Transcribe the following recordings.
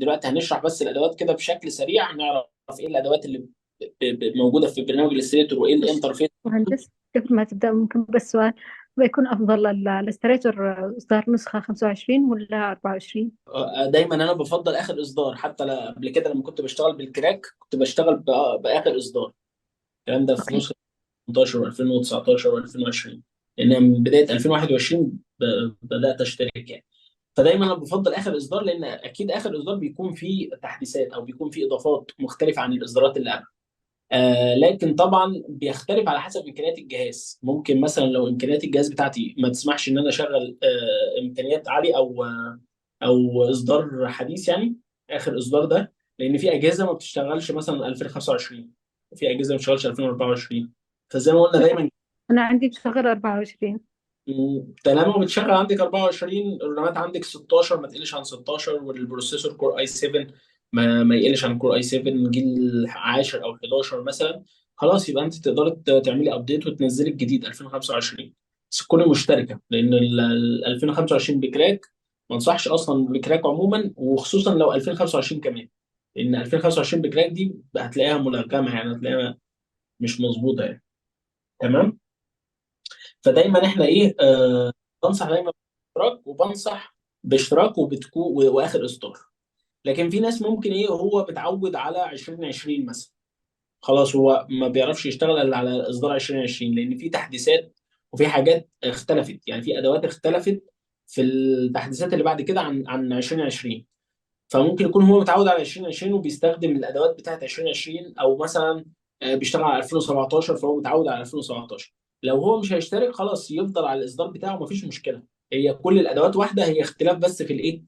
دلوقتي هنشرح بس الادوات كده بشكل سريع، نعرف ايه الادوات اللي موجودة في برنامج ال Illustrator وايه بس ال interface. مهندس، قبل ما تبدأ ممكن بس سؤال؟ بيكون أفضل ال Illustrator إصدار نسخة 25 ولا 24؟ دايما انا بفضل اخر اصدار، حتى قبل كده لما كنت بشتغل بال crack كنت بشتغل باخر اصدار. الكلام ده في okay. نسخه 18 و2019 و2020، لان من بداية 2021 بدات اشترك يعني. فدايما انا بفضل اخر اصدار، لان اكيد اخر اصدار بيكون فيه تحديثات او بيكون فيه اضافات مختلفة عن الاصدارات اللي قبل. لكن طبعا بيختلف على حسب امكانيات الجهاز. ممكن مثلا لو امكانيات الجهاز بتاعتي ما تسمحش ان انا اشغل امكانيات عالية او اصدار حديث يعني، اخر اصدار ده، لان في اجهزة ما بتشتغلش مثلا 2025، وفي اجهزة ما بتشتغلش 2024. فزي ما قلنا دايما، أنا عندي بشغل 24. طالما بتشغل عندك 24، الرامات عندك 16 ما تقلش عن 16، وال processor Core i 7 ما يقلش عن Core i 7 جيل 10 او 11 مثلا، خلاص يبقى انت تقدري تعملي update وتنزلي الجديد 2025، بس تكوني مشتركه، لان ال 2025 ب crack ما انصحش اصلا ب crack عموما، وخصوصا لو 2025 كمان، لان 2025 ب crack دي هتلاقيها ملغمه يعني، هتلاقيها مش مظبوطة يعني. تمام. فدايما احنا ايه، بنصح دايما باشتراك، وبنصح باشتراك وبتكون واخر اصدار. لكن في ناس ممكن ايه، هو بتعود على 2020 مثلا، خلاص هو ما بيعرفش يشتغل الا على اصدار 2020، لان في تحديثات وفي حاجات اختلفت، يعني في ادوات اختلفت في التحديثات اللي بعد كده عن 2020. فممكن يكون هو متعود على 2020 وبيستخدم الادوات بتاعت 2020، او مثلا بيشتغل على 2017 فهو متعود على 2017. لو هو مش هيشترك خلاص يفضل على الاصدار بتاعه، مفيش مشكلة، هي كل الادوات واحده، هي اختلاف بس في الايه،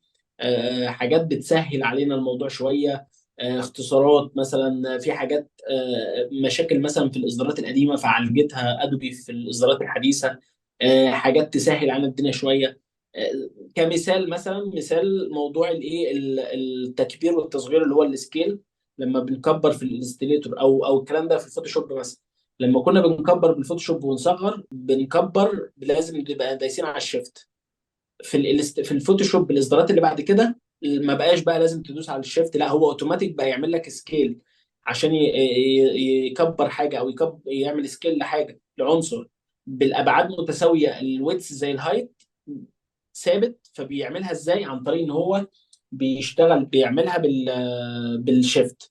حاجات بتسهل علينا الموضوع شوية، اختصارات مثلا في حاجات، مشاكل مثلا في الاصدارات القديمة فعالجتها ادوبي في الاصدارات الحديثة، حاجات تسهل علينا الدنيا شوية. كمثال مثلا، مثال موضوع الايه، التكبير والتصغير اللي هو ال scale، لما بنكبر في ال Illustrator او الكلام ده في ال Photoshop مثلا، لما كنا بنكبر بال Photoshop ونصغر بنكبر لازم نبقى دايسين على ال shift. في ال Photoshop الاصدارات اللي بعد كده ما بقاش بقى لازم تدوس على ال shift، لا هو اوتوماتيك بقى يعمل لك scale عشان يكبر حاجة، او يعمل scale لحاجة لعنصر بالابعاد متساوية، ال width زي ال height ثابت. فبيعملها ازاي؟ عن طريق ان هو بيشتغل بيعملها بال shift.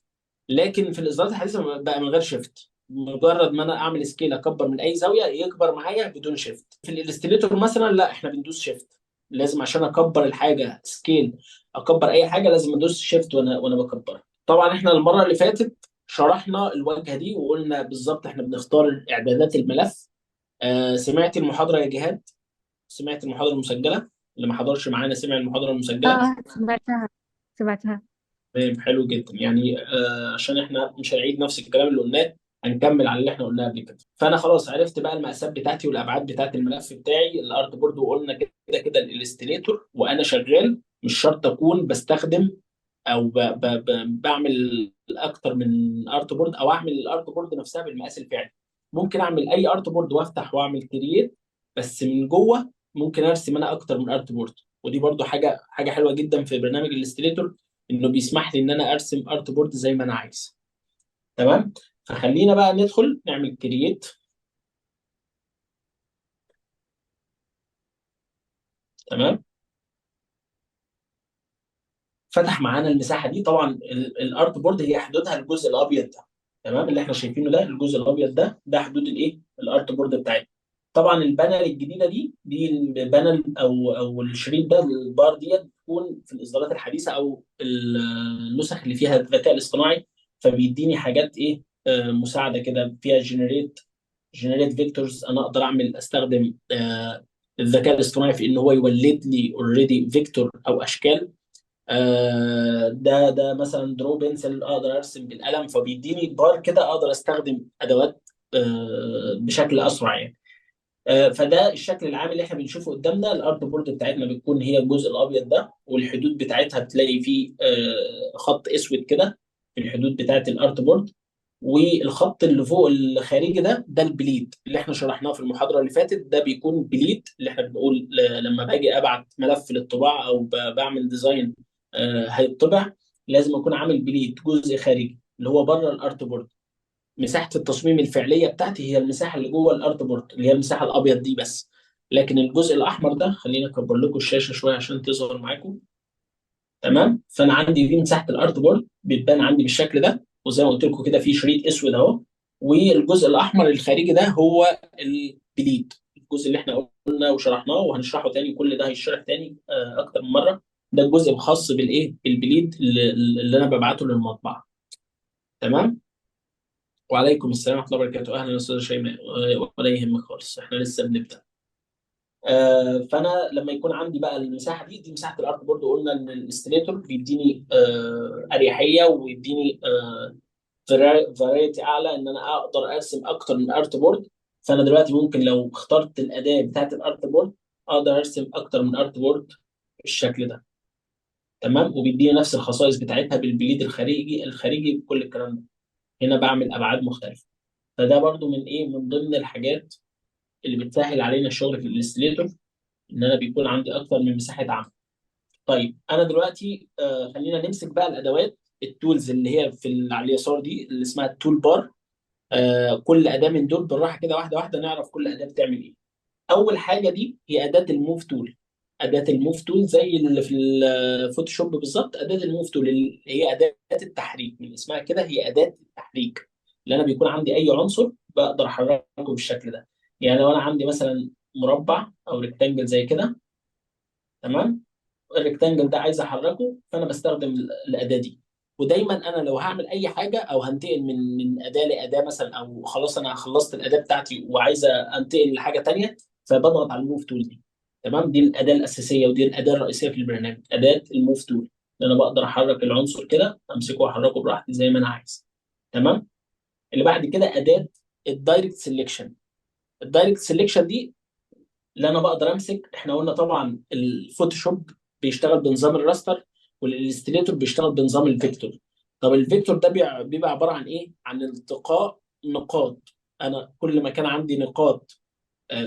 لكن في الاصدارات الحديثة بقى من غير shift، مجرد ما انا اعمل scale اكبر من اي زاوية يكبر معايا بدون shift. في ال Illustrator مثلا لا، احنا بندوس shift لازم عشان اكبر الحاجة scale، اكبر اي حاجة لازم ادوس shift وانا بكبرها. طبعا احنا المرة اللي فاتت شرحنا الواجهة دي وقلنا بالظبط احنا بنختار اعدادات الملف. سمعت المحاضرة يا جهاد؟ سمعت المحاضرة المسجلة؟ اللي ما حضرش معانا سمع المحاضرة المسجلة؟ سمعتها، سمعتها. تمام، حلو جدا. عشان احنا مش هنعيد نفس الكلام اللي قلناه، هنكمل على اللي احنا قلناه قبل كده. فانا خلاص عرفت بقى المقاسات بتاعتي والابعاد بتاعت الملف بتاعي ال artboard، وقلنا كده كده ال Illustrator وانا شغال مش شرط اكون بستخدم او بعمل اكتر من artboard، او اعمل ال artboard نفسها بالمقاس الفعلي. ممكن اعمل اي artboard وافتح واعمل create، بس من جوه ممكن ارسم انا اكتر من artboard. ودي برضو حاجة حلوة جدا في برنامج ال Illustrator، انه بيسمح لي ان انا ارسم artboard زي ما انا عايز. تمام. فخلينا بقى ندخل نعمل create. تمام. فتح معانا المساحة دي. طبعا ال artboard هي حدودها الجزء الابيض ده، تمام، اللي احنا شايفينه ده الجزء الابيض ده، ده حدود الايه، ال artboard بتاعتنا. طبعا ال panel الجديدة دي، دي ال panel او الشريط ده، البار ديت بتكون في الاصدارات الحديثة او النسخ اللي فيها الذكاء الاصطناعي، فبيديني حاجات ايه، مساعدة كده فيها generate vectors. انا اقدر استخدم الذكاء الاصطناعي في ان هو يولد لي already vector او اشكال. ده مثلا draw pencil، اقدر ارسم بالقلم، فبيديني بار كده اقدر استخدم ادوات بشكل اسرع يعني. فده الشكل العام اللي احنا بنشوفه قدامنا. ال artboard بتاعتنا بتكون هي الجزء الابيض ده، والحدود بتاعتها بتلاقي فيه خط اسود كده في الحدود بتاعت ال artboard، والخط اللي فوق الخارجي ده، ده ال bleed اللي احنا شرحناه في المحاضرة اللي فاتت. ده بيكون bleed اللي احنا بنقول لما باجي ابعت ملف للطباعة او بعمل design، هيطبع، لازم اكون عامل bleed، جزء خارجي اللي هو بره ال artboard. مساحة التصميم الفعلية بتاعتي هي المساحة اللي جوه ال artboard، اللي هي المساحة الابيض دي بس. لكن الجزء الاحمر ده، خلينا اكبر لكم الشاشة شوية عشان تظهر معاكم. تمام؟ فانا عندي دي مساحة ال artboard، بتبان عندي بالشكل ده، وزي ما قلت لكم كده في شريط اسود اهو، والجزء الاحمر الخارجي ده هو ال bleed، الجزء اللي احنا قلنا وشرحناه وهنشرحه تاني، كل ده هيشرح تاني اكتر من مرة. ده الجزء الخاص بالايه؟ بال bleed اللي انا ببعته للمطبعه. تمام؟ وعليكم السلام ورحمة الله وبركاته. اهلا استاذ شيماء، ولا يهمك خالص، احنا لسه بنبدا. فانا لما يكون عندي بقى المساحة دي، دي مساحة ال artboard، قلنا ان ال Illustrator بيديني اريحية ويديني variety اعلى، ان انا اقدر ارسم اكتر من artboard. فانا دلوقتي ممكن لو اخترت الاداة بتاعت ال artboard اقدر ارسم اكتر من artboard بالشكل ده. تمام؟ وبيديني نفس الخصائص بتاعتها بال bleed الخارجي بكل الكلام ده. هنا بعمل ابعاد مختلفة. فده برضو من ايه، من ضمن الحاجات اللي بتسهل علينا الشغل في ال Illustrator، ان انا بيكون عندي اكتر من مساحة عمل. طيب انا دلوقتي خلينا نمسك بقى الادوات، ال tools اللي هي في على اليسار دي اللي اسمها ال tool bar. كل اداه من دول بالراحة كده، واحدة واحدة نعرف كل اداه بتعمل ايه. اول حاجة دي هي اداه ال move tool. اداه ال move tool زي اللي في ال Photoshop بالظبط. اداه ال move tool اللي هي اداه التحريك، من اسمها كده هي اداه التحريك، اللي انا بيكون عندي اي عنصر بقدر احركه بالشكل ده. يعني لو انا عندي مثلا مربع او rectangle زي كده، تمام، ال rectangle ده عايز احركه، فانا بستخدم الاداة دي. ودايما انا لو هعمل اي حاجة او هنتقل من اداه لاداه مثلا، او خلاص انا خلصت الاداة بتاعتي وعايز انتقل لحاجة تانية، فبضغط على ال move tool دي. تمام؟ دي الاداة الاساسية ودي الاداة الرئيسية في البرنامج، اداه ال move tool، اللي انا بقدر احرك العنصر كده، امسكه واحركه براحتي زي ما انا عايز. تمام؟ اللي بعد كده اداه ال direct selection. ال direct selection دي اللي انا بقدر امسك، احنا قلنا طبعا ال Photoshop بيشتغل بنظام ال raster، وال Illustrator بيشتغل بنظام ال vector. طب ال vector ده بيبقى عبارة عن ايه؟ عن التقاء نقاط. انا كل ما كان عندي نقاط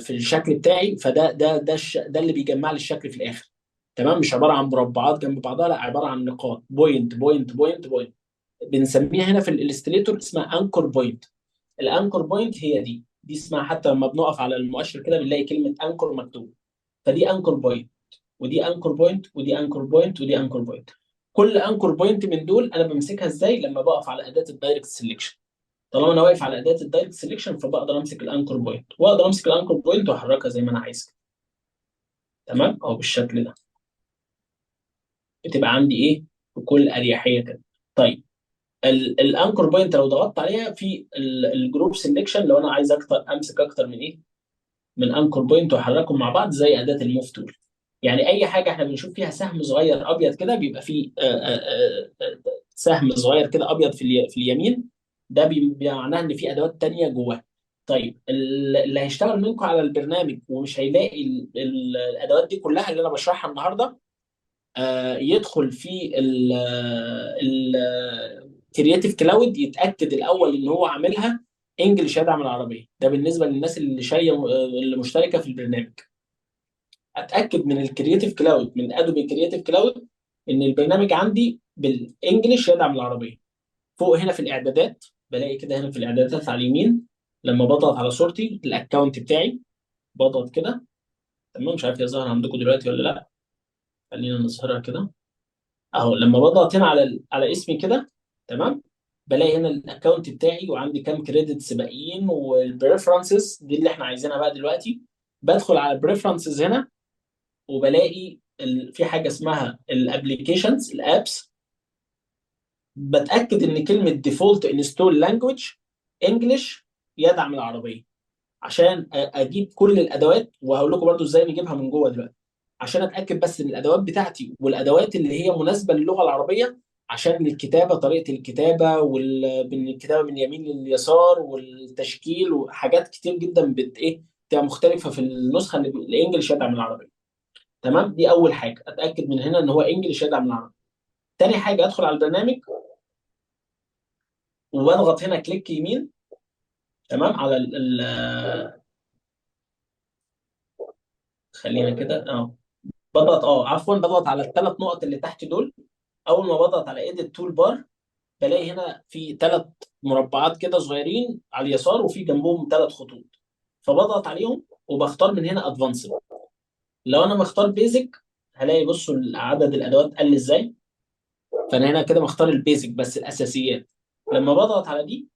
في الشكل بتاعي، فده ده ده ده اللي بيجمع لي الشكل في الاخر. تمام؟ مش عبارة عن مربعات جنب بعضها، لا، عبارة عن نقاط، point point point point. بنسميها هنا في ال Illustrator اسمها anchor point. ال anchor point هي دي، دي اسمها، حتى لما بنقف على المؤشر كده بنلاقي كلمة anchor مكتوب. فدي anchor point، ودي anchor point، ودي anchor point، ودي anchor point. كل anchor point من دول انا بمسكها ازاي؟ لما بقف على اداه ال direct selection. طالما انا واقف على اداه ال direct selection فبقدر امسك ال anchor point، واقدر امسك ال anchor point واحركها زي ما انا عايز. تمام؟ اهو بالشكل ده بتبقى عندي ايه؟ بكل اريحية كده. طيب ال anchor point لو ضغطت عليها في ال group selection، لو انا عايز اكتر امسك اكتر من ايه؟ من anchor point واحركهم مع بعض زي اداه ال move tool. يعني اي حاجة احنا بنشوف فيها سهم صغير ابيض كده، بيبقى فيه سهم صغير كده ابيض في اليمين، ده بمعناه ان في ادوات تانية جواه. طيب اللي هيشتغل منكم على البرنامج ومش هيلاقي الادوات دي كلها اللي انا بشرحها النهارده، يدخل في ال Creative Cloud، يتاكد الاول ان هو عاملها English يدعم العربية. ده بالنسبة للناس اللي شاريه، اللي مشتركة في البرنامج. اتاكد من ال Creative Cloud، من Adobe Creative Cloud، ان البرنامج عندي بال English يدعم العربية. فوق هنا في الاعدادات بلاقي كده، هنا في الاعدادات على اليمين لما بضغط على صورتي ال account بتاعي بضغط كده، تمام، مش عارف هي ظاهره عندكم دلوقتي ولا لا، خلينا نظهرها كده اهو. لما بضغط هنا على اسمي كده، تمام، بلاقي هنا ال account بتاعي وعندي كام credits باقيين، وال preferences دي اللي احنا عايزينها بقى دلوقتي. بدخل على ال preferences هنا وبلاقي في حاجة اسمها ال applications، ال apps. بتاكد ان كلمة default install language English يدعم العربية، عشان اجيب كل الادوات، وهقول لكم برضو ازاي نجيبها من جوه دلوقتي، عشان اتاكد بس ان الادوات بتاعتي والادوات اللي هي مناسبة للغة العربية، عشان الكتابة، طريقه الكتابة، والكتابة من اليمين لليسار والتشكيل وحاجات كتير جدا بت ايه بتبقى مختلفة في النسخة اللي ال English يدعم العربية. تمام، دي اول حاجة، اتاكد من هنا ان هو English يدعم العربية. تاني حاجة، ادخل على البرنامج واضغط هنا click يمين، تمام، على ال ال خلينا كده اهو، بضغط عفوا بضغط على الثلاث نقط اللي تحت دول، اول ما بضغط على edit toolbar بلاقي هنا في ثلاث مربعات كده صغيرين على اليسار، وفي جنبهم ثلاث خطوط، فبضغط عليهم وبختار من هنا advanced. لو انا مختار basic هلاقي بصوا عدد الادوات قل ازاي. فانا هنا كده مختار ال basic بس، الاساسيات. لما بضغط على دي،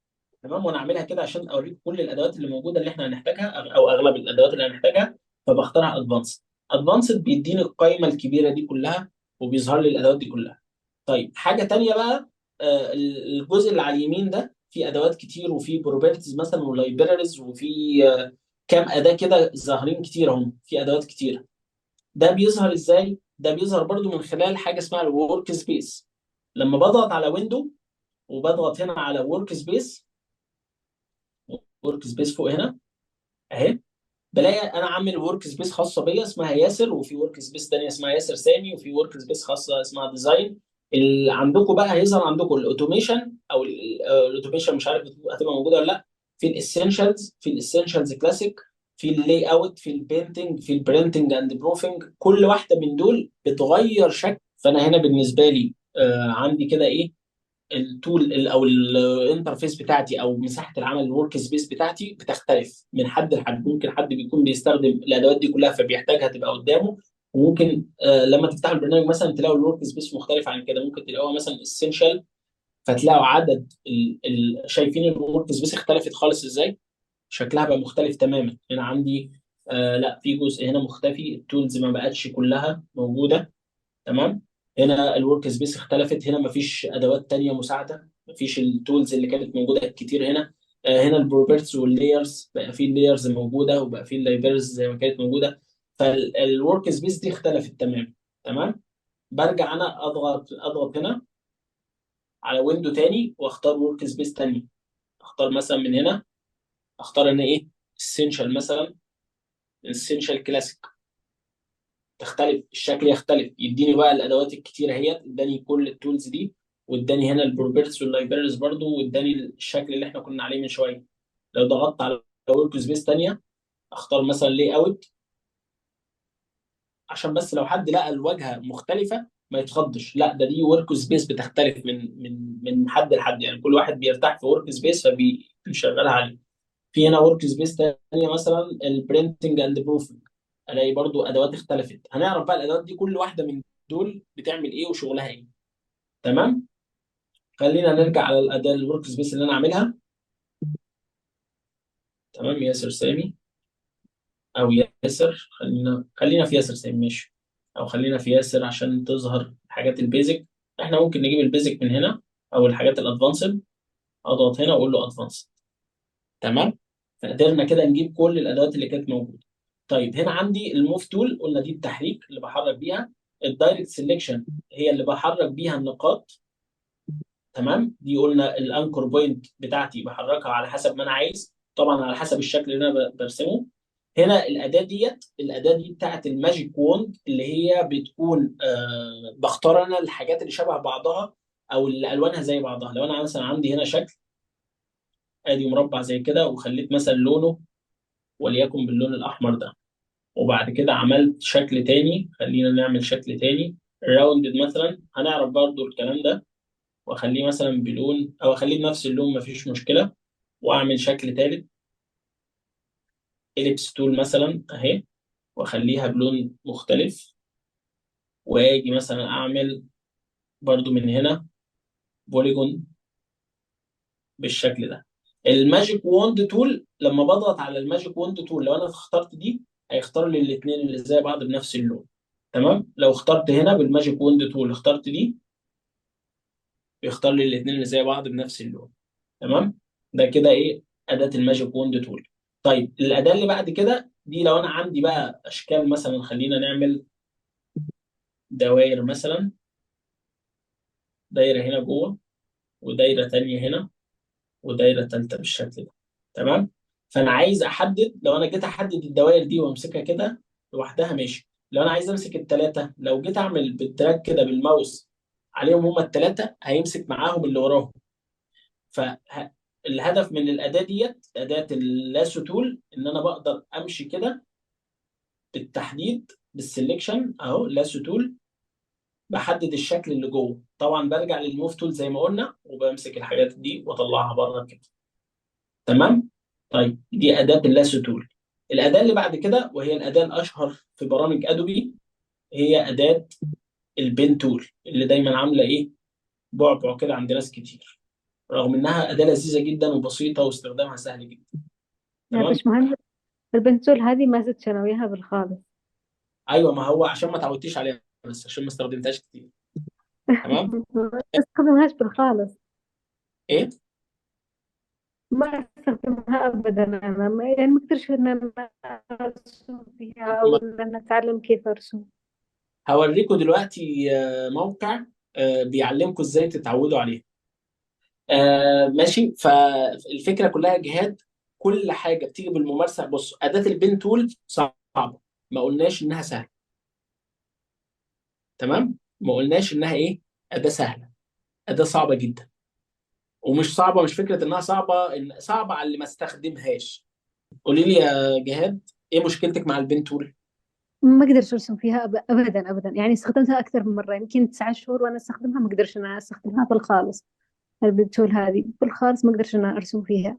تمام، وانا اعملها كده عشان اوريك كل الادوات اللي موجودة اللي احنا هنحتاجها او اغلب الادوات اللي هنحتاجها، فبختارها advanced. advanced بيديني القائمة الكبيرة دي كلها وبيظهر لي الادوات دي كلها. طيب حاجة تانية بقى، الجزء اللي على اليمين ده في ادوات كتير، وفي properties مثلا و libraries، وفي كام اداه كده ظاهرين كتير اهم، في ادوات كتير. ده بيظهر ازاي؟ ده بيظهر برضو من خلال حاجة اسمها ال workspace. لما بضغط على window وبضغط هنا على workspace، workspace فوق هنا اهي، بلاقي انا عامل workspace خاصة بيا اسمها ياسر، وفي workspace ثانية اسمها ياسر سامي، وفي workspace خاصة اسمها design. اللي عندكم بقى هيظهر عندكم ال automation، او ال automation مش عارف هتبقى موجودة ولا لا، في ال essentials، في ال essentials classic، في ال layout، في ال painting، في ال printing and proofing. كل واحدة من دول بتغير شكل. فانا هنا بالنسبة لي عندي كده ايه ال tool او ال interface بتاعتي او مساحة العمل ال workspace بتاعتي بتختلف من حد لحد. ممكن حد بيكون بيستخدم الادوات دي كلها فبيحتاجها تبقى قدامه، وممكن لما تفتحوا البرنامج مثلا تلاقوا ال workspace مختلف عن كده، ممكن تلاقوها مثلا essential، فتلاقوا عدد شايفين ال workspace اختلفت خالص ازاي، شكلها بقى مختلف تماما. هنا عندي لا في جزء هنا مختفي، ال tools ما بقتش كلها موجودة، تمام. هنا ال workspace اختلفت، هنا مفيش ادوات تانية مساعدة، مفيش ال tools اللي كانت موجودة كتير هنا. هنا ال properties وال layers بقى في ال layers موجودة، وبقى في ال libraries زي ما كانت موجودة. فال workspace دي اختلفت تمام. تمام، برجع انا اضغط هنا على window تاني واختار workspace تاني، اختار مثلا من هنا، اختار انا ايه essential مثلا، essential classic، تختلف الشكل يختلف، يديني بقى الادوات الكتيرة اهيت، اداني كل ال tools دي، واداني هنا ال properties وال libraries برضو، واداني الشكل اللي احنا كنا عليه من شوية. لو ضغطت على workspace ثانية اختار مثلا layout، عشان بس لو حد لقى الواجهة مختلفة ما يتخضش، لا ده دي workspace بتختلف من حد لحد، يعني كل واحد بيرتاح في workspace فبيشغلها عليه. في هنا workspace ثانية مثلا ال printing and proofing، الاقي برضو ادوات اختلفت. هنعرف بقى الادوات دي كل واحدة من دول بتعمل ايه وشغلها ايه. تمام، خلينا نرجع على الاداة ال workspace اللي انا عاملها. تمام، ياسر سامي او ياسر، خلينا في ياسر سامي ماشي، او خلينا في ياسر عشان تظهر الحاجات ال basic. احنا ممكن نجيب ال basic من هنا او الحاجات ال advanced، اضغط هنا واقول له advanced. تمام، فقدرنا كده نجيب كل الادوات اللي كانت موجودة. طيب هنا عندي ال move tool، قلنا دي التحريك اللي بحرك بيها. ال direct selection هي اللي بحرك بيها النقاط. تمام، دي قلنا ال anchor point بتاعتي بحركها على حسب ما انا عايز، طبعا على حسب الشكل اللي انا برسمه. هنا الاداة ديت، الاداة دي بتاعت ال magic wand اللي هي بتكون بختار انا الحاجات اللي شبه بعضها او اللي الوانها زي بعضها. لو انا مثلا عندي هنا شكل ادي مربع زي كده، وخليت مثلا لونه وليكن باللون الاحمر ده، وبعد كده عملت شكل تاني، خلينا نعمل شكل تاني rounded مثلا، هنعرف برضو الكلام ده، واخليه مثلا بلون او اخليه بنفس اللون مفيش مشكلة، واعمل شكل تالت ellipse tool مثلا اهي، واخليها بلون مختلف، واجي مثلا اعمل برضو من هنا polygon بالشكل ده. ال magic wand tool لما بضغط على ال magic wand tool لو انا اخترت دي هيختار لي الاثنين اللي زي بعض بنفس اللون. تمام، لو اخترت هنا بال magic wand tool اخترت دي بيختار لي الاثنين اللي زي بعض بنفس اللون. تمام، ده كده ايه اداه ال magic wand tool. طيب الاداة اللي بعد كده دي لو انا عندي بقى اشكال مثلا، خلينا نعمل دوائر مثلا، دايرة هنا جوه ودايره تانية هنا ودايره تالتة بالشكل ده. تمام، فانا عايز احدد، لو انا جيت احدد الدوائر دي وامسكها كده لوحدها ماشي، لو انا عايز امسك الثلاثة لو جيت اعمل بال drag كده بالماوس عليهم هما الثلاثة هيمسك معاهم اللي وراهم. فالهدف من الاداة ديت اداه ال lasso tool ان انا بقدر امشي كده بالتحديد بال selection اهو lasso tool، بحدد الشكل اللي جوه. طبعا برجع لل move tool زي ما قلنا، وبمسك الحاجات دي واطلعها بره كده. تمام. طيب دي اداه ال lasso tool. الاداة اللي بعد كده، وهي الاداة الاشهر في برامج ادوبي، هي اداه ال pen tool، اللي دايما عامله ايه؟ بعبع كده عند ناس كتير، رغم انها اداه لذيذة جدا وبسيطة واستخدامها سهل جدا. يا تمام. باشمهندس، ال pen tool هذه ما زدت أنا وياها بالخالص. ايوه، ما هو عشان ما تعودتيش عليها، بس عشان ما استخدمتهاش كتير. تمام. ما استخدمهاش بالخالص. ايه؟ ما استخدمها أبدا أنا، يعني ما أقدرش إن أنا أرسم فيها أو ما إن أنا أتعلم كيف أرسم. هوريكم دلوقتي موقع بيعلمكم ازاي تتعودوا عليه. ماشي. فالفكرة كلها جهاد، كل حاجة بتيجي بالممارسة. بص، اداه ال pen tool صعبة، ما قلناش انها سهلة. تمام، ما قلناش انها ايه، اداه سهلة، اداه صعبة جدا. ومش صعبة، مش فكرة انها صعبة، إن صعبة على اللي ما استخدمهاش. قولي لي يا جهاد، ايه مشكلتك مع ال pen tool؟ ما أقدرش أرسم فيها أبدا أبدا، يعني استخدمتها أكثر من مرة، يمكن 9 شهور وأنا أستخدمها، ما أقدرش أنا أستخدمها بالخالص. ال pen tool هذه بالخالص ما أقدرش أنا أرسم فيها.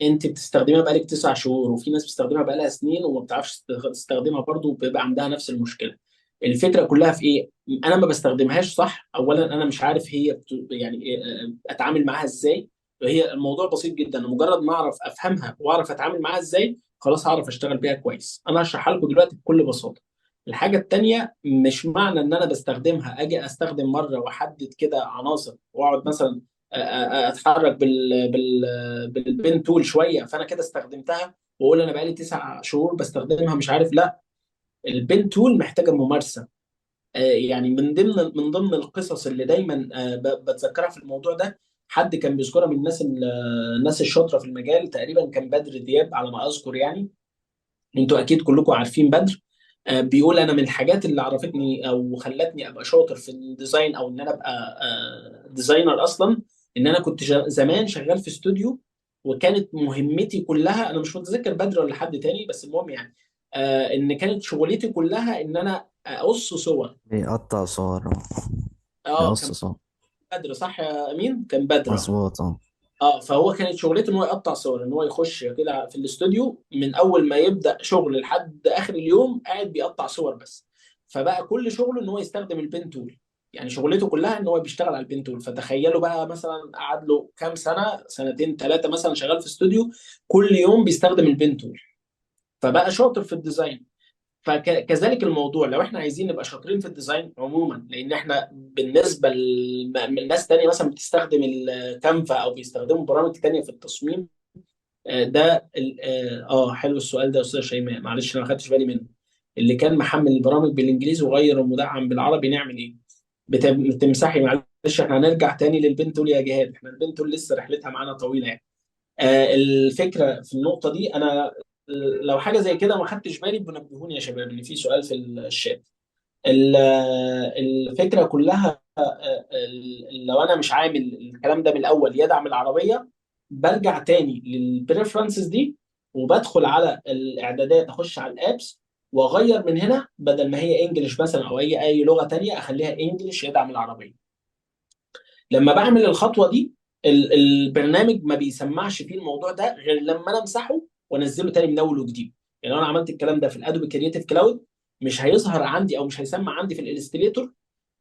انت بتستخدميها بقالك 9 شهور، وفي ناس بتستخدمها بقالها سنين وما بتعرفش تستخدمها برضه، وبيبقى عندها نفس المشكلة. الفكرة كلها في ايه؟ انا ما بستخدمهاش صح. اولا انا مش عارف هي يعني اتعامل معاها ازاي. هي الموضوع بسيط جدا، مجرد ما اعرف افهمها واعرف اتعامل معاها ازاي، خلاص هعرف اشتغل بيها كويس. انا هشرحها لكم دلوقتي بكل بساطة. الحاجة التانية، مش معنى ان انا بستخدمها اجي استخدم مرة واحدد كده عناصر واقعد مثلا اتحرك بال pen tool شوية، فانا كده استخدمتها واقول انا بقالي 9 شهور بستخدمها مش عارف. لا، ال pen tool محتاجه ممارسة. يعني من ضمن القصص اللي دايما بتذكرها في الموضوع ده، حد كان بيذكرها من الناس الناس الشاطره في المجال، تقريبا كان بدر دياب على ما اذكر، يعني انتوا اكيد كلكم عارفين بدر. بيقول انا من الحاجات اللي عرفتني او خلتني ابقى شاطر في ال design، او ان انا ابقى designer اصلا، ان انا كنت زمان شغال في استوديو، وكانت مهمتي كلها، انا مش متذكر بدر ولا حد تاني، بس المهم يعني ان كانت شغلتي كلها ان انا اقص صور. بيقطع صور، اه. بيقص كان صور. بدر، صح يا امين؟ كان بدر. مظبوط، اه. فهو كانت شغلته ان هو يقطع صور، ان هو يخش كده في الاستوديو من اول ما يبدا شغل لحد اخر اليوم قاعد بيقطع صور بس. فبقى كل شغله ان هو يستخدم ال pen tool، يعني شغلته كلها ان هو بيشتغل على ال pen tool. فتخيلوا بقى مثلا قعد له كام سنة، سنتين ثلاثة مثلا، شغال في استوديو كل يوم بيستخدم ال pen tool، فبقى شاطر في ال design. فكذلك الموضوع، لو احنا عايزين نبقى شاطرين في ال design عموما، لان احنا بالنسبة لناس تانية مثلا بتستخدم الكانفا او بيستخدموا برامج تانية في التصميم، ده حلو السؤال ده يا استاذ شيماء، معلش انا ما خدتش بالي منه. اللي كان محمل البرامج بالانجليزي وغير المدعم بالعربي نعمل ايه؟ بتمسحي، معلش احنا هنرجع تاني لل pen tool يا جهاد، احنا ال pen tool لسه رحلتها معانا طويلة يعني. الفكرة في النقطة دي، انا لو حاجة زي كده ما خدتش بالي بنبهوني يا شباب ان في سؤال في الشات. الفكرة كلها، لو انا مش عامل الكلام ده من الاول يدعم العربية، برجع تاني لل preferences دي وبدخل على الاعدادات، اخش على ال apps واغير من هنا، بدل ما هي English مثلا او اي لغة تانية اخليها English يدعم العربية. لما بعمل الخطوة دي البرنامج ما بيسمعش فيه الموضوع ده غير لما انا امسحه وانزله تاني من اول وجديد. يعني لو انا عملت الكلام ده في ال Adobe Creative Cloud مش هيظهر عندي او مش هيسمع عندي في ال Illustrator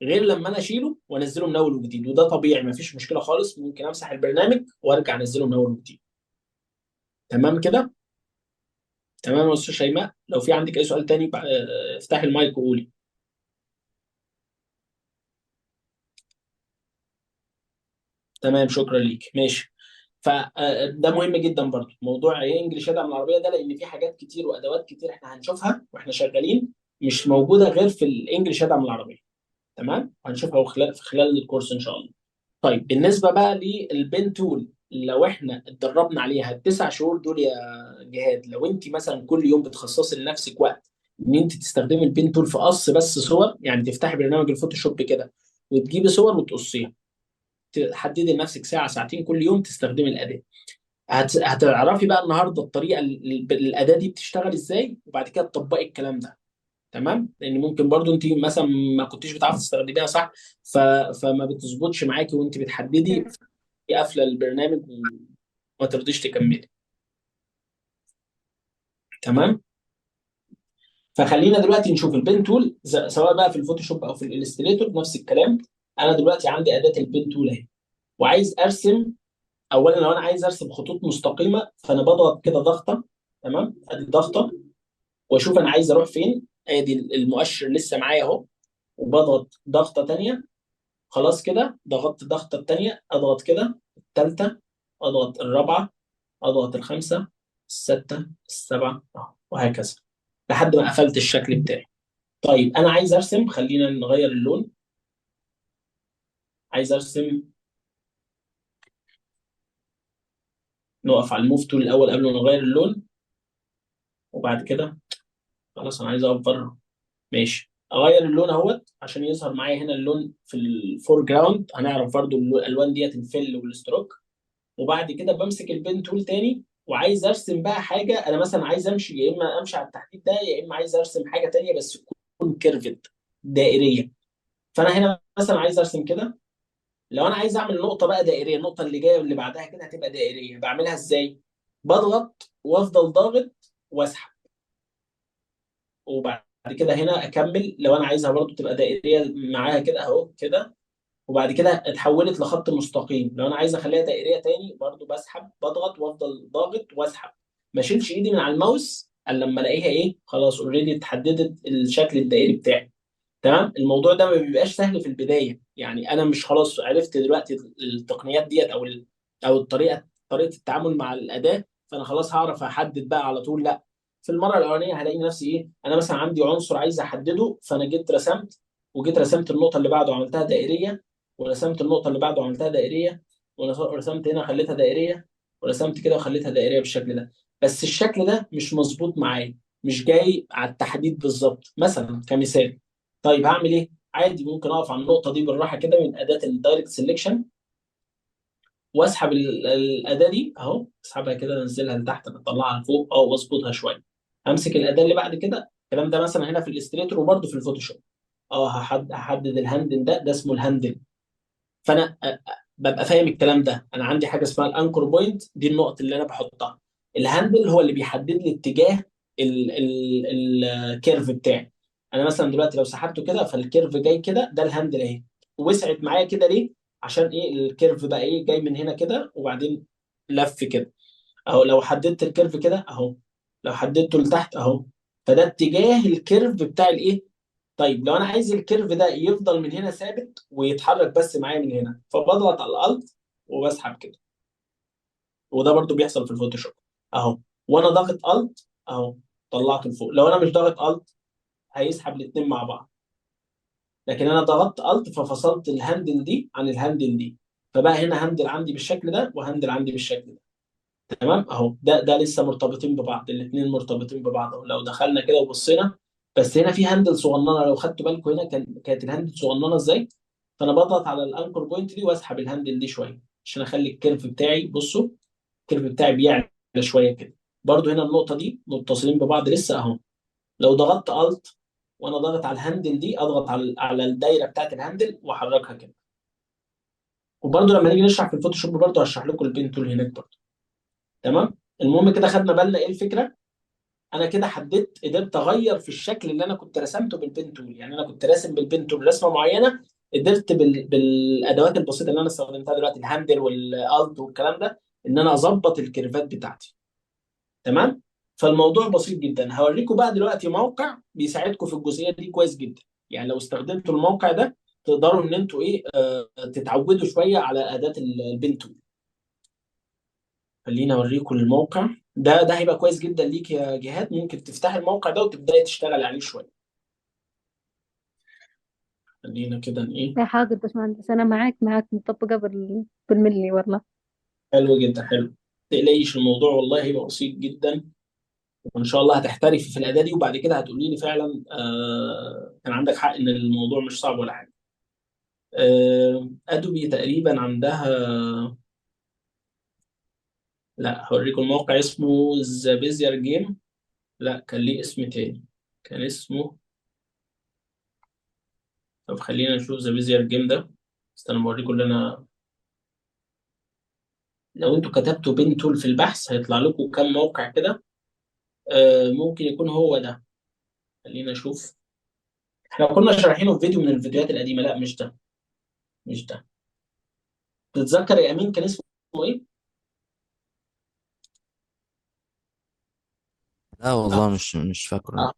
غير لما انا اشيله وانزله من اول وجديد، وده طبيعي ما فيش مشكلة خالص، ممكن امسح البرنامج وارجع انزله من اول وجديد. تمام كده؟ تمام يا استاذ شيماء. لو في عندك اي سؤال تاني افتحي المايك وقولي. تمام، شكرا ليك. ماشي. فده مهم جدا برضو موضوع English يدعم العربية ده، لان في حاجات كتير وادوات كتير احنا هنشوفها واحنا شغالين مش موجودة غير في ال English يدعم العربية. تمام، هنشوفها في خلال الكورس ان شاء الله. طيب بالنسبة بقى لل pen tool، لو احنا اتدربنا عليها ال9 شهور دول يا جهاد، لو انت مثلا كل يوم بتخصصي لنفسك وقت ان انت تستخدمي ال pen tool في قص بس صور، يعني تفتحي برنامج ال Photoshop كده وتجيبي صور وتقصيها، تحددي لنفسك ساعة ساعتين كل يوم تستخدمي الاداة، هتعرفي بقى النهارده الطريقة الاداة دي بتشتغل ازاي، وبعد كده تطبقي الكلام ده. تمام؟ لان ممكن برضو انت مثلا ما كنتيش بتعرفي تستخدميها صح، ف... فما بتظبطش معاكي وانت بتحددي، قافله البرنامج وما ترضيش تكملي. تمام؟ فخلينا دلوقتي نشوف ال pen tool، سواء بقى في ال Photoshop او في ال Illustrator نفس الكلام. انا دلوقتي عندي اداه ال pen tool اهي، وعايز ارسم. اولا لو انا عايز ارسم خطوط مستقيمة فانا بضغط كده ضغطه، تمام؟ ادي ضغطه، واشوف انا عايز اروح فين. ادي المؤشر لسه معايا اهو، وبضغط ضغطه ثانية. خلاص كده ضغطت الضغطه الثانية، اضغط كده الثالثة، اضغط الرابعة، اضغط الخامسة، الستة، السبعة، اهو، وهكذا لحد ما قفلت الشكل بتاعي. طيب انا عايز ارسم، خلينا نغير اللون، عايز ارسم، نقف على ال move tool الاول قبل ما نغير اللون، وبعد كده خلاص انا عايز اقف بره، ماشي، اغير اللون اهوت عشان يظهر معايا هنا اللون في ال foreground. هنعرف برضو الالوان ديت ال fill وال stroke. وبعد كده بمسك ال pen tool تاني، وعايز ارسم بقى حاجة. انا مثلا عايز امشي، يا اما امشي على التحديد ده، يا اما عايز ارسم حاجة تانية بس تكون curved دائريه. فانا هنا مثلا عايز ارسم كده. لو انا عايز اعمل نقطة بقى دائريه، النقطة اللي جاية واللي بعدها كده هتبقى دائريه، بعملها ازاي؟ بضغط وافضل ضاغط واسحب، وبعد كده هنا اكمل. لو انا عايزها برضو تبقى دائريه معاها كده اهو كده، وبعد كده اتحولت لخط مستقيم. لو انا عايز اخليها دائريه تاني برضو بسحب، بضغط وافضل ضاغط واسحب، ما اشيلش ايدي من على الماوس الا لما الاقيها ايه، خلاص already اتحددت الشكل الدائري بتاعي. تمام؟ الموضوع ده ما بيبقاش سهل في البداية، يعني انا مش خلاص عرفت دلوقتي التقنيات ديت او او الطريقة، طريقه التعامل مع الاداة، فانا خلاص هعرف احدد بقى على طول. لا، في المرة الاولانية هلاقي نفسي ايه، انا مثلا عندي عنصر عايز احدده، فانا جيت رسمت، وجيت رسمت النقطة اللي بعده عملتها دائريه، ورسمت النقطة اللي بعده عملتها دائريه، ورسمت هنا خليتها دائريه، ورسمت كده وخليتها دائريه بالشكل ده. بس الشكل ده مش مظبوط معايا، مش جاي على التحديد بالظبط مثلا كمثال. طيب هعمل ايه؟ عادي ممكن اقف على النقطة دي بالراحة كده من اداه ال direct selection، واسحب الاداة دي اهو، اسحبها كده، انزلها لتحت، اطلعها لفوق اه، واظبطها شوية. امسك الاداة اللي بعد كده، الكلام ده مثلا هنا في ال Illustrator وبرده في ال Photoshop، هحدد ال handle ده، ده اسمه ال handle. فانا ببقى فاهم الكلام ده، انا عندي حاجة اسمها ال anchor point، دي النقط اللي انا بحطها. ال handle هو اللي بيحدد لي اتجاه ال curve بتاعي. انا مثلا دلوقتي لو سحبته كده فال curve جاي كده، ده ال handle اهي، وسعت معايا كده ليه؟ عشان ايه؟ ال curve بقى ايه، جاي من هنا كده وبعدين لف كده اهو. لو حددت ال curve كده اهو، لو حددته لتحت اهو، فده اتجاه ال curve بتاع الايه. طيب لو انا عايز ال curve ده يفضل من هنا ثابت ويتحرك بس معايا من هنا، فبضغط على ال Alt وبسحب كده، وده برضو بيحصل في ال Photoshop اهو، وانا ضاغط Alt اهو طلعته لفوق. لو انا مش ضاغط Alt هيسحب الاثنين مع بعض، لكن انا ضغطت Alt ففصلت ال handle دي عن ال handle دي، فبقى هنا handle عندي بالشكل ده و handle عندي بالشكل ده. تمام اهو، ده لسه مرتبطين ببعض، الاثنين مرتبطين ببعض اهو. لو دخلنا كده وبصينا، بس هنا في handle صغننه، لو خدتوا بالكم هنا كانت ال handle صغننه ازاي. فانا بضغط على ال anchor point دي واسحب ال handle دي شوية عشان اخلي ال curve بتاعي، بصوا ال curve بتاعي بيعلى شوية كده. برضو هنا النقطة دي متصلين ببعض لسه اهو. لو ضغطت Alt وانا ضاغط على ال handle دي، اضغط على الدايرة بتاعت ال handle واحركها كده. وبرضو لما نيجي نشرح في ال Photoshop برضو هشرح لكم ال pen tool هناك برضو. تمام؟ المهم كده خدنا بالنا ايه الفكرة. انا كده حددت، قدرت اغير في الشكل اللي انا كنت رسمته بال pen tool. يعني انا كنت راسم بال pen tool رسمه معينة، قدرت بالادوات البسيطة اللي انا استخدمتها دلوقتي، ال handle وال Alt والكلام ده، ان انا اظبط ال curve ات بتاعتي. تمام؟ فالموضوع بسيط جدا. هوريكم بقى دلوقتي موقع بيساعدكم في الجزئية دي كويس جدا. يعني لو استخدمتوا الموقع ده تقدروا ان انتوا ايه، تتعودوا شوية على اداه ال pen tool. خليني اوريكم الموقع ده، ده هيبقى كويس جدا ليك يا جهاد. ممكن تفتحي الموقع ده وتبداي تشتغل عليه شوية. خلينا كده ايه. يا حاضر باشمهندس، انا معاك مطبقه بالملي والله. حلو جدا، حلو. ما تقلقيش، الموضوع والله هيبقى بسيط جدا، وان شاء الله هتحترفي في الاداة دي، وبعد كده هتقولي لي فعلا كان عندك حق ان الموضوع مش صعب ولا حاجة. Adobe تقريبا عندها، لا هوريكم الموقع اسمه The Bezier Game، لا كان ليه اسم تاني، كان اسمه طب خلينا نشوف the Bezier game ده. استنى بوريكم اللي انا، لو انتوا كتبتوا pen tool في البحث هيطلع لكم كام موقع كده. ممكن يكون هو ده. خلينا نشوف، احنا كنا شارحينه في فيديو من الفيديوهات القديمة. لا مش ده، مش ده. تتذكر يا امين كان اسمه ايه؟ لا والله مش فاكره.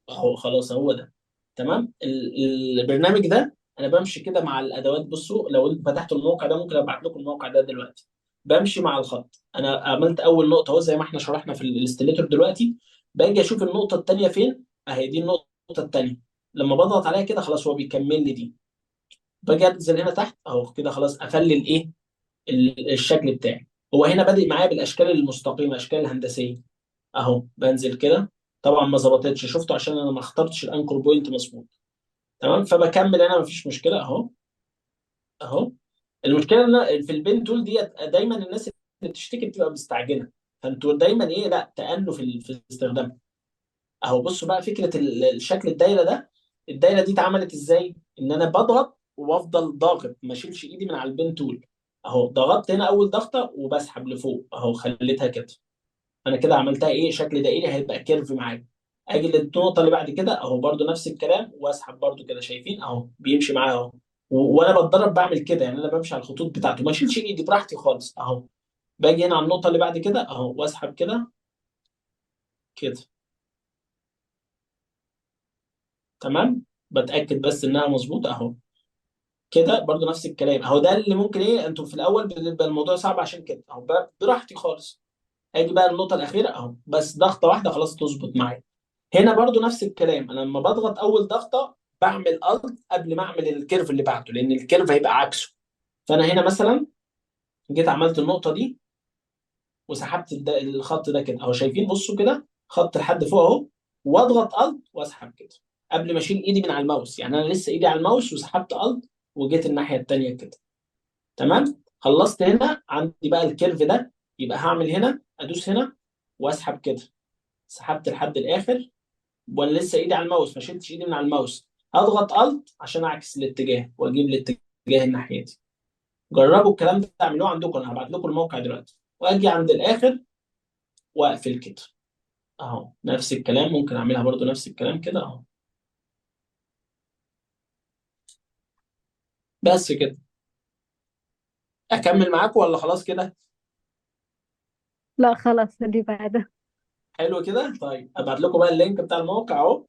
اهو خلاص هو ده. تمام. البرنامج ده انا بمشي كده مع الادوات. بصوا لو انتوا فتحتوا الموقع ده، ممكن ابعت لكم الموقع ده دلوقتي. بمشي مع الخط. انا عملت اول نقطة اهو زي ما احنا شرحنا في ال Illustrator دلوقتي. باجي اشوف النقطة الثانية فين، اهي دي النقطة الثانية. لما بضغط عليها كده خلاص هو بيكمل لي دي. باجي انزل هنا تحت اهو كده خلاص قفل لي الايه، الشكل بتاعي. هو هنا بادئ معايا بالاشكال المستقيمة، اشكال الهندسية اهو. بنزل كده، طبعا ما ظبطتش، شفتوا عشان انا ما اخترتش ال anchor point مظبوط. تمام. فبكمل انا مفيش مشكلة اهو اهو. المشكلة ان في ال pen tool ديت دايما الناس اللي بتشتكي بتبقى مستعجلة، فانتوا دايما ايه، لا تأنوا في استخدامها اهو. بصوا بقى فكرة الشكل الدايرة ده، الدايرة دي اتعملت ازاي؟ ان انا بضغط وافضل ضاغط، ما اشيلش ايدي من على ال pen tool اهو. ضغطت هنا اول ضغطه وبسحب لفوق اهو، خليتها كده. انا كده عملتها ايه، شكل دائري هيبقى curve معايا. اجي للنقطة اللي بعد كده اهو، برده نفس الكلام واسحب برده كده، شايفين اهو بيمشي معايا اهو. وانا بتدرب بعمل كده، يعني انا بمشي على الخطوط بتاعته، ما اشيلش ايدي براحتي خالص اهو. باجي هنا على النقطة اللي بعد كده اهو واسحب كده كده. تمام. بتاكد بس انها مظبوطة اهو كده، برده نفس الكلام اهو. ده اللي ممكن ايه، انتوا في الاول بيبقى الموضوع صعب عشان كده اهو، براحتي خالص. اجي بقى النقطة الاخيرة اهو، بس ضغطه واحدة خلاص تظبط معايا. هنا برضو نفس الكلام، انا لما بضغط اول ضغطه بعمل Alt قبل ما اعمل ال curve اللي بعده، لان ال curve هيبقى عكسه. فانا هنا مثلا جيت عملت النقطة دي وسحبت الخط ده كده اهو، شايفين؟ بصوا كده خط لحد فوق اهو، واضغط Alt واسحب كده قبل ما اشيل ايدي من على الماوس. يعني انا لسه ايدي على الماوس وسحبت Alt وجيت الناحية الثانية كده. تمام. خلصت هنا عندي بقى ال curve ده، يبقى هعمل هنا ادوس هنا واسحب كده، سحبت لحد الاخر وانا لسه ايدي على الماوس، ما شلتش ايدي من على الماوس. هضغط Alt عشان اعكس الاتجاه واجيب الاتجاه الناحية دي. جربوا الكلام ده، اعملوه عندكم، انا هبعت لكم الموقع دلوقتي. واجي عند الاخر واقفل كده اهو. نفس الكلام ممكن اعملها برضو نفس الكلام كده اهو. بس كده. اكمل معاكم ولا خلاص كده؟ لا خلاص اللي بعده. حلو كده. طيب ابعت لكم بقى ال link بتاع الموقع اهو.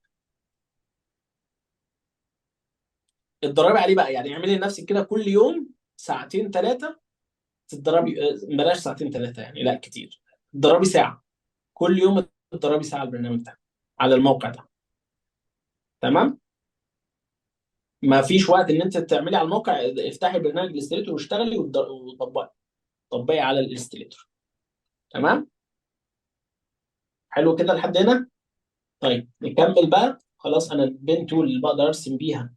اتدربي عليه بقى، يعني اعملي لنفسك كده كل يوم ساعتين ثلاثة تتدربي. بلاش ساعتين ثلاثة يعني، لا كتير، اتدربي ساعة كل يوم، اتدربي ساعة على البرنامج ده على الموقع ده. تمام. ما فيش وقت ان انت تعملي على الموقع، افتحي برنامج ال Illustrator واشتغلي وطبقي، طبقي على ال Illustrator. تمام. حلو كده لحد هنا. طيب نكمل بقى. خلاص انا ال pen tool اللي بقدر ارسم بيها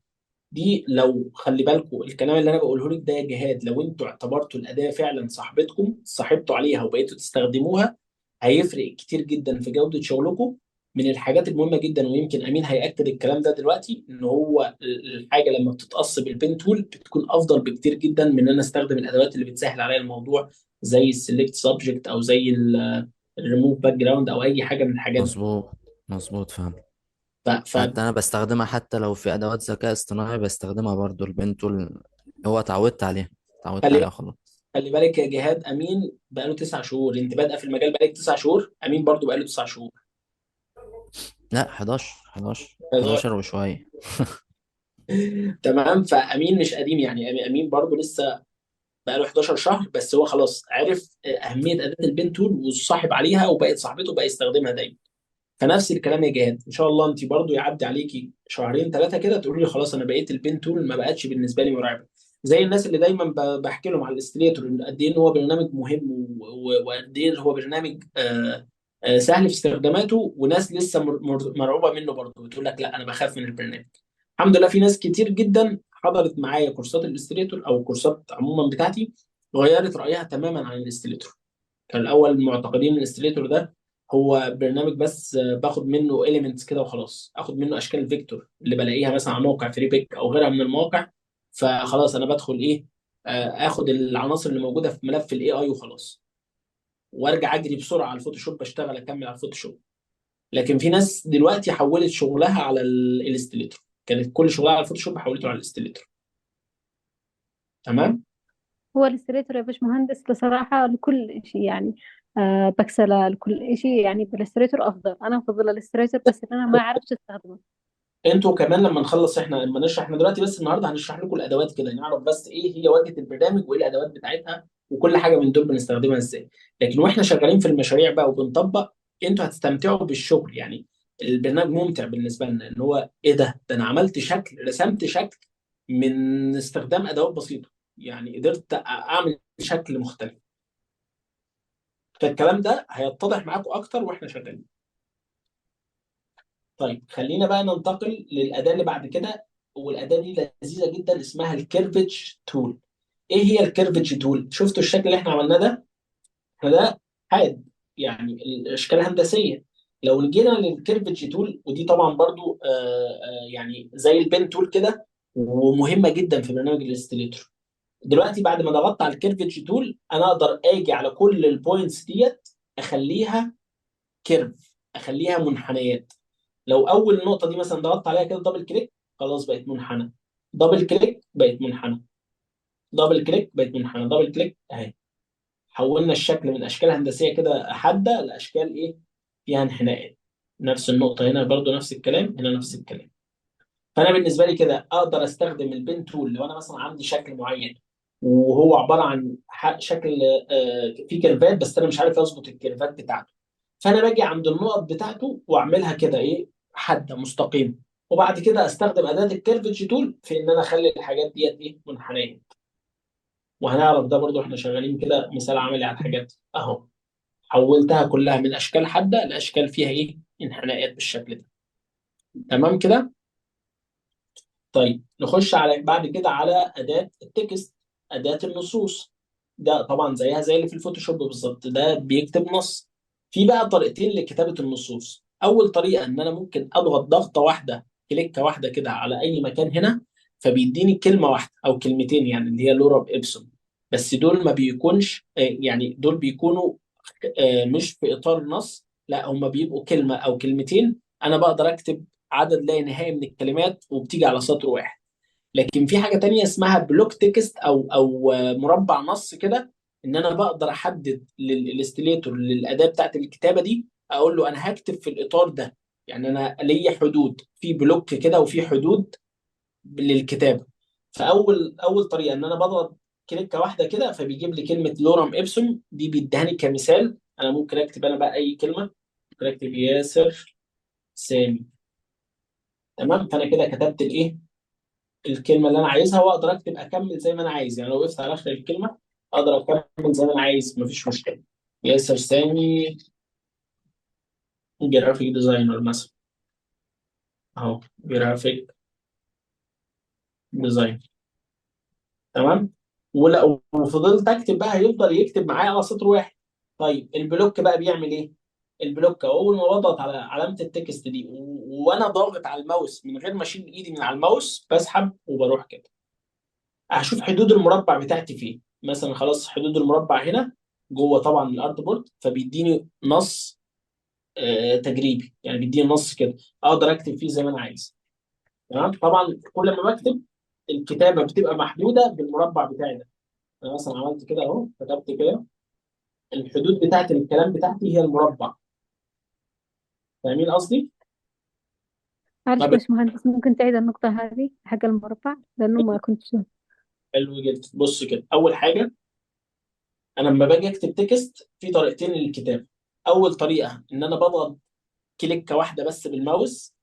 دي، لو خلي بالكم الكلام اللي انا بقوله لك ده يا جهاد، لو انتوا اعتبرتوا الاداة فعلا صاحبتكم، صاحبتوا عليها وبقيتوا تستخدموها، هيفرق كتير جدا في جوده شغلكم. من الحاجات المهمة جدا، ويمكن امين هياكد الكلام ده دلوقتي، ان هو الحاجة لما بتتقص بال pen tool بتكون افضل بكتير جدا من ان انا استخدم الادوات اللي بتسهل عليا الموضوع، زي ال select subject او زي الريموف باك جراوند او اي حاجة من الحاجات دي. مظبوط، مظبوط فاهم. ف حتى انا بستخدمها، حتى لو في ادوات ذكاء اصطناعي بستخدمها برضو ال pen tool. هو اتعودت عليها، اتعودت خلي عليها خلاص. خلي بالك يا جهاد، امين بقاله 9 شهور، انت بادئه في المجال بقالك 9 شهور، امين برضو بقاله 9 شهور. لا 11، 11، 11. 11 وشوية. تمام. فامين مش قديم يعني، امين برضو لسه بقاله 11 شهر، بس هو خلاص عرف اهمية اداه ال pen tool وصاحب عليها وبقت صاحبته وبقى يستخدمها دايما. فنفس الكلام يا جهاد، ان شاء الله انت برضو يعدي عليكي شهرين ثلاثة كده تقولي لي خلاص انا بقيت ال pen tool ما بقتش بالنسبة لي مرعبة، زي الناس اللي دايما بحكي لهم على ال Illustrator قد ايه ان هو برنامج مهم وقد ايه هو برنامج سهل في استخداماته، وناس لسه مرعوبه منه برضه بتقول لك لا انا بخاف من البرنامج. الحمد لله في ناس كتير جدا حضرت معايا كورسات ال Illustrator او كورسات عموما بتاعتي، غيرت رايها تماما عن ال Illustrator. كان الاول معتقدين ان ال Illustrator ده هو برنامج بس باخد منه elements كده وخلاص، اخد منه اشكال vector اللي بلاقيها مثلا على موقع Freepik او غيرها من المواقع. فخلاص انا بدخل ايه، اخد العناصر اللي موجودة في ملف ال AI وخلاص، وارجع اجري بسرعة على ال Photoshop، اشتغل اكمل على ال Photoshop. لكن في ناس دلوقتي حولت شغلها على ال Illustrator، كانت كل شغلها على ال Photoshop حولته على ال Illustrator. تمام. هو ال Illustrator يا باشمهندس بصراحة لكل شيء يعني، بكسلة لكل شيء يعني، بال Illustrator أفضل، أنا أفضل ال Illustrator، بس أنا ما عرفت أستخدمه. انتوا كمان لما نخلص، احنا لما نشرح، احنا دلوقتي بس النهارده هنشرح لكم الادوات كده، نعرف بس ايه هي واجهه البرنامج وايه الادوات بتاعتها وكل حاجة من دول بنستخدمها ازاي. لكن واحنا شغالين في المشاريع بقى وبنطبق، انتوا هتستمتعوا بالشغل. يعني البرنامج ممتع بالنسبة لنا، ان هو ايه ده، ده انا عملت شكل، رسمت شكل من استخدام ادوات بسيطه، يعني قدرت اعمل شكل مختلف. فالكلام ده هيتضح معاكم اكتر واحنا شغالين. طيب خلينا بقى ننتقل للأداة اللي بعد كده، والأداة دي لذيذة جدا، اسمها ال curvature tool. ايه هي ال curvature tool؟ شفتوا الشكل اللي احنا عملناه ده؟ احنا ده حاد، يعني الاشكال الهندسية. لو جينا لل curvature tool، ودي طبعا برضو يعني زي ال pen tool كده، ومهمة جدا في برنامج ال Illustrator. دلوقتي بعد ما ضغطت على ال curvature tool، انا اقدر اجي على كل ال points ديت اخليها curve، اخليها منحنيات. لو اول نقطة دي مثلا ضغطت عليها كده double click، خلاص بقت منحنى، double click بقت منحنى، double click بقت منحنى، double click اهي. حولنا الشكل من اشكال هندسية كده حادة لاشكال ايه؟ فيها انحناءات. نفس النقطة هنا برضو نفس الكلام، هنا نفس الكلام. فانا بالنسبة لي كده اقدر استخدم ال pen tool لو انا مثلا عندي شكل معين وهو عبارة عن شكل فيه curve ات، بس انا مش عارف اظبط ال curve ات بتاعته، فانا باجي عند النقط بتاعته واعملها كده ايه؟ حادة مستقيمة، وبعد كده استخدم اداه ال curvature tool في ان انا اخلي الحاجات ديت ايه؟ منحنيه. وهنعرف ده برضو احنا شغالين كده مثال عملي على الحاجات دي اهو. حولتها كلها من اشكال حادة لاشكال فيها ايه؟ انحناءات بالشكل ده. تمام كده؟ طيب نخش على بعد كده على اداه ال text، اداه النصوص. ده طبعا زيها زي اللي في ال Photoshop بالظبط، ده بيكتب نص. في بقى طريقتين لكتابه النصوص. اول طريقه ان انا ممكن اضغط ضغطه واحدة، كليكه واحدة كده على اي مكان هنا، فبيديني كلمة واحدة او كلمتين، يعني اللي هي lorem ipsum، بس دول ما بيكونش، يعني دول بيكونوا مش في اطار نص، لا هم بيبقوا كلمة او كلمتين. انا بقدر اكتب عدد لا نهائي من الكلمات وبتيجي على سطر واحد. لكن في حاجة تانية اسمها block text او مربع نص كده، ان انا بقدر احدد لل Illustrator، للاداه بتاعت الكتابة دي، اقول له انا هكتب في الاطار ده، يعني انا ليا حدود في block كده وفي حدود للكتابة. فاول طريقه ان انا بضغط كليكه واحدة كده فبيجيب لي كلمة lorem ipsum، دي بيديهاني كمثال. انا ممكن اكتب انا بقى اي كلمة، ممكن اكتب ياسر سامي. تمام، فانا كده كتبت الايه؟ الكلمة اللي انا عايزها، واقدر اكتب اكمل زي ما انا عايز. يعني لو وقفت على اخر الكلمة اقدر اكمل زي ما انا عايز، مفيش مشكلة. ياسر سامي graphic designer مثلا، اهو graphic design. تمام، ولا وفضلت اكتب بقى هيفضل يكتب معايا على سطر واحد. طيب ال block بقى بيعمل ايه؟ ال block اول ما بضغط على علامة ال text دي وانا ضاغط على الماوس من غير ما اشيل ايدي من على الماوس، بسحب وبروح كده هشوف حدود المربع بتاعتي فين. مثلا خلاص حدود المربع هنا جوه طبعا ال artboard، فبيديني نص تجريبي، يعني بيديني نص كده اقدر اكتب فيه زي ما انا عايز. تمام، طبعا كل ما بكتب الكتابة بتبقى محدودة بالمربع بتاعي ده. انا مثلا عملت كده اهو، كتبت كده، الحدود بتاعت الكلام بتاعتي هي المربع. فاهمين قصدي؟ معلش طب باشمهندس، ممكن تعيد النقطة هذه حق المربع لأنه ما كنت. حلو جدا. بص كده، اول حاجة انا لما باجي اكتب text في طريقتين للكتابة. اول طريقه ان انا بضغط كليكه واحدة بس بالماوس،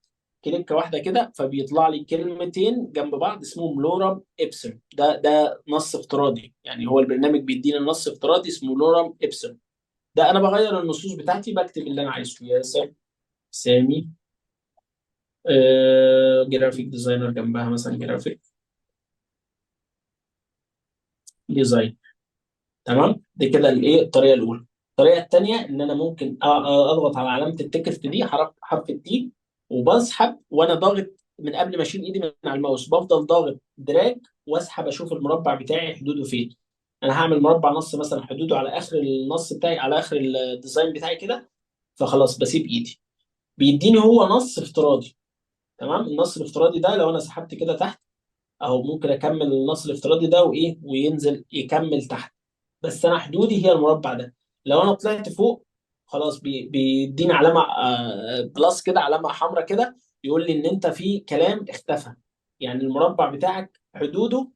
كليكه واحدة كده، فبيطلع لي كلمتين جنب بعض اسمهم lorem ipsum. ده نص افتراضي، يعني هو البرنامج بيدينا نص افتراضي اسمه lorem ipsum. ده انا بغير النصوص بتاعتي، بكتب اللي انا عايزه، ياسر سامي graphic designer، جنبها مثلا graphic design. تمام، دي كده الايه الطريقة الاولى. الطريقة الثانية ان انا ممكن اضغط على علامة ال text دي، حرف ال T، وبسحب وانا ضاغط من قبل ما اشيل ايدي من على الماوس، بفضل ضاغط drag واسحب اشوف المربع بتاعي حدوده فين. انا هعمل مربع نص مثلا حدوده على اخر النص بتاعي، على اخر ال design بتاعي كده، فخلاص بسيب ايدي، بيديني هو نص افتراضي. تمام. النص الافتراضي ده لو انا سحبت كده تحت اهو، ممكن اكمل النص الافتراضي ده وايه، وينزل يكمل تحت، بس انا حدودي هي المربع ده. لو انا طلعت فوق خلاص بيديني علامة plus كده، علامة حمراء كده، يقول لي ان انت في كلام اختفى، يعني المربع بتاعك حدوده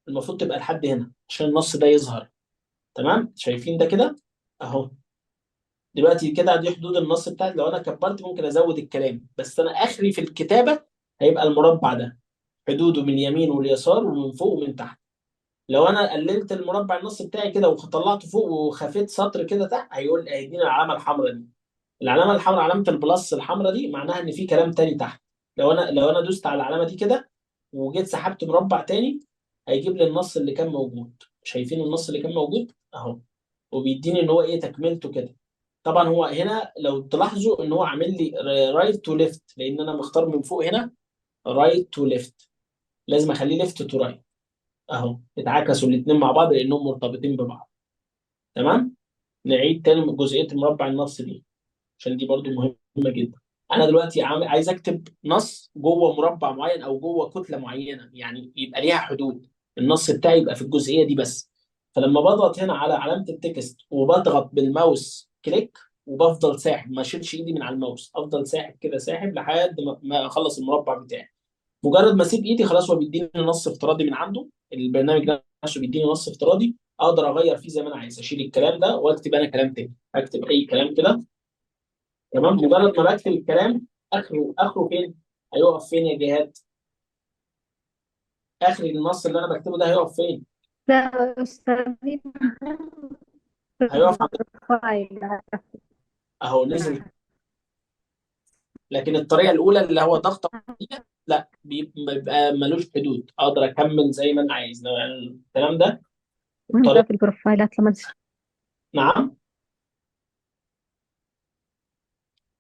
المفروض تبقى لحد هنا عشان النص ده يظهر. تمام، شايفين ده كده اهو. دلوقتي كده دي حدود النص بتاعتي. لو انا كبرت ممكن ازود الكلام، بس انا اخري في الكتابة هيبقى المربع ده، حدوده من اليمين واليسار ومن فوق ومن تحت. لو انا قللت المربع النص بتاعي كده وطلعته فوق وخفيت سطر كده تحت، هيدينا العلامة الحمراء دي. العلامة الحمراء، علامة ال plus الحمراء دي، معناها ان في كلام تاني تحت. لو انا دوست على العلامة دي كده وجيت سحبت مربع تاني، هيجيب لي النص اللي كان موجود. شايفين النص اللي كان موجود اهو، وبيديني ان هو ايه تكملته كده. طبعا هو هنا لو تلاحظوا ان هو عامل لي right to left، لان انا مختار من فوق هنا right to left، لازم اخليه left to right اهو. اتعكسوا الاثنين مع بعض لانهم مرتبطين ببعض. تمام، نعيد تاني من جزئية المربع النص دي عشان دي برضو مهمة جدا. انا دلوقتي عايز اكتب نص جوه مربع معين او جوه كتلة معينة، يعني يبقى ليها حدود، النص بتاعي يبقى في الجزئية دي بس. فلما بضغط هنا على علامة ال text وبضغط بالماوس click وبفضل ساحب، ما اشيلش ايدي من على الماوس، افضل ساحب كده ساحب لحد ما اخلص المربع بتاعي. مجرد ما اسيب ايدي خلاص هو بيديني نص افتراضي من عنده، البرنامج نفسه بيديني نص افتراضي اقدر اغير فيه زي ما انا عايز، اشيل الكلام ده واكتب انا كلام تاني، اكتب اي كلام كده. تمام، مجرد ما بكتب الكلام اخره فين؟ هيقف فين يا جهاد؟ اخر النص اللي انا بكتبه ده هيقف فين؟ لا أستاذي، هيقف عند ال profile. اهو نزل. لكن الطريقة الاولى اللي هو ضغطه لا، بيبقى ملوش حدود، اقدر اكمل زي ما انا عايز. الكلام ده الطريقة. في البروفايلات لما تشتغل. نعم.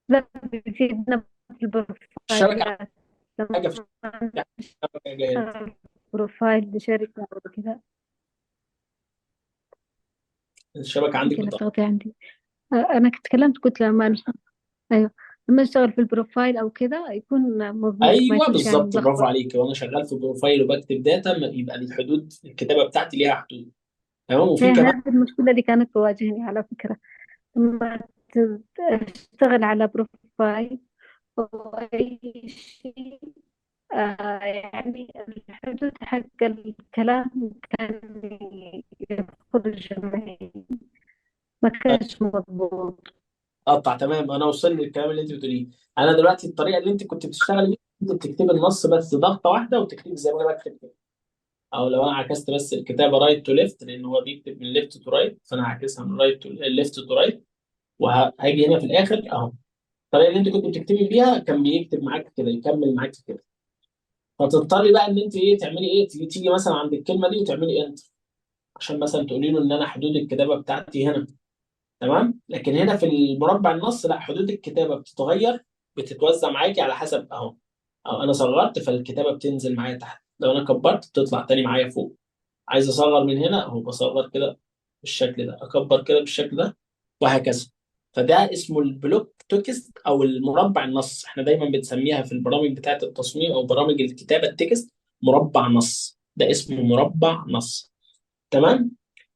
لا، بيفيدنا في الشبكة البروفايلات حاجة في لما الشبكة يا جهاد. نشتغل profile لشركة أو كذا. الشبكة عندك يمكن بتقطع. التغطية عندي. أنا كنت تكلمت قلت لما نشتغل، أيوه، لما نشتغل في ال profile أو كذا يكون مضبوط، ما ايوه يكونش يعني بالظبط، برافو ملخبط. عليك. وانا شغال في profile وبكتب data يبقى الحدود الكتابة بتاعتي ليها حدود. تمام. وفي هي كمان هذه المشكلة اللي كانت تواجهني على فكرة، لما تشتغل على profile أو أي شيء، يعني الحدود حق الكلام كان يخرج معي، ما كانش مضبوط. قطع. تمام، انا وصل لي الكلام اللي انت بتقوليه. انا دلوقتي الطريقة اللي انت كنت بتشتغلي بيها، انت بتكتبي النص بس ضغطه واحدة وتكتبي زي ما انا بكتب كده، او لو انا عكست بس الكتابة right to left، لان هو بيكتب من left to right، فانا هعكسها من right to left to right، وهاجي هنا في الاخر اهو. الطريقة اللي انت كنت بتكتبي بيها كان بيكتب معاك كده، يكمل معاك كده. فتضطري بقى ان انت ايه تعملي ايه، تيجي مثلا عند الكلمة دي وتعملي enter عشان مثلا تقولي له ان انا حدود الكتابة بتاعتي هنا. تمام. لكن هنا في المربع النص لا، حدود الكتابة بتتغير، بتتوزع معاكي على حسب اهو. اهو انا صغرت فالكتابه بتنزل معايا تحت، لو انا كبرت بتطلع تاني معايا فوق. عايز اصغر من هنا اهو، بصغر كده بالشكل ده، اكبر كده بالشكل ده، وهكذا. فده اسمه ال block text او المربع النص. احنا دايما بنسميها في البرامج بتاعه التصميم او برامج الكتابة ال text مربع نص، ده اسمه مربع نص. تمام.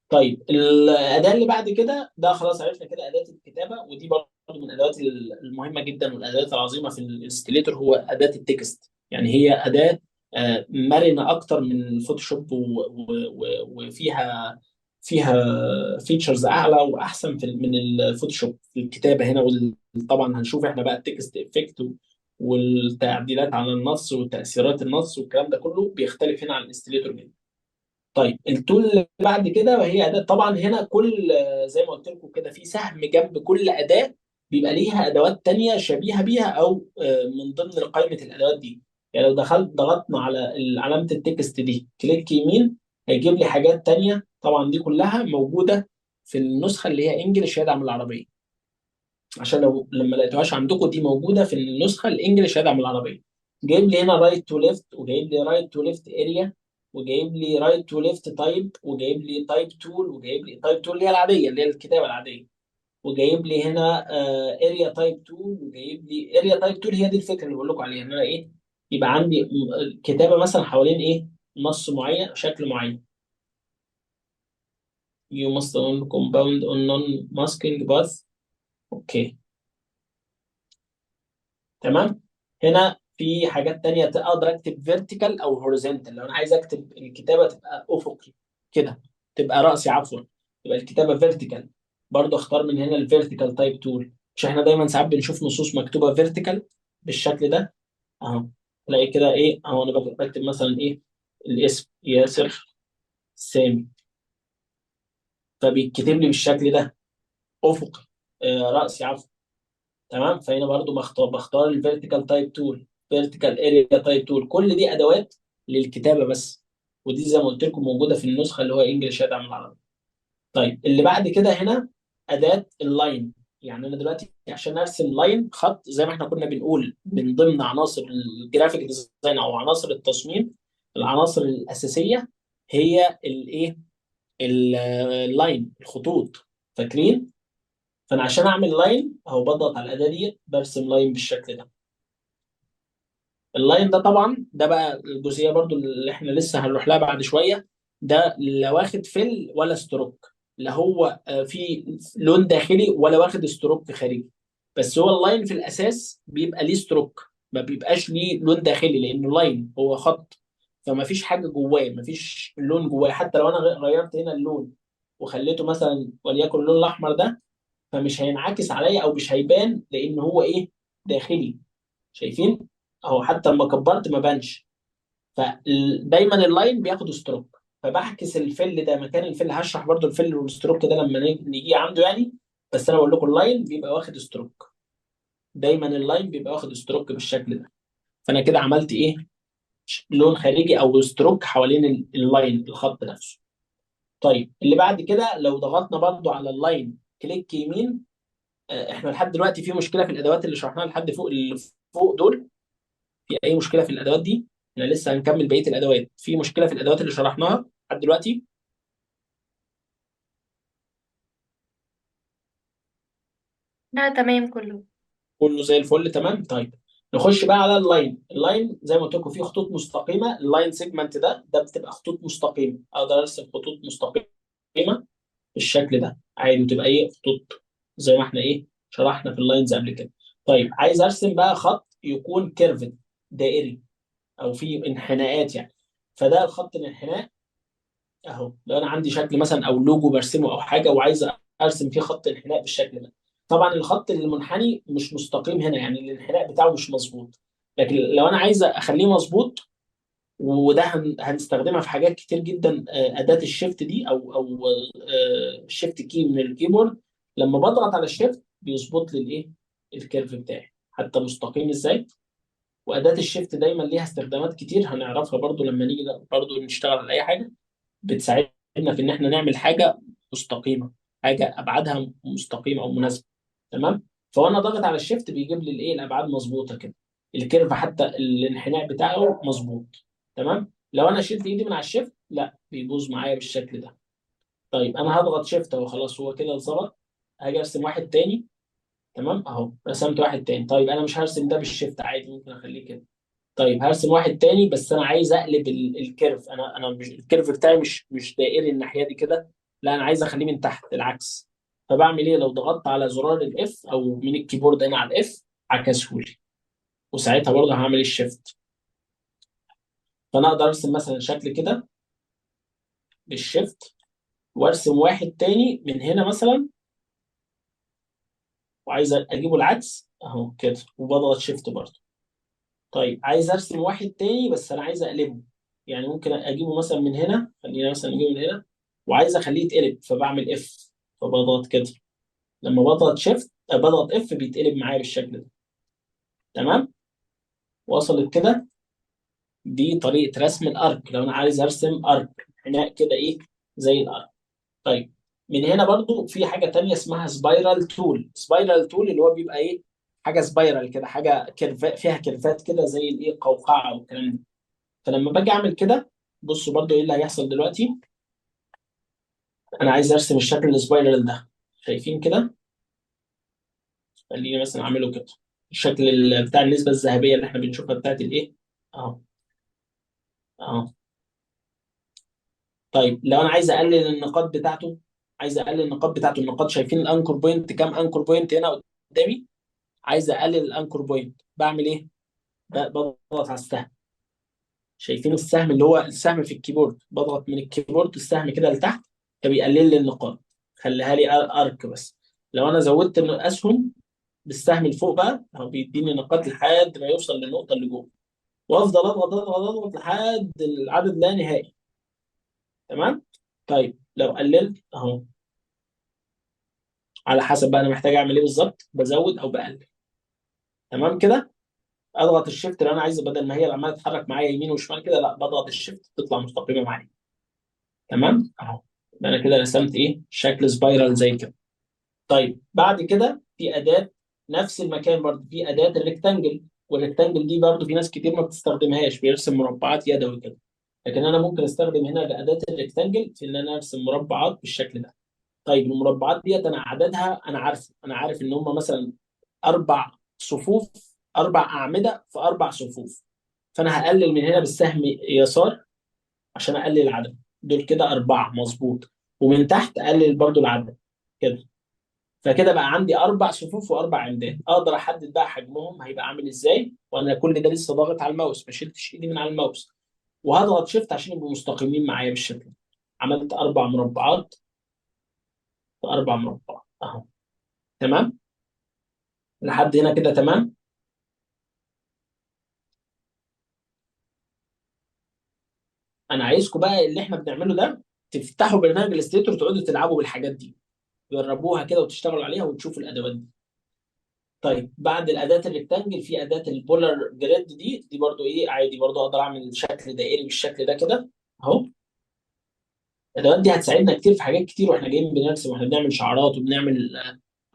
طيب الاداة اللي بعد كده، ده خلاص عرفنا كده اداه الكتابة، ودي برضه من الادوات المهمة جدا والادوات العظيمة في ال Illustrator، هو اداه ال text. يعني هي اداه مرنه اكتر من الفوتوشوب وفيها features اعلى واحسن من الفوتوشوب في الكتابة هنا. طبعا هنشوف احنا بقى ال text effect والتعديلات على النص وتاثيرات النص والكلام ده كله بيختلف هنا عن ال Illustrator جدا. طيب ال tool اللي بعد كده وهي اداه، طبعا هنا كل زي ما قلت لكم كده في سهم جنب كل اداه بيبقى ليها ادوات تانية شبيهه بيها او من ضمن قائمة الادوات دي. يعني لو ضغطنا على علامة ال text دي click يمين هيجيب لي حاجات تانية، طبعا دي كلها موجودة في النسخة اللي هي English يدعم العربية، عشان لو لما لقيتوهاش عندكم دي موجودة في النسخة ال English يدعم العربية. جايب لي هنا right to left، وجايب لي right to left area، وجايب لي right to left type، وجايب لي type tool، وجايب لي type tool اللي هي العادية اللي هي الكتابة العادية، وجايب لي هنا area type tool، وجايب لي area type tool. هي دي الفكرة اللي بقول لكم عليها، ان انا ايه، يبقى عندي كتابه مثلا حوالين ايه، نص معين، شكل معين. You must own compound on non-masking path. okay تمام. هنا في حاجات تانية اقدر اكتب vertical او horizontal. لو انا عايز اكتب الكتابة تبقى افقي كده، تبقى رأسي عفوا، تبقى الكتابة vertical، برضو اختار من هنا ال vertical type tool. مش احنا دايما ساعات بنشوف نصوص مكتوبة vertical بالشكل ده اهو، تلاقي كده ايه اهو، انا بكتب مثلا ايه الاسم ياسر سامي، فبيتكتب لي بالشكل ده افقي، رأسي عفوا. تمام. فهنا برضو بختار ال vertical type tool، vertical area type tool، كل دي ادوات للكتابة بس، ودي زي ما قلت لكم موجودة في النسخة اللي هو English يدعم العربي. طيب اللي بعد كده هنا اداه ال line. يعني انا دلوقتي عشان ارسم line خط زي ما احنا كنا بنقول من ضمن عناصر ال graphic design او عناصر التصميم، العناصر الاساسية هي الايه، ال line، الخطوط، فاكرين؟ فانا عشان اعمل line اهو بضغط على الاداة دي برسم line بالشكل ده. ال line ده طبعا ده بقى الجزئية برضو اللي احنا لسه هنروح لها بعد شوية، ده لا واخد fill ولا stroke، لا هو في لون داخلي ولا واخد stroke خارجي، بس هو ال line في الاساس بيبقى ليه stroke، ما بيبقاش ليه لون داخلي لانه line هو خط، فما فيش حاجة جواه، ما فيش لون جواه. حتى لو انا غيرت هنا اللون وخليته مثلا وليكن اللون الاحمر ده، فمش هينعكس عليا او مش هيبان لان هو ايه، داخلي. شايفين اهو، حتى لما كبرت ما بانش. فدايما ال line بياخد stroke، فبعكس ال fill ده مكان ال fill. هشرح برضو ال fill وال stroke ده لما نيجي عنده يعني، بس انا بقول لكم ال line بيبقى واخد stroke، دايما ال line بيبقى واخد stroke بالشكل ده. فانا كده عملت ايه، لون خارجي او stroke حوالين ال line، الخط نفسه. طيب اللي بعد كده لو ضغطنا برضو على ال line click يمين، احنا لحد دلوقتي في مشكلة في الادوات اللي شرحناها لحد فوق، اللي فوق دول في اي مشكلة في الادوات دي؟ احنا لسه هنكمل بقية الادوات. في مشكلة في الادوات اللي شرحناها لحد دلوقتي؟ لا تمام كله. كله زي الفل تمام. طيب نخش بقى على ال line. ال line زي ما قلت لكم فيه خطوط مستقيمة، ال line segment ده بتبقى خطوط مستقيمة، اقدر ارسم خطوط مستقيمة بالشكل ده عادي، وتبقى ايه خطوط زي ما احنا ايه شرحنا في ال lines قبل كده. طيب عايز ارسم بقى خط يكون curved دائري او فيه انحناءات يعني، فده الخط الانحناء اهو. لو انا عندي شكل مثلا او لوجو برسمه او حاجة وعايز ارسم فيه خط انحناء بالشكل ده، طبعا الخط المنحني مش مستقيم هنا، يعني الانحناء بتاعه مش مظبوط، لكن لو انا عايز اخليه مظبوط، وده هنستخدمها في حاجات كتير جدا، اداه ال shift دي او ال shift key من ال keyboard، لما بضغط على ال shift بيظبط لي الايه ال curve بتاعي حتى مستقيم ازاي. واداه ال shift دايما ليها استخدامات كتير هنعرفها برضو لما نيجي برضو نشتغل على اي حاجة، بتساعدنا في ان احنا نعمل حاجة مستقيمة، حاجة ابعادها مستقيمة او مناسبة. تمام. فوانا ضاغط على ال shift بيجيب لي الايه الابعاد مظبوطة كده، ال curve حتى الانحناء بتاعه مظبوط. تمام. لو انا شلت ايدي من على ال shift لا بيبوظ معايا بالشكل ده. طيب انا هضغط shift اهو، خلاص هو كده اتظبط. هاجي ارسم واحد تاني. تمام اهو رسمت واحد تاني. طيب انا مش هرسم ده بال shift عادي، ممكن اخليه كده. طيب هرسم واحد تاني، بس انا عايز اقلب ال curve، انا مش ال curve بتاعي مش دائري الناحية دي كده، لا انا عايز اخليه من تحت العكس. فبعمل ايه؟ لو ضغطت على زرار ال F او من ال keyboard هنا على ال F عكسهولي، وساعتها برضه هعمل ال shift. فانا اقدر ارسم مثلا شكل كده بال shift، وارسم واحد تاني من هنا مثلا وعايز اجيبه العكس اهو كده، وبضغط shift برضه. طيب عايز ارسم واحد تاني بس انا عايز اقلبه، يعني ممكن اجيبه مثلا من هنا، خلينا مثلا نجيبه من هنا، وعايز اخليه يتقلب، فبعمل F، فبضغط كده. لما بضغط shift بضغط F بيتقلب معايا بالشكل ده. تمام، وصلت كده؟ دي طريقة رسم ال arc لو انا عايز ارسم arc انحناء كده ايه زي ال arc. طيب من هنا برضو في حاجة تانية اسمها spiral tool. spiral tool اللي هو بيبقى ايه؟ حاجة spiral كده، حاجة curve فيها curve ات كده زي الايه، قوقعه والكلام ده. فلما باجي اعمل كده، بصوا برضو ايه اللي هيحصل دلوقتي. انا عايز ارسم الشكل ال spiral ده، شايفين كده؟ خليني مثلا اعمله كده، الشكل بتاع النسبة الذهبية اللي احنا بنشوفها بتاعت الايه، اهو اهو. طيب لو انا عايز اقلل النقاط بتاعته، عايز اقلل النقاط بتاعته، النقاط شايفين ال anchor point، كام anchor point هنا قدامي؟ عايز اقلل ال anchor point، بعمل ايه؟ بضغط على السهم، شايفين السهم اللي هو السهم في ال keyboard، بضغط من ال keyboard السهم كده لتحت، فبيقلل لي النقاط، خليها لي arc بس. لو انا زودت الاسهم بالسهم لفوق بقى، هو بيديني نقاط لحد ما يوصل للنقطة اللي جوه، وافضل اضغط اضغط اضغط لحد العدد لا نهائي. تمام؟ طيب لو قللت اهو، على حسب بقى انا محتاج اعمل ايه بالظبط، بزود او بقلل. تمام كده؟ اضغط ال shift لو انا عايز، بدل ما هي عماله تتحرك معايا يمين وشمال كده، لا بضغط ال shift تطلع مستقيمة معايا. تمام؟ اهو يبقى انا كده رسمت ايه؟ شكل spiral زي كده. طيب بعد كده في اداه نفس المكان برضه، في اداه ال rectangle، وال rectangle دي برضه في ناس كتير ما بتستخدمهاش، بيرسم مربعات يدوي كده، لكن انا ممكن استخدم هنا اداه ال rectangle في ان انا ارسم مربعات بالشكل ده. طيب المربعات ديت انا عددها انا عارفه، انا عارف ان هم مثلا 4 صفوف، 4 اعمدة في 4 صفوف، فانا هقلل من هنا بالسهم يسار عشان اقلل العدد، دول كده 4 مظبوط، ومن تحت اقلل برضو العدد كده، فكده بقى عندي 4 صفوف واربع عمدان، اقدر احدد بقى حجمهم هيبقى عامل ازاي، وانا كل ده لسه ضاغط على الماوس، ما شلتش ايدي من على الماوس، وهضغط shift عشان يبقوا مستقيمين معايا بالشكل ده. عملت 4 مربعات في 4 مربعات اهو. تمام؟ لحد هنا كده تمام؟ انا عايزكم بقى اللي احنا بنعمله ده تفتحوا برنامج ال Illustrator وتقعدوا تلعبوا بالحاجات دي، جربوها كده وتشتغلوا عليها وتشوفوا الادوات دي. طيب بعد الاداة ال rectangle في اداه ال polar grid، دي برضو ايه، عادي برضو اقدر اعمل شكل دائري بالشكل ده كده اهو. الادوات دي هتساعدنا كتير في حاجات كتير واحنا جايين بنرسم، واحنا بنعمل شعارات،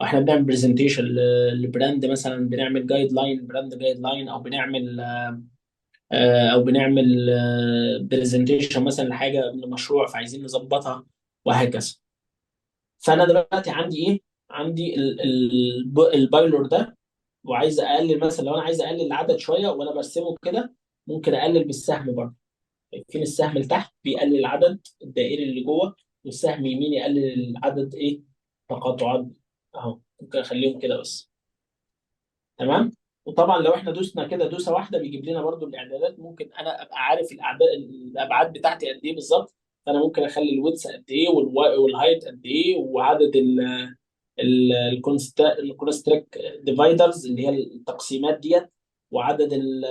واحنا بنعمل presentation ل brand مثلا، بنعمل guideline، brand guideline، او بنعمل presentation مثلا لحاجة لمشروع فعايزين نظبطها وهكذا. فانا دلوقتي عندي ايه؟ عندي ال polar ده، وعايز اقلل مثلا، لو انا عايز اقلل العدد شوية وانا برسمه كده ممكن اقلل بالسهم برضه. شايفين السهم لتحت بيقلل العدد الدائري اللي جوه، والسهم يمين يقلل العدد ايه؟ تقاطعات اهو، ممكن اخليهم كده بس. تمام؟ وطبعا لو احنا دوسنا كده دوسة واحدة بيجيب لنا برضو الاعدادات، ممكن انا ابقى عارف الابعاد بتاعتي قد ايه بالظبط، فانا ممكن اخلي ال width قد ايه وال height قد ايه، وعدد ال concentric dividers اللي هي التقسيمات ديت، وعدد ال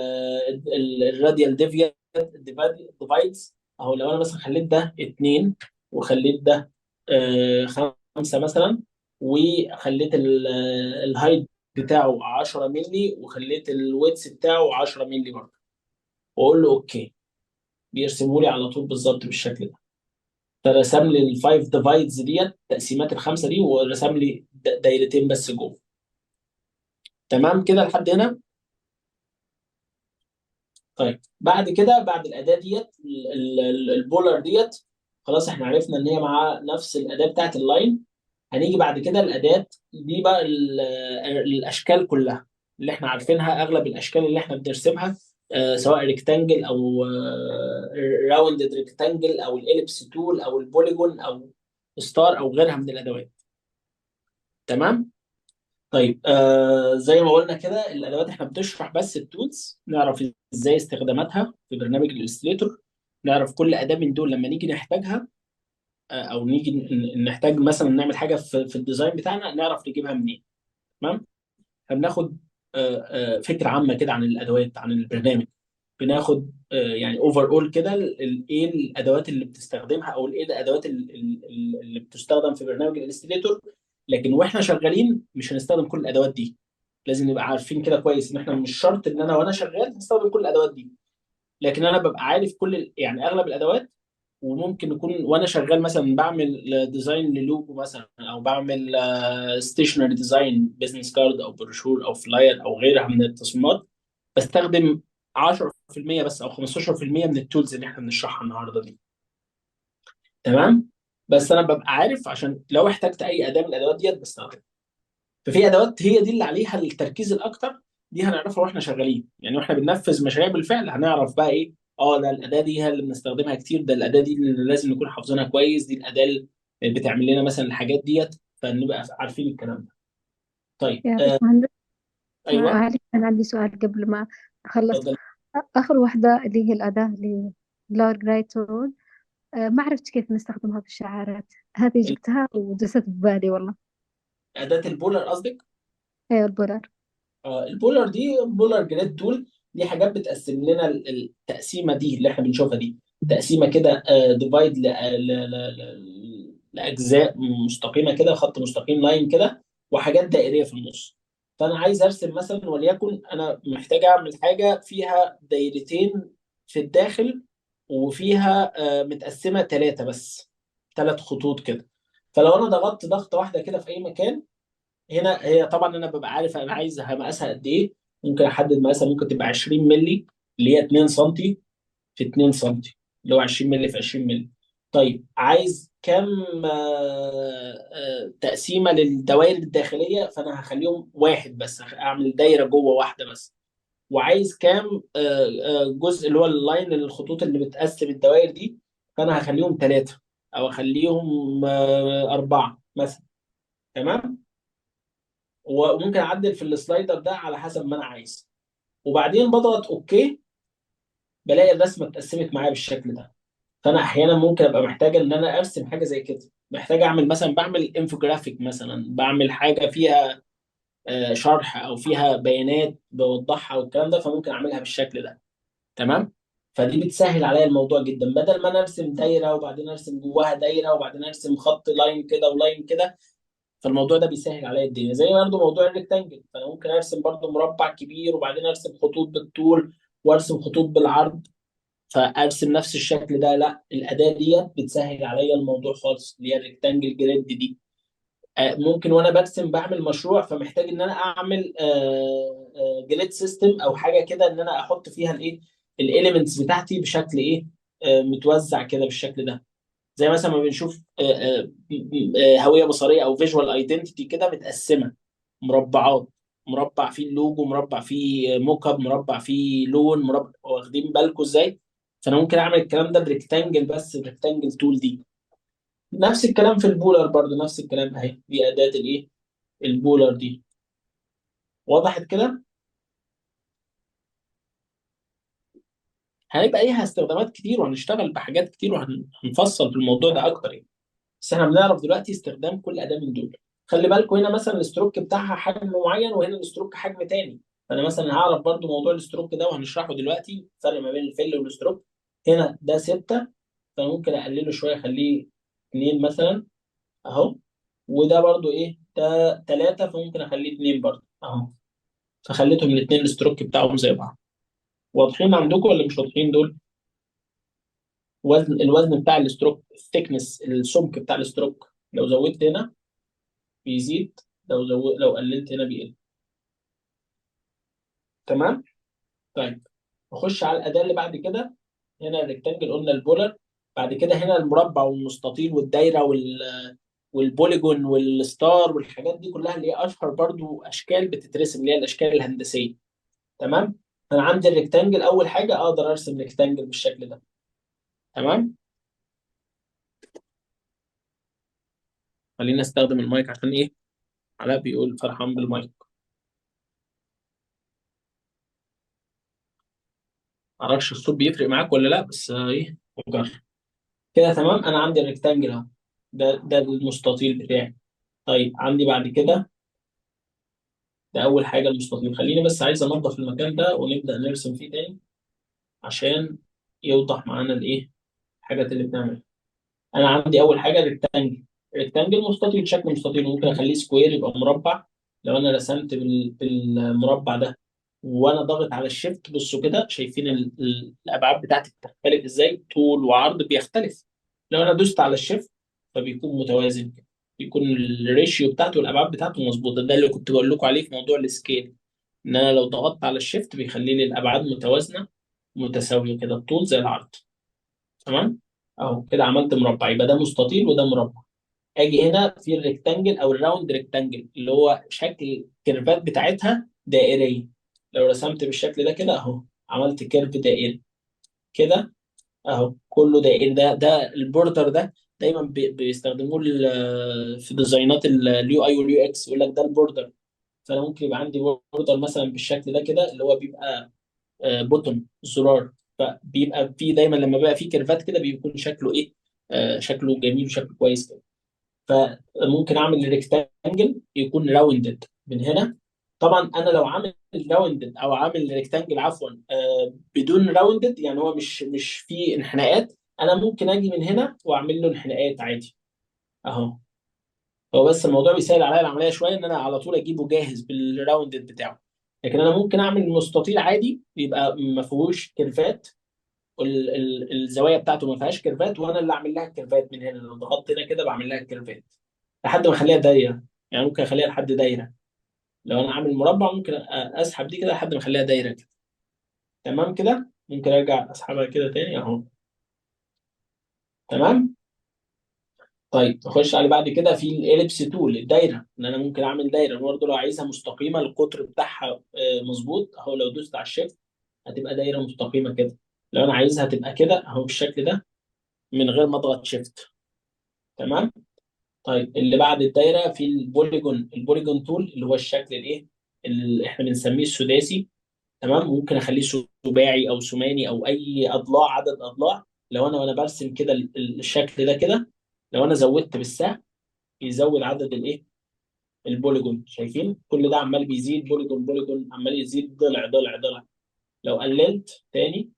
radial divides اهو. لو انا مثلا خليت ده 2 وخليت ده 5 مثلا، وخليت ال height بتاعه 10 مللي، وخليت ال width بتاعه 10 مللي برضه، واقول له okay، بيرسمه لي على طول بالظبط بالشكل ده. فرسم لي ال five divides ديت، تقسيمات الخمسة دي، ورسم لي دايرتين بس جوه. تمام كده لحد هنا؟ طيب بعد كده، بعد الاداة ديت ال polar ديت، خلاص احنا عرفنا ان هي مع نفس الاداة بتاعت ال line. هنيجي بعد كده الاداة دي بقى الاشكال كلها اللي احنا عارفينها، اغلب الاشكال اللي احنا بنرسمها، سواء rectangle او rounded rectangle او ال ellipse tool او ال polygon او star او غيرها من الادوات. تمام؟ طيب زي ما قلنا كده الادوات احنا بنشرح بس ال tools، نعرف ازاي استخداماتها في برنامج ال Illustrator، نعرف كل اداه من دول لما نيجي نحتاجها، او نيجي نحتاج مثلا نعمل حاجة في ال design بتاعنا نعرف نجيبها منين. تمام؟ فبناخد فكرة عامة كده عن الادوات، عن البرنامج، بناخد يعني overall كده ايه الادوات اللي بتستخدمها، او ايه الادوات اللي بتستخدم في برنامج ال Illustrator. لكن واحنا شغالين مش هنستخدم كل الادوات دي، لازم نبقى عارفين كده كويس ان احنا مش شرط ان انا وانا شغال هستخدم كل الادوات دي، لكن انا ببقى عارف كل يعني اغلب الادوات وممكن يكون وانا شغال مثلا بعمل design لل logo مثلا، او بعمل stationery design، business card او بروشور او flyer او غيرها من التصميمات، بستخدم 10% بس او 15% من ال tools اللي احنا بنشرحها النهارده دي. تمام؟ بس انا ببقى عارف عشان لو احتجت اي اداه من الادوات ديت بستخدمها. ففي ادوات هي دي اللي عليها التركيز الاكتر، دي هنعرفها واحنا شغالين، يعني واحنا بننفذ مشاريع بالفعل هنعرف بقى ايه، ده الاداة دي هي اللي بنستخدمها كتير، ده الاداة دي اللي لازم نكون حافظينها كويس، دي الاداة اللي بتعمل لنا مثلا الحاجات ديت، فنبقى عارفين الكلام ده. طيب يا باشمهندس. ايوه. معلش أنا عندي سؤال قبل ما أخلص. اتفضل. آخر واحدة اللي هي الأداة اللي polar grid tool، ما عرفت كيف نستخدمها في الشعارات هذه، جبتها وجلست ببالي والله. اداه ال polar قصدك؟ أيوة ال polar. ال polar دي polar grid tool، دي حاجات بتقسم لنا التقسيمه دي اللي احنا بنشوفها دي، تقسيمه كده divide لاجزاء مستقيمة كده، خط مستقيم line كده، وحاجات دائريه في النص. فانا عايز ارسم مثلا، وليكن انا محتاج اعمل حاجة فيها دايرتين في الداخل وفيها متقسمه 3 بس، 3 خطوط كده. فلو انا ضغطت ضغطه واحدة كده في اي مكان هنا، هي طبعا انا ببقى عارف انا عايز مقاسها قد ايه، ممكن احدد مقاسها، ممكن تبقى 20 مللي اللي هي 2 سم في 2 سم، اللي هو 20 مللي في 20 مللي. طيب عايز كام تقسيمه للدوائر الداخلية؟ فانا هخليهم واحد بس، اعمل دايرة جوه واحدة بس. وعايز كام جزء اللي هو ال line، الخطوط اللي بتقسم الدوائر دي، فانا هخليهم 3 او اخليهم 4 مثلا. تمام؟ وممكن اعدل في ال slider ده على حسب ما انا عايز. وبعدين بضغط okay، بلاقي الرسمة اتقسمت معايا بالشكل ده. فانا احيانا ممكن ابقى محتاج ان انا ارسم حاجة زي كده، محتاج اعمل مثلا، بعمل انفوجرافيك مثلا، بعمل حاجة فيها شرح او فيها بيانات بوضحها والكلام ده، فممكن اعملها بالشكل ده. تمام؟ فدي بتسهل عليا الموضوع جدا، بدل ما انا ارسم دايرة وبعدين ارسم جواها دايرة وبعدين ارسم خط line كده و line كده، فالموضوع ده بيسهل عليا الدنيا. زي برضه موضوع ال rectangle، فانا ممكن ارسم برضه مربع كبير وبعدين ارسم خطوط بالطول وارسم خطوط بالعرض، فارسم نفس الشكل ده. لا، الاداة ديت بتسهل عليا الموضوع خالص، اللي هي ال rectangle grid دي. ممكن وانا برسم بعمل مشروع، فمحتاج ان انا اعمل grid system او حاجة كده، ان انا احط فيها الايه، ال elements بتاعتي بشكل ايه، متوزع كده بالشكل ده. زي مثلا ما بنشوف هوية بصريه او visual identity كده متقسمه مربعات، مربع فيه اللوجو، مربع فيه mock up، مربع فيه لون، مربع، واخدين بالكم ازاي؟ فانا ممكن اعمل الكلام ده ب rectangle بس، ب rectangle tool دي. نفس الكلام في ال polar برضو، نفس الكلام اهي، دي اداه الايه، ال polar دي. وضحت كده؟ هيبقى ليها استخدامات كتير وهنشتغل بحاجات كتير وهنفصل في الموضوع ده اكتر يعني. بس احنا بنعرف دلوقتي استخدام كل اداه من دول. خلي بالكم هنا مثلا ال stroke بتاعها حجم معين وهنا ال stroke حجم تاني، فانا مثلا هعرف برضو موضوع ال stroke ده وهنشرحه دلوقتي، الفرق ما بين ال fill وال stroke. هنا ده 6، فممكن اقلله شوية اخليه 2 مثلا اهو، وده برضو ايه، ده 3، فممكن اخليه 2 برضو اهو، فخليتهم الاثنين ال stroke بتاعهم زي بعض. واضحين عندكم ولا مش واضحين دول؟ الوزن بتاع ال stroke، ال thickness، السمك بتاع ال stroke، لو زودت هنا بيزيد، لو قللت هنا بيقل. تمام؟ طيب نخش على الاداة اللي بعد كده. هنا ال rectangle قلنا ال polar، بعد كده هنا المربع والمستطيل والدايره وال polygon وال star والحاجات دي كلها اللي هي اشهر برضو اشكال بتترسم، اللي هي الاشكال الهندسية. تمام؟ انا عندي ال rectangle، اول حاجة اقدر ارسم rectangle بالشكل ده. تمام؟ خلينا استخدم المايك عشان ايه؟ علاء بيقول فرحان بالمايك. معرفش الصوت بيفرق معاك ولا لا، بس ايه مجرد كده. تمام؟ انا عندي ال rectangle اهو، ده المستطيل بتاعي. طيب عندي بعد كده ده اول حاجة المستطيل. خليني بس عايز انظف المكان ده ونبدا نرسم فيه تاني عشان يوضح معانا الايه، الحاجات اللي بنعملها. انا عندي اول حاجة rectangle، rectangle مستطيل، شكل مستطيل، ممكن اخليه square يبقى مربع. لو انا رسمت بالمربع ده وانا ضاغط على ال shift، بصوا كده شايفين الابعاد بتاعتي بتختلف ازاي، طول وعرض بيختلف. لو انا دوست على ال shift فبيكون متوازن كده، بيكون ال ratio بتاعته والابعاد بتاعته مظبوطة. ده اللي كنت بقول لكم عليه في موضوع ال scale، ان انا لو ضغطت على ال shift بيخلي لي الابعاد متوازنة متساوية كده، الطول زي العرض. تمام اهو كده عملت مربع، يبقى ده مستطيل وده مربع. اجي هنا في ال rectangle او ال round rectangle اللي هو شكل ال curve ات بتاعتها دائريه. لو رسمت بالشكل ده كده اهو، عملت curve دائري كده اهو، كله دائري. ده ال border ده دايما بيستخدموه في design ات ال UI وال UX، يقول لك ده ال border. فانا ممكن يبقى عندي border مثلا بالشكل ده كده، اللي هو بيبقى button زرار، فبيبقى فيه دايما لما بيبقى فيه curve ات كده بيكون شكله ايه؟ شكله جميل وشكله كويس كده. فممكن اعمل rectangle يكون rounded من هنا. طبعا انا لو عامل rounded او عامل rectangle عفوا بدون rounded، يعني هو مش فيه انحناءات، انا ممكن اجي من هنا واعمل له انحناءات عادي اهو. هو بس الموضوع بيسهل عليا العملية شوية ان انا على طول اجيبه جاهز بال rounded بتاعه، لكن انا ممكن اعمل مستطيل عادي يبقى ما فيهوش curve ات، الزوايا بتاعته ما فيهاش curve ات، وانا اللي اعمل لها ال curve ات من هنا. لو ضغطت هنا كده بعمل لها ال curve ات لحد ما اخليها دايرة، يعني ممكن اخليها لحد دايرة. لو انا عامل مربع ممكن اسحب دي كده لحد ما اخليها دايرة كده. تمام كده، ممكن ارجع اسحبها كده تاني اهو. تمام. طيب نخش على بعد كده في ال ellipse tool، الدايرة، ان انا ممكن اعمل دايرة برضه لو عايزها مستقيمة، القطر بتاعها مظبوط اهو. لو دوست على ال shift هتبقى دايرة مستقيمة كده. لو انا عايزها تبقى كده اهو بالشكل ده من غير ما اضغط shift. تمام. طيب اللي بعد الدايرة في ال polygon، ال polygon tool اللي هو الشكل الايه اللي احنا بنسميه السداسي. تمام. ممكن اخليه سباعي او ثماني او اي اضلاع، عدد اضلاع. لو انا وانا برسم كده الشكل ده كده، لو انا زودت بالسهم يزود عدد الايه ال polygon. شايفين كل ده عمال بيزيد polygon polygon، عمال يزيد ضلع ضلع ضلع. لو قللت تاني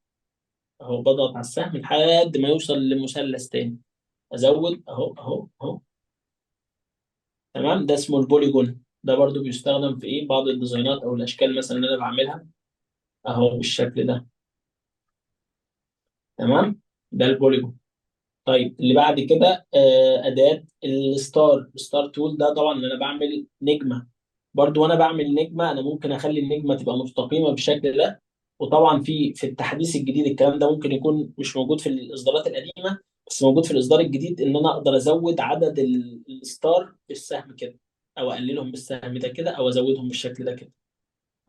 اهو، بضغط على السهم لحد ما يوصل لمثلث تاني، ازود اهو اهو اهو. تمام. ده اسمه ال polygon. ده برضو بيستخدم في ايه بعض ال design ات او الاشكال مثلا اللي انا بعملها اهو بالشكل ده. تمام. ده ال polygon. طيب اللي بعد كده اداه ال star، ال star tool. ده طبعا ان انا بعمل نجمه برضو، وانا بعمل نجمه انا ممكن اخلي النجمة تبقى مستقيمة بالشكل ده. وطبعا في التحديث الجديد الكلام ده ممكن يكون مش موجود في الاصدارات القديمة، بس موجود في الاصدار الجديد، ان انا اقدر ازود عدد ال star بالسهم كده، او اقللهم بالسهم ده كده، او ازودهم بالشكل ده كده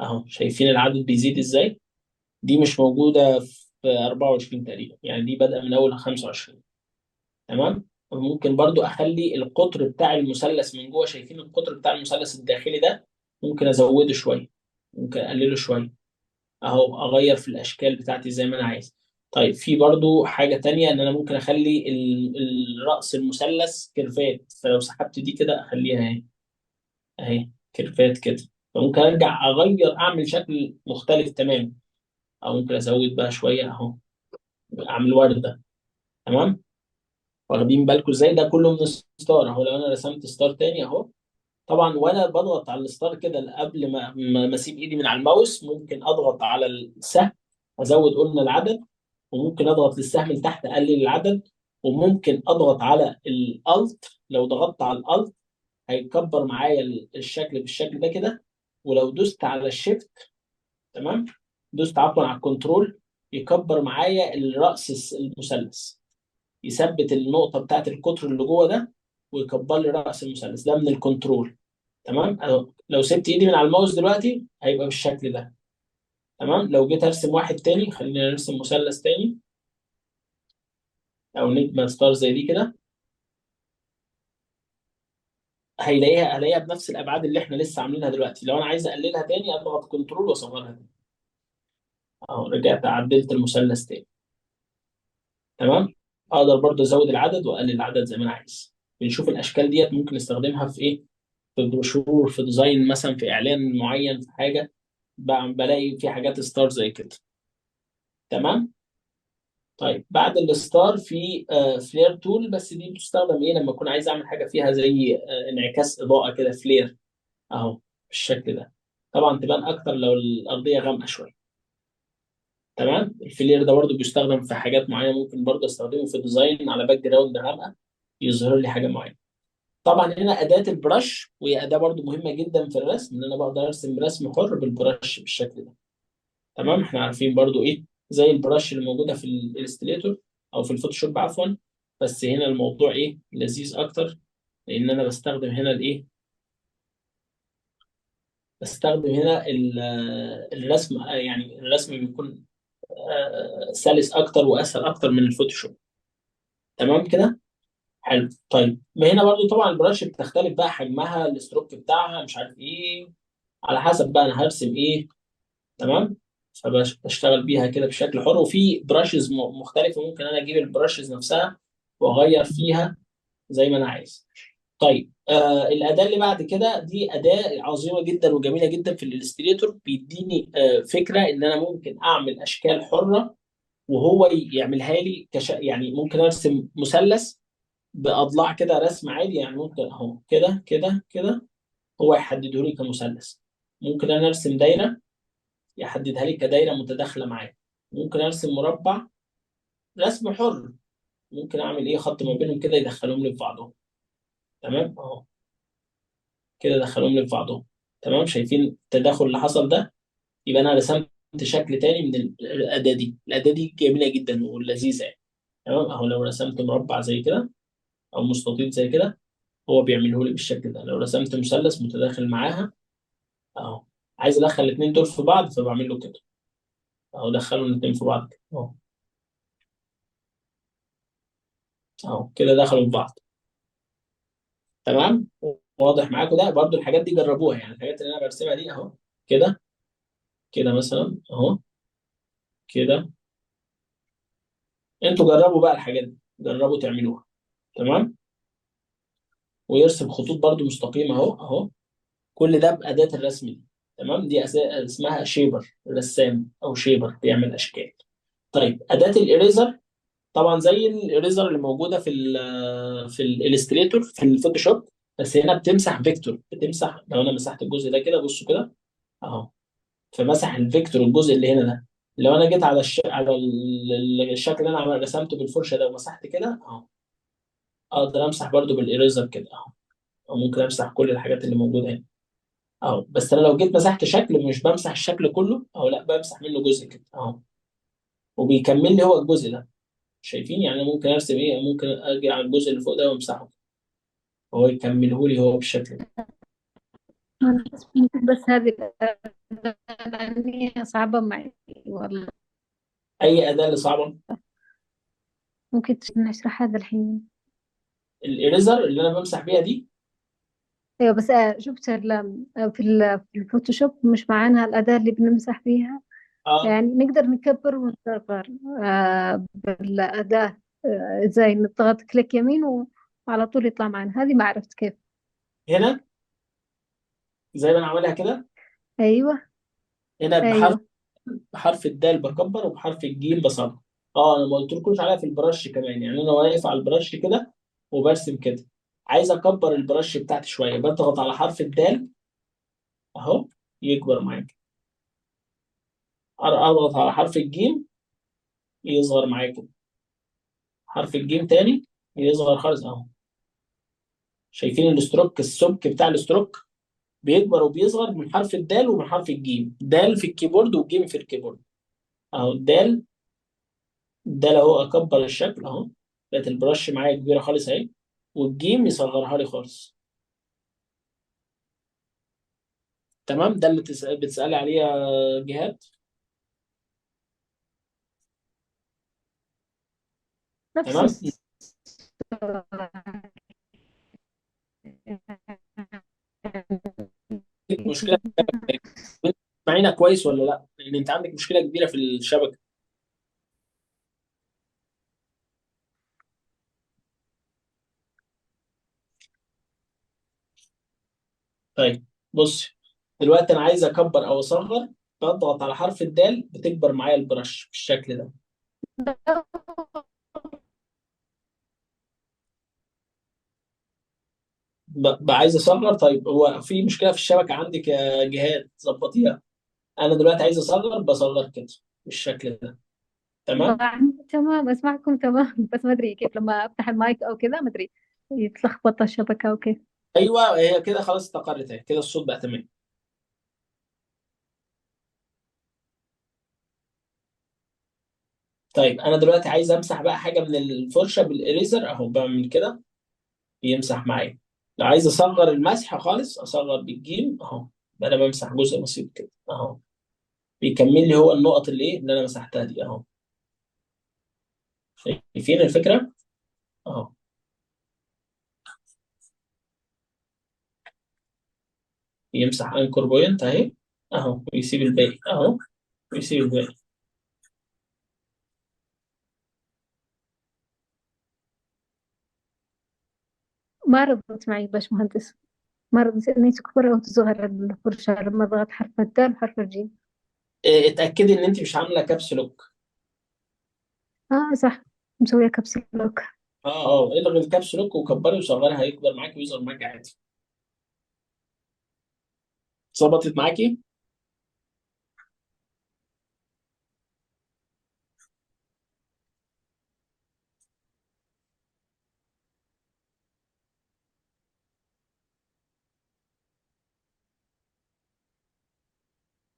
اهو. شايفين العدد بيزيد ازاي؟ دي مش موجودة في 24 تقريبا، يعني دي بادئه من اول 25. تمام. ممكن برضو اخلي القطر بتاع المثلث من جوه، شايفين القطر بتاع المثلث الداخلي ده ممكن ازوده شوية، ممكن اقلله شوية اهو، اغير في الاشكال بتاعتي زي ما انا عايز. طيب في برضو حاجة تانية، ان انا ممكن اخلي الرأس المثلث curve ات، فلو سحبت دي كده اخليها اهي اهي curve ات كده. فممكن ارجع اغير اعمل شكل مختلف تماما، او ممكن ازود بقى شوية اهو، اعمل ورده. تمام. واخدين بالكم ازاي؟ ده كله من star اهو. لو انا رسمت star تاني اهو، طبعا وانا بضغط على ال star كده قبل ما اسيب ايدي من على الماوس، ممكن اضغط على السهم ازود قلنا العدد، وممكن اضغط للسهم لتحت اقلل العدد، وممكن اضغط على ال alt. لو ضغطت على ال alt هيكبر معايا الشكل بالشكل ده كده، ولو دوست على ال shift، تمام، دوست عفوا على ال control، يكبر معايا الرأس المثلث، يثبت النقطة بتاعت القطر اللي جوه ده ويكبر لي رأس المثلث ده من ال control. تمام. أهو لو سبت ايدي من على الماوس دلوقتي هيبقى بالشكل ده. تمام. لو جيت ارسم واحد تاني، خلينا نرسم مثلث تاني او نجمة star زي دي كده، هلاقيها بنفس الابعاد اللي احنا لسه عاملينها دلوقتي. لو انا عايز اقللها تاني اضغط control واصغرها تاني اهو، رجعت عدلت المثلث تاني. تمام. اقدر برضه ازود العدد واقلل العدد زي ما انا عايز. بنشوف الاشكال ديت ممكن نستخدمها في ايه؟ في بروشور، في design مثلا، في اعلان معين، في حاجة بلاقي في حاجات star زي كده. تمام. طيب بعد ال star في flare tool، بس دي بتستخدم ايه لما اكون عايز اعمل حاجة فيها زي انعكاس اضاءه كده، flare اهو بالشكل ده. طبعا تبان اكتر لو الارضية غامقه شوية. تمام. ال flare ده برضو بيستخدم في حاجات معينه، ممكن برضو استخدمه في design على background غامقه يظهر لي حاجة معينة. طبعا هنا اداه ال brush، وهي اداه برضو مهمة جدا في الرسم، ان انا بقدر ارسم رسم حر بال brush بالشكل ده. تمام. احنا عارفين برضو ايه زي ال brush اللي موجودة في ال Illustrator او في ال Photoshop عفوا، بس هنا الموضوع ايه لذيذ اكتر، لان انا بستخدم هنا الايه، بستخدم هنا الرسم، يعني الرسم بيكون سلس اكتر واسهل اكتر من ال Photoshop. تمام كده، حلو. طيب ما هنا برضو طبعا ال brush بتختلف بقى حجمها، ال stroke بتاعها، مش عارف ايه، على حسب بقى انا هرسم ايه. تمام. فبشتغل بيها كده بشكل حر، وفي brushes مختلفة ممكن انا اجيب ال brushes نفسها واغير فيها زي ما انا عايز. طيب الاداة اللي بعد كده دي اداه عظيمة جدا وجميلة جدا في ال Illustrator، بيديني فكرة ان انا ممكن اعمل اشكال حره وهو يعملها لي يعني ممكن ارسم مثلث باضلاع كده رسم عادي، يعني ممكن اهو كده كده كده هو يحدده لي كمثلث. ممكن انا ارسم دايرة يحددها لي كدايره متداخلة معايا. ممكن ارسم مربع رسم حر، ممكن اعمل ايه خط ما بينهم كده يدخلهم لي في بعضهم. تمام اهو كده دخلهم لي في بعضهم. تمام، شايفين التداخل اللي حصل ده؟ يبقى انا رسمت شكل تاني من الاداة دي. الاداة دي جميلة جدا ولذيذه يعني. تمام اهو لو رسمت مربع زي كده او مستطيل زي كده هو بيعمله لي بالشكل ده. لو رسمت مثلث متداخل معاها اهو، عايز ادخل الاثنين دول في بعض فبعمل له كده اهو، دخلوا الاثنين في بعض كده اهو، اهو كده دخلوا في بعض. تمام، واضح معاكم ده؟ برضو الحاجات دي جربوها، يعني الحاجات اللي انا برسمها دي اهو كده كده مثلا اهو كده، انتوا جربوا بقى الحاجات دي، جربوا تعملوها. تمام، ويرسم خطوط برضو مستقيمة اهو اهو، كل ده بأداة الرسم دي. تمام، دي اسمها shaper، رسام او shaper بيعمل اشكال. طيب أداة ال eraser، طبعا زي ال eraser اللي موجودة في ال Illustrator في ال Photoshop، بس هنا بتمسح vector، بتمسح لو انا مسحت الجزء ده كده بصوا كده اهو، فمسح ال vector الجزء اللي هنا ده. لو انا جيت على على الشكل اللي انا رسمته بالفرشه ده ومسحت كده اهو، اقدر امسح برده بال eraser كده اهو، او ممكن امسح كل الحاجات اللي موجودة هنا اهو. بس انا لو جيت مسحت شكل مش بمسح الشكل كله اهو، لا بمسح منه جزء كده اهو، وبيكمل لي هو الجزء ده. شايفين؟ يعني انا ممكن ارسم ايه، ممكن اجي على الجزء اللي فوق ده وامسحه هو يكمله لي هو بالشكل ده. أنا ممكن بس هذه الأداة صعبة معي والله. اي اداه اللي صعبة؟ ممكن نشرح هذا الحين. ال eraser اللي انا بمسح بيها دي. ايوه بس شفت في ال Photoshop مش معانا الأداة اللي بنمسح فيها. يعني نقدر نكبر ونصغر بالأداة، ازاي نضغط click يمين وعلى طول يطلع معنا. هذه ما عرفت كيف. هنا زي ما انا عاملها كده. ايوه. هنا ايوه. بحرف الدال بكبر وبحرف الجيم بصغر. انا ما قلتلكوش عليها في ال brush كمان، يعني انا واقف على ال brush كده وبرسم كده، عايز اكبر ال brush بتاعتي شوية، بضغط على حرف الدال اهو يكبر معاك، اضغط على حرف الجيم يصغر معايا كده، حرف الجيم تاني يصغر خالص اهو. شايفين ال stroke، السمك بتاع ال stroke بيكبر وبيصغر من حرف الدال ومن حرف الجيم، دال في ال keyboard والجيم في ال keyboard اهو. دال دال اهو، اكبر الشكل اهو، بقت ال brush معايا كبيرة خالص اهي، والجيم يصغرها لي خالص. تمام، ده اللي بتسألي عليه يا جهاد. نفس تمام؟ السؤال. مشكلة معينا كويس ولا لا؟ لان انت عندك مشكلة كبيرة في الشبكة. طيب بص، دلوقتي انا عايز اكبر او اصغر، بضغط على حرف الدال بتكبر معايا البرش بالشكل ده. عايز اصغر. طيب هو في مشكلة في الشبكة عندك يا جهاد، ظبطيها. انا دلوقتي عايز اصغر، بصغر كده. بالشكل ده. تمام. تمام، أسمعكم تمام، بس ما أدري كيف لما أفتح المايك أو كذا، ما أدري يتلخبط الشبكة أو كيف. ايوه هي كده خلاص استقرت اهي، كده الصوت بقى تمام. طيب انا دلوقتي عايز امسح بقى حاجة من الفرشة بال eraser اهو، بعمل كده يمسح معايا. لو عايز اصغر المسح خالص اصغر بالجيم اهو، بقى انا بمسح جزء بسيط كده اهو، بيكمل لي هو النقط اللي ايه اللي انا مسحتها دي اهو. شايفين الفكرة اهو؟ يمسح anchor point اهي اهو، ويسيب الباقي اهو، ويسيب الباقي. ما رضت معي باش مهندس، ما رضت إني تكبر أو تصغر الفرشة لما ضغط حرف الدال وحرف الجيم. إيه، اتاكدي ان انت مش عامله caps lock. صح، مسوية caps lock. الغي ال caps lock وكبري وصغري، هيكبر معاكي ويظهر معاكي عادي. ظبطت معاكي؟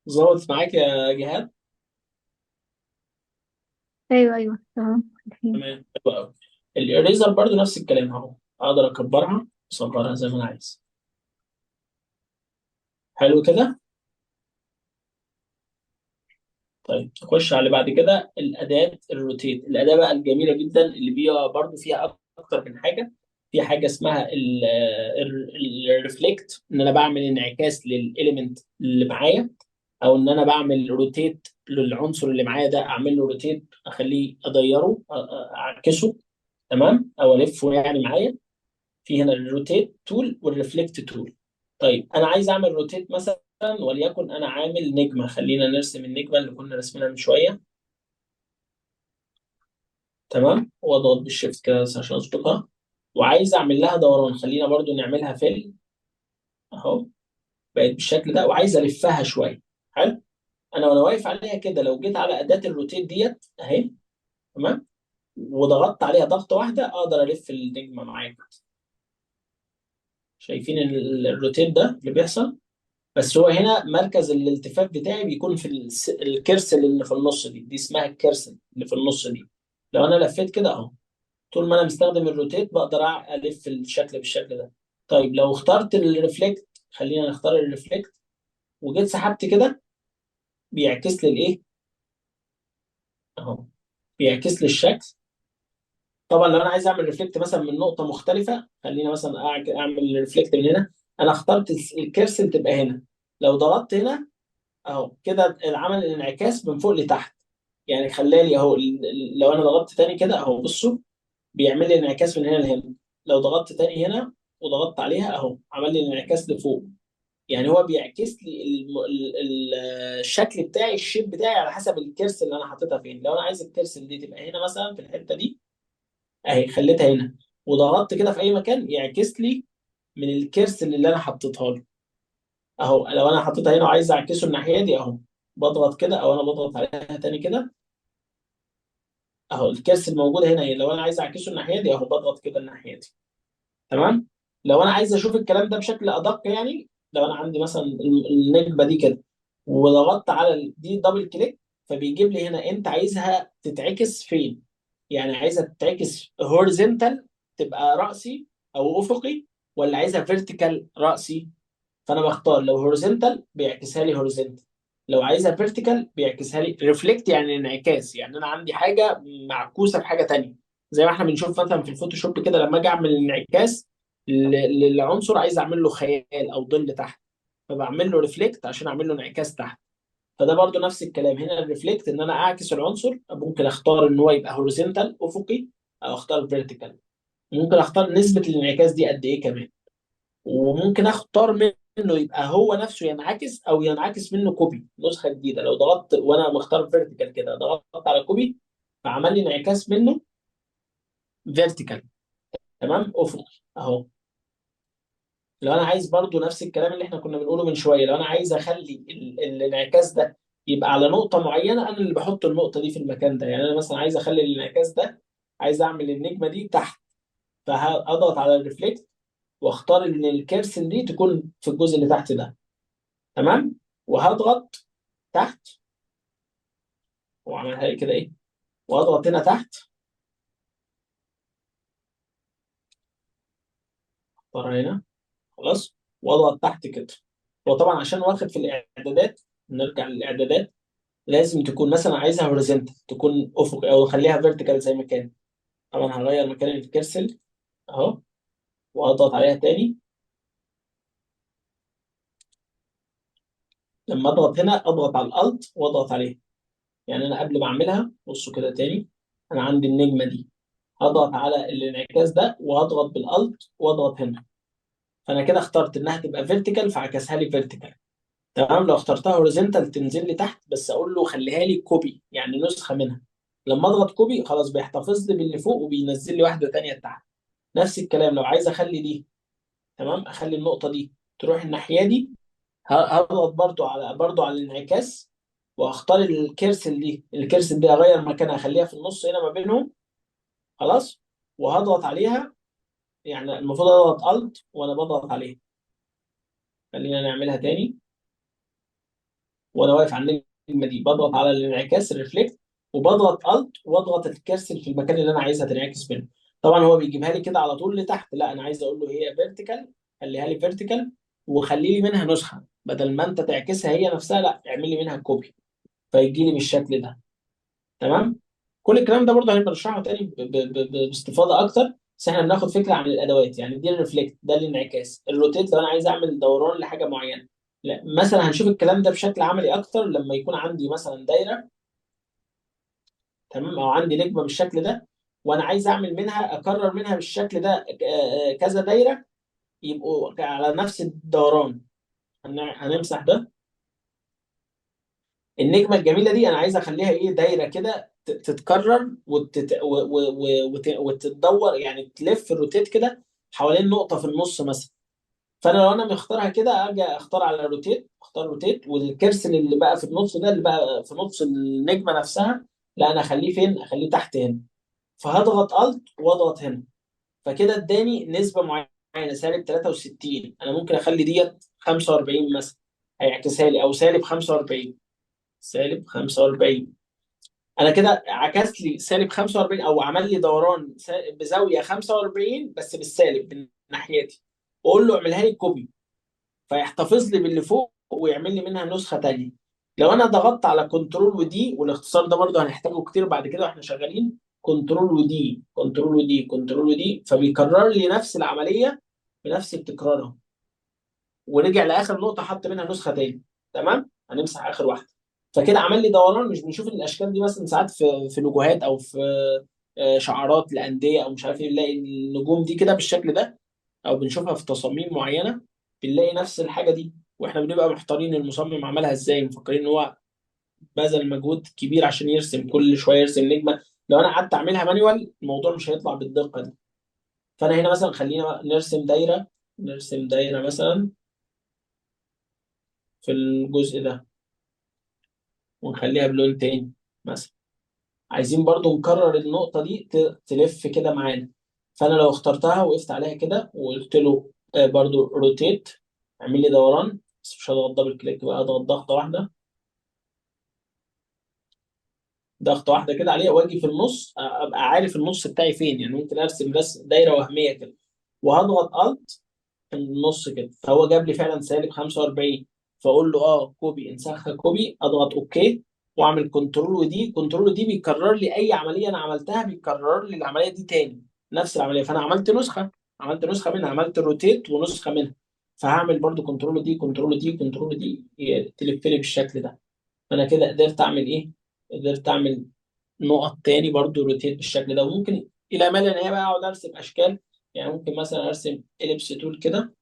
ظبطت معاك يا جهاد؟ أيوة تمام الحين. تمام، حلو قوي. ال eraser برضو نفس الكلام اهو، اقدر اكبرها اصغرها زي ما انا عايز. حلو كده. طيب نخش على اللي بعد كده، الاداة ال rotate. الاداة بقى الجميلة جدا اللي بيها برضو فيها اكتر من حاجة. في حاجة اسمها ال reflect، ان انا بعمل انعكاس لل element اللي معايا، او ان انا بعمل rotate للعنصر اللي معايا ده، اعمل له rotate اخليه اديره، اعكسه، تمام، او الفه يعني معايا. في هنا ال rotate tool وال reflect tool. طيب انا عايز اعمل rotate مثلا، وليكن انا عامل نجمه، خلينا نرسم النجمة اللي كنا رسمينها من شوية، تمام، واضغط بال shift كده بس عشان اظبطها. وعايز اعمل لها دوران، خلينا برضو نعملها fill اهو، بقت بالشكل ده. وعايز الفها شوية. حلو. انا وانا واقف عليها كده، لو جيت على اداه ال rotate ديت اهي، تمام، وضغطت عليها ضغطه واحدة، اقدر الف النجمة معايا. شايفين ال rotate ده اللي بيحصل؟ بس هو هنا مركز الالتفاف بتاعي بيكون في ال cursor اللي في النص دي، دي اسمها ال cursor اللي في النص دي. لو انا لفيت كده اهو، طول ما انا مستخدم ال rotate بقدر الف الشكل بالشكل ده. طيب لو اخترت ال reflect، خلينا نختار ال reflect، وجيت سحبت كده، بيعكس لي الايه اهو، بيعكس لي الشكل. طبعا لو انا عايز اعمل reflect مثلا من نقطة مختلفة، خلينا مثلا اعمل reflect من هنا، انا اخترت ال cursor تبقى هنا، لو ضغطت هنا اهو كده العمل الانعكاس من فوق لتحت، يعني خلالي اهو، لو انا ضغطت تاني كده اهو، بصوا بيعمل لي انعكاس من هنا لهنا. لو ضغطت تاني هنا وضغطت عليها اهو، عمل لي انعكاس لفوق. يعني هو بيعكس لي الشكل بتاعي، ال shape بتاعي على حسب ال cursor اللي انا حاططها فين. لو انا عايز ال cursor دي تبقى هنا مثلا في الحتة دي اهي، خليتها هنا وضغطت كده في اي مكان يعكس لي من ال cursor اللي انا حطيتها له اهو. لو انا حطيتها هنا وعايز اعكسه الناحية دي اهو، بضغط كده، او انا بضغط عليها تاني كده اهو، ال cursor الموجودة هنا اهي، لو انا عايز اعكسه الناحية دي اهو، بضغط كده الناحية دي. تمام. لو انا عايز اشوف الكلام ده بشكل ادق، يعني لو انا عندي مثلا النجمة دي كده وضغطت على دي double click، فبيجيب لي هنا انت عايزها تتعكس فين، يعني عايزها تتعكس horizontal تبقى راسي او افقي، ولا عايزها vertical راسي. فانا بختار لو horizontal بيعكسها لي horizontal، لو عايزها vertical بيعكسها لي reflect، يعني انعكاس، يعني انا عندي حاجة معكوسة في حاجة تانية، زي ما احنا بنشوف مثلا في الفوتوشوب كده، لما اجي اعمل انعكاس للعنصر عايز اعمل له خيال او ظل تحت، فبعمل له reflect عشان اعمل له انعكاس تحت. فده برضو نفس الكلام هنا، ال reflect ان انا اعكس العنصر، ممكن اختار ان هو يبقى horizontal افقي، او اختار vertical، ممكن اختار نسبة الانعكاس دي قد ايه كمان، وممكن اختار منه يبقى هو نفسه ينعكس او ينعكس منه copy نسخة جديدة. لو ضغطت وانا مختار vertical كده، ضغطت على copy فعمل لي انعكاس منه vertical، تمام، افقي اهو. لو انا عايز برضو نفس الكلام اللي احنا كنا بنقوله من شوية، لو انا عايز اخلي الانعكاس ده يبقى على نقطة معينة، انا اللي بحط النقطة دي في المكان ده. يعني انا مثلا عايز اخلي الانعكاس ده، عايز اعمل النجمة دي تحت، فهضغط على ال reflect واختار ان ال cursor دي تكون في الجزء اللي تحت ده، تمام؟ وهضغط تحت وعملها لي كده ايه، واضغط هنا تحت، اختارها هنا، خلاص، واضغط تحت كده. هو طبعا عشان واخد في الاعدادات، نرجع للاعدادات، لازم تكون مثلا عايزها horizontal، تكون افقي، او خليها vertical زي ما كان. طبعا هغير مكان ال cursor اهو، واضغط عليها تاني. لما اضغط هنا اضغط على ال Alt واضغط عليها. يعني انا قبل ما اعملها بصوا كده تاني، انا عندي النجمة دي، هضغط على الانعكاس ده وهضغط بال Alt واضغط هنا، فانا كده اخترت انها تبقى vertical فعكسها لي vertical، تمام؟ لو اخترتها horizontal تنزل لي تحت، بس اقول له خليها لي copy، يعني نسخه منها. لما اضغط copy خلاص بيحتفظ لي باللي فوق وبينزل لي واحدة تانية تحت. نفس الكلام لو عايز اخلي دي، تمام، اخلي النقطة دي تروح الناحية دي، هضغط برضو على الانعكاس واختار ال cursor دي، ال cursor دي اغير مكانها، اخليها في النص هنا ما بينهم، خلاص، وهضغط عليها. يعني المفروض اضغط Alt وانا بضغط عليها. خلينا نعملها تاني، وانا واقف على النجمة دي بضغط على الانعكاس ال reflect، وبضغط Alt واضغط ال cursor في المكان اللي انا عايزها تنعكس منه. طبعا هو بيجيبها لي كده على طول لتحت، لا انا عايز اقول له هي vertical، خليها لي vertical وخلي لي منها نسخه، بدل ما انت تعكسها هي نفسها، لا اعمل لي منها copy، فيجي لي بالشكل ده، تمام؟ كل الكلام ده برضه هنبقى نشرحه تاني باستفاضة اكتر، بس احنا بناخد فكرة عن الادوات. يعني دي ال reflect، ده الانعكاس. ال rotate لو انا عايز اعمل دوران لحاجة معينة، لا مثلا هنشوف الكلام ده بشكل عملي اكتر لما يكون عندي مثلا دايرة، تمام، او عندي نجمه بالشكل ده، وانا عايز اعمل منها، اكرر منها بالشكل ده، كذا دايرة يبقوا على نفس الدوران. هنمسح ده. النجمة الجميلة دي انا عايز اخليها ايه، دايرة كده تتكرر وتتدور، يعني تلف ال rotate كده حوالين نقطة في النص مثلا. فانا لو انا مختارها كده، اجي اختار على rotate، اختار rotate، وال cursor اللي بقى في النص ده، اللي بقى في نص النجمة نفسها، لا انا اخليه فين؟ اخليه تحت هنا. فهضغط Alt واضغط هنا، فكده اداني نسبه معينة سالب 63. انا ممكن اخلي ديت 45 مثلا، هيعكسها لي، او سالب 45، سالب 45. انا كده عكس لي سالب 45، او عمل لي دوران بزاوية 45 بس بالسالب من ناحيتي، واقول له اعملها لي copy، فيحتفظ لي باللي فوق ويعمل لي منها نسخه ثانية. لو انا ضغطت على control و D، والاختصار ده برضه هنحتاجه كتير بعد كده واحنا شغالين، control و D، control و D، control و D، فبيكرر لي نفس العملية بنفس التكرار اهو، ورجع لاخر نقطة حط منها نسخه تاني، تمام؟ هنمسح اخر واحدة، فكده عمل لي دوران. مش بنشوف الاشكال دي مثلا ساعات في لوجوهات او في شعارات لانديه او مش عارف ايه، بنلاقي النجوم دي كده بالشكل ده، او بنشوفها في تصاميم معينة بنلاقي نفس الحاجة دي، واحنا بنبقى محتارين المصمم عملها ازاي، مفكرين ان هو بذل مجهود كبير عشان يرسم كل شوية يرسم نجمه. لو انا قعدت اعملها manual الموضوع مش هيطلع بالدقه دي. فانا هنا مثلا خلينا نرسم دايرة، نرسم دايرة مثلا في الجزء ده، ونخليها بلون تاني مثلا. عايزين برضو نكرر النقطة دي تلف كده معانا، فأنا لو اخترتها وقفت عليها كده وقلت له برضو rotate، اعمل لي دوران، بس مش هضغط double click بقى، اضغط ضغطة واحدة، ضغطة واحدة كده عليها، واجي في النص، ابقى عارف النص بتاعي فين. يعني ممكن ارسم بس دايرة وهمية كده، وهضغط Alt في النص كده، فهو جاب لي فعلا سالب 45، فاقول له copy، انسخها copy، اضغط okay، واعمل control و D. control و D بيكرر لي اي عملية انا عملتها، بيكرر لي العملية دي تاني نفس العملية. فانا عملت نسخه، عملت نسخه منها، عملت rotate ونسخة منها، فهعمل برضو control D، control D، control D، تلف لي بالشكل ده. فانا كده قدرت اعمل ايه؟ قدرت اعمل نقط تاني برضو rotate بالشكل ده. وممكن الى ما لا نهاية بقى اقعد ارسم اشكال. يعني ممكن مثلا ارسم ellipse tool كده،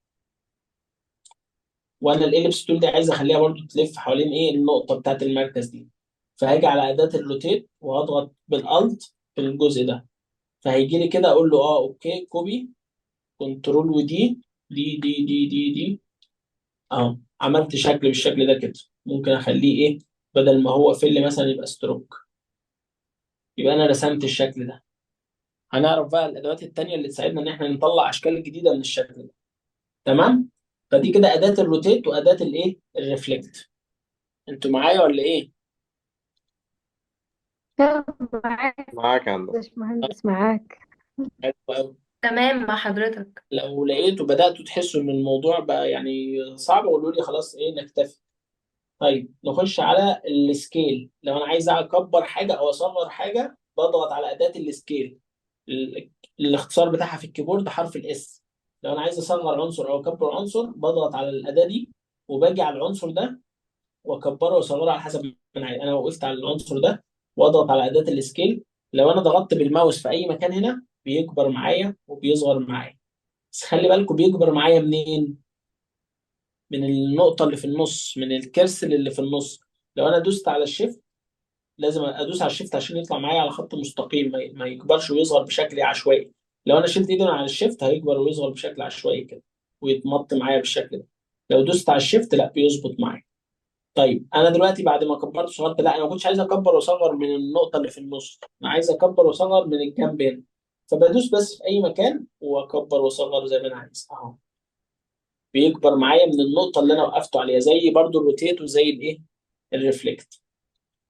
وانا ال ellipse tool دي عايز اخليها برضو تلف حوالين ايه؟ النقطة بتاعت المركز دي. فهاجي على اداه ال rotate وهضغط بال Alt في الجزء ده، فهيجي لي كده اقول له okay copy، control و D، D D D D D، اهو عملت شكل بالشكل ده كده. ممكن اخليه ايه؟ بدل ما هو fill مثلا يبقى stroke. يبقى انا رسمت الشكل ده. هنعرف بقى الادوات التانية اللي تساعدنا ان احنا نطلع اشكال جديدة من الشكل ده. تمام؟ فدي كده اداة ال rotate واداة الايه؟ ال reflect. انتوا معايا ولا ايه؟ تمام، معاك معاك يا هندسة. باشمهندس، معاك. حلو أوي. تمام مع حضرتك. لو لقيتوا بدأتوا تحسوا ان الموضوع بقى يعني صعب قولوا لي خلاص ايه نكتفي. طيب نخش على ال scale. لو انا عايز اكبر حاجة او اصغر حاجة بضغط على اداه ال scale، الاختصار بتاعها في ال keyboard حرف ال S. لو انا عايز اصغر عنصر او اكبر عنصر بضغط على الاداة دي وباجي على العنصر ده واكبره واصغره على حسب ما انا عايز. انا وقفت على العنصر ده واضغط على اداه ال scale. لو انا ضغطت بالماوس في اي مكان هنا بيكبر معايا وبيصغر معايا. بس خلي بالكم بيكبر معايا منين؟ من النقطة اللي في النص، من ال cursor اللي في النص. لو أنا دوست على ال shift لازم أدوس على ال shift عشان يطلع معايا على خط مستقيم، ما يكبرش ويصغر بشكل عشوائي. لو أنا شلت إيدي من على ال shift هيكبر ويصغر بشكل عشوائي كده ويتمط معايا بالشكل ده. لو دوست على ال shift لا بيظبط معايا. طيب أنا دلوقتي بعد ما كبرت وصغرت، لا أنا ما كنتش عايز أكبر وأصغر من النقطة اللي في النص، أنا عايز أكبر وأصغر من الجنب هنا. فبدوس بس في أي مكان وأكبر وأصغر زي ما أنا عايز أهو. بيكبر معايا من النقطة اللي أنا وقفته عليها، زي برضو ال rotate وزي الإيه؟ ال reflect.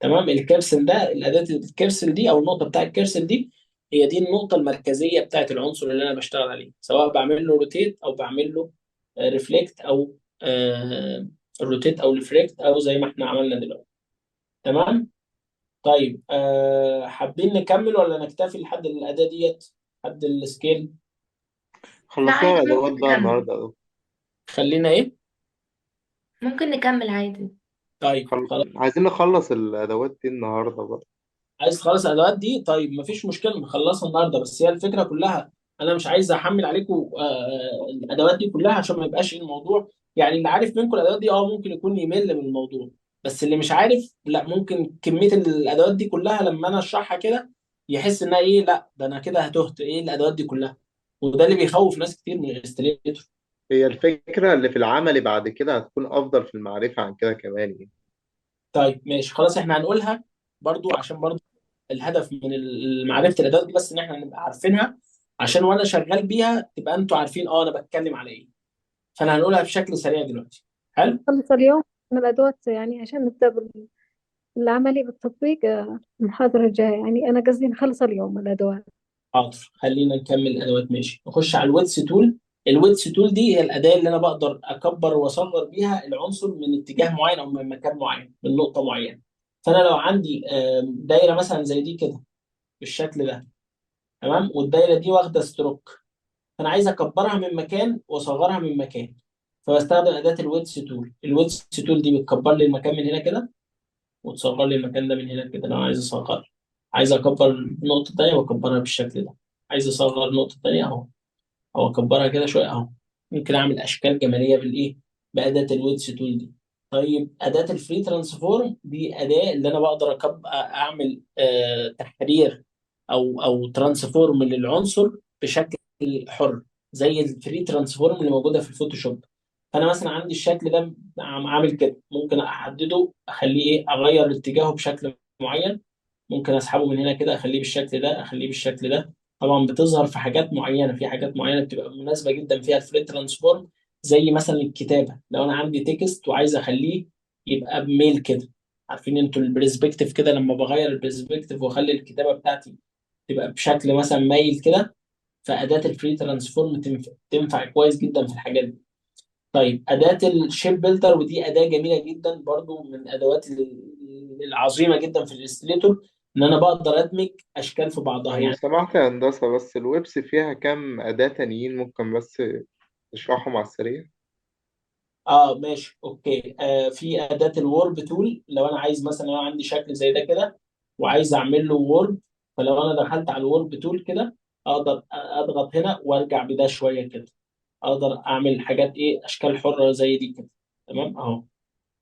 تمام؟ ال cursor ده، الأداة ال cursor دي أو النقطة بتاع ال cursor دي هي دي النقطة المركزية بتاعت العنصر اللي أنا بشتغل عليه، سواء بعمل له rotate أو بعمل له reflect أو rotate أو reflect أو زي ما إحنا عملنا دلوقتي. تمام؟ طيب حابين نكمل ولا نكتفي لحد الأداة ديت، لحد ال scale؟ لا خلصنا عادي الأدوات ممكن بقى نكمل. النهاردة. خلينا إيه؟ ممكن نكمل عادي. طيب خلاص. عايزين نخلص الأدوات دي النهاردة بقى. عايز تخلص الادوات دي؟ طيب مفيش مشكلة نخلصها النهارده، بس هي الفكرة كلها انا مش عايز احمل عليكم الادوات دي كلها عشان ما يبقاش الموضوع، يعني اللي عارف منكم الادوات دي ممكن يكون يمل من الموضوع، بس اللي مش عارف لا ممكن كمية الادوات دي كلها لما انا اشرحها كده يحس انها ايه، لا ده انا كده هتهت ايه الادوات دي كلها، وده اللي بيخوف ناس كتير من ال Illustrator. هي الفكرة اللي في العملي بعد كده هتكون أفضل في المعرفة عن كده كمان يعني. طيب ماشي خلاص، احنا هنقولها برضو عشان برضو الهدف من معرفة الادوات دي بس ان احنا نبقى عارفينها، عشان وانا شغال بيها تبقى انتوا عارفين انا بتكلم على ايه. فانا هنقولها بشكل سريع دلوقتي. حلو؟ خلص اليوم من الأدوات يعني عشان نبدأ بالعملي بالتطبيق المحاضرة الجاية، يعني أنا قصدي نخلص اليوم الأدوات. حاضر، خلينا نكمل الادوات. ماشي، نخش على ال width tool. ال width tool دي هي الاداة اللي انا بقدر اكبر واصغر بيها العنصر من اتجاه معين او من مكان معين، من نقطة معينة. فانا لو عندي دايرة مثلا زي دي كده بالشكل ده، تمام، والدايره دي واخده stroke، فانا عايز اكبرها من مكان واصغرها من مكان، فبستخدم اداه ال width tool. ال width tool دي بتكبر لي المكان من هنا كده وتصغر لي المكان ده من هنا كده. لو انا عايز اصغر، عايز اكبر نقطة تانية واكبرها بالشكل ده، عايز اصغر نقطة تانية اهو، او اكبرها كده شوية اهو. ممكن اعمل اشكال جمالية بالايه؟ باداة ال width tool دي. طيب اداه ال free transform دي اداه اللي انا بقدر اعمل تحرير او transform للعنصر بشكل حر، زي ال free transform اللي موجودة في ال Photoshop. فانا مثلا عندي الشكل ده عامل كده، ممكن احدده اخليه ايه، اغير اتجاهه بشكل معين، ممكن اسحبه من هنا كده اخليه بالشكل ده، اخليه بالشكل ده. طبعا بتظهر في حاجات معينة، في حاجات معينة بتبقى مناسبة جدا فيها ال free transform، زي مثلا الكتابة. لو انا عندي text وعايز اخليه يبقى بميل كده، عارفين انتوا ال perspective كده، لما بغير ال perspective واخلي الكتابة بتاعتي تبقى بشكل مثلا مايل كده، فاداه ال free transform تنفع كويس جدا في الحاجات دي. طيب اداه ال shape builder، ودي اداه جميلة جدا برضو من الادوات العظيمة جدا في ال Illustrator، ان انا بقدر ادمج اشكال في بعضها. لو يعني سمحت يا هندسة، بس ال width فيها كام أداة تانيين ممكن بس تشرحهم على السريع؟ ماشي okay. في اداه ال warp tool، لو انا عايز مثلا، انا عندي شكل زي ده كده وعايز اعمل له warp، فلو انا دخلت على ال warp tool كده اقدر اضغط هنا وارجع بده شوية كده، اقدر اعمل حاجات ايه، اشكال حره زي دي كده. تمام اهو،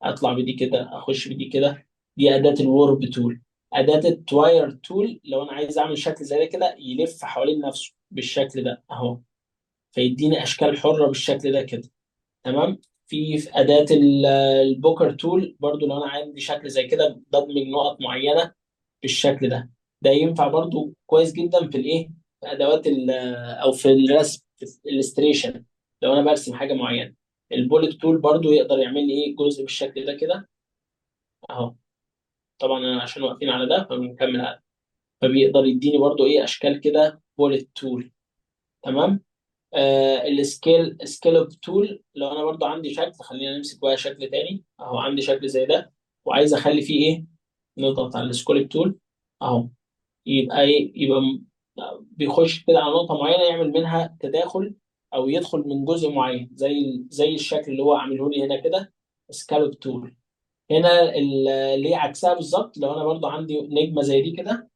اطلع بدي كده، اخش بدي كده. دي اداه ال warp tool. اداه ال twirl tool، لو انا عايز اعمل شكل زي ده كده يلف حوالين نفسه بالشكل ده اهو، فيديني اشكال حره بالشكل ده كده. تمام. في اداه ال pucker tool برضو، لو انا عندي شكل زي كده بدمج نقط معينة بالشكل ده، ده ينفع برضو كويس جدا في الايه، في ادوات او في الرسم، في ال illustration لو انا برسم حاجة معينة. ال bullet tool برضو يقدر يعمل لي ايه، جزء بالشكل ده كده اهو. طبعا انا عشان واقفين على ده فبنكمل على ده، فبيقدر يديني برضو ايه، اشكال كده bullet tool. تمام. ال scallop tool لو انا برضو عندي شكل، خلينا نمسك بقى شكل تاني اهو، عندي شكل زي ده وعايز اخلي فيه ايه، نضغط على ال scallop tool اهو، يبقى ايه، يبقى بيخش كده على نقطة معينة يعمل منها تداخل او يدخل من جزء معين، زي الشكل اللي هو عامله لي هنا كده scallop tool. هنا اللي هي عكسها بالظبط، لو انا برضو عندي نجمة زي دي كده،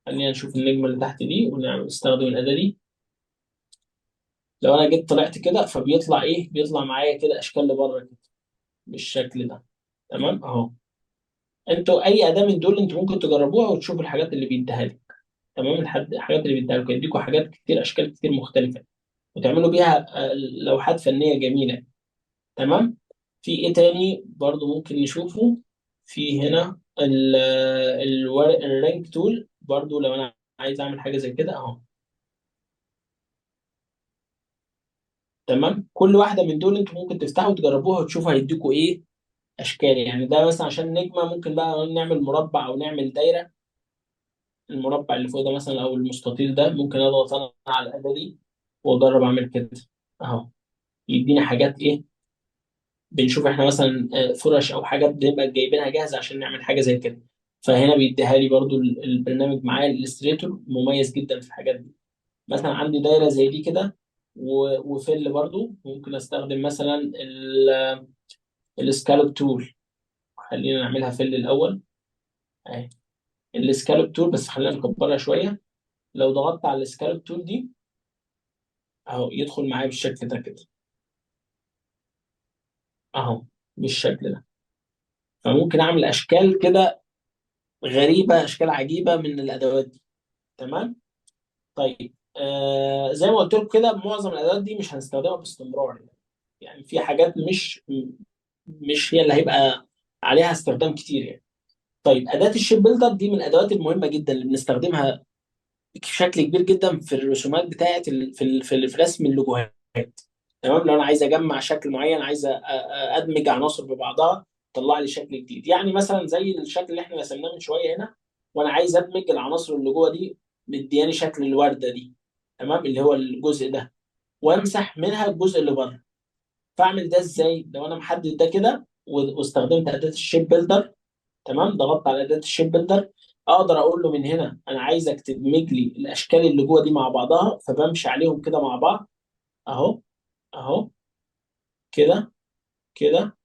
خلينا نشوف النجمة اللي تحت دي ونعمل نستخدم الأداة دي. لو انا جيت طلعت كده فبيطلع ايه، بيطلع معايا كده اشكال لبره كده بالشكل ده. تمام اهو. انتوا اي اداه من دول انتوا ممكن تجربوها وتشوفوا الحاجات اللي بيديها لك. تمام، الحاجات اللي بيديها لك يديكوا حاجات كتير، اشكال كتير مختلفة، وتعملوا بيها لوحات فنية جميلة. تمام. في ايه تاني برضو ممكن نشوفه؟ في هنا ال ring tool برضو، لو انا عايز اعمل حاجة زي كده اهو. تمام. كل واحدة من دول انتوا ممكن تفتحوا وتجربوها وتشوفوا هيديكوا ايه اشكال. يعني ده مثلا عشان نجمه، ممكن بقى نعمل مربع او نعمل دايرة. المربع اللي فوق ده مثلا او المستطيل ده، ممكن اضغط انا على الاداة دي واجرب اعمل كده اهو، يديني حاجات ايه، بنشوف احنا مثلا، فرش او حاجات بنبقى جايبينها جاهزة عشان نعمل حاجة زي كده. فهنا بيديها لي برضو البرنامج معايا ال Illustrator مميز جدا في الحاجات دي. مثلا عندي دايرة زي دي كده و fill برضو، ممكن استخدم مثلا ال scallop tool. خلينا نعملها fill الاول اهي، ال scallop tool، بس خلينا نكبرها شوية. لو ضغطت على ال scallop tool دي اهو، يدخل معايا بالشكل ده كده اهو، بالشكل ده. فممكن اعمل اشكال كده غريبة، اشكال عجيبة من الادوات دي. تمام. طيب زي ما قلت لكم كده، معظم الادوات دي مش هنستخدمها باستمرار، يعني في حاجات مش هي اللي هيبقى عليها استخدام كتير يعني. طيب اداه ال shape builder دي من الادوات المهمة جدا اللي بنستخدمها بشكل كبير جدا في الرسومات بتاعه في رسم اللوجوهات. تمام. لو انا عايز اجمع شكل معين، عايز ادمج عناصر ببعضها، طلع لي شكل جديد. يعني مثلا زي الشكل اللي احنا رسمناه من شوية هنا، وانا عايز ادمج العناصر اللي جوه دي، مدياني شكل الورده دي، تمام، اللي هو الجزء ده، وامسح منها الجزء اللي بره. فاعمل ده ازاي؟ لو انا محدد ده كده واستخدمت اداه ال shape builder، تمام، ضغطت على اداه ال shape builder، اقدر اقول له من هنا انا عايزك تدمج لي الاشكال اللي جوه دي مع بعضها، فبمشي عليهم كده مع بعض اهو، اهو كده كده،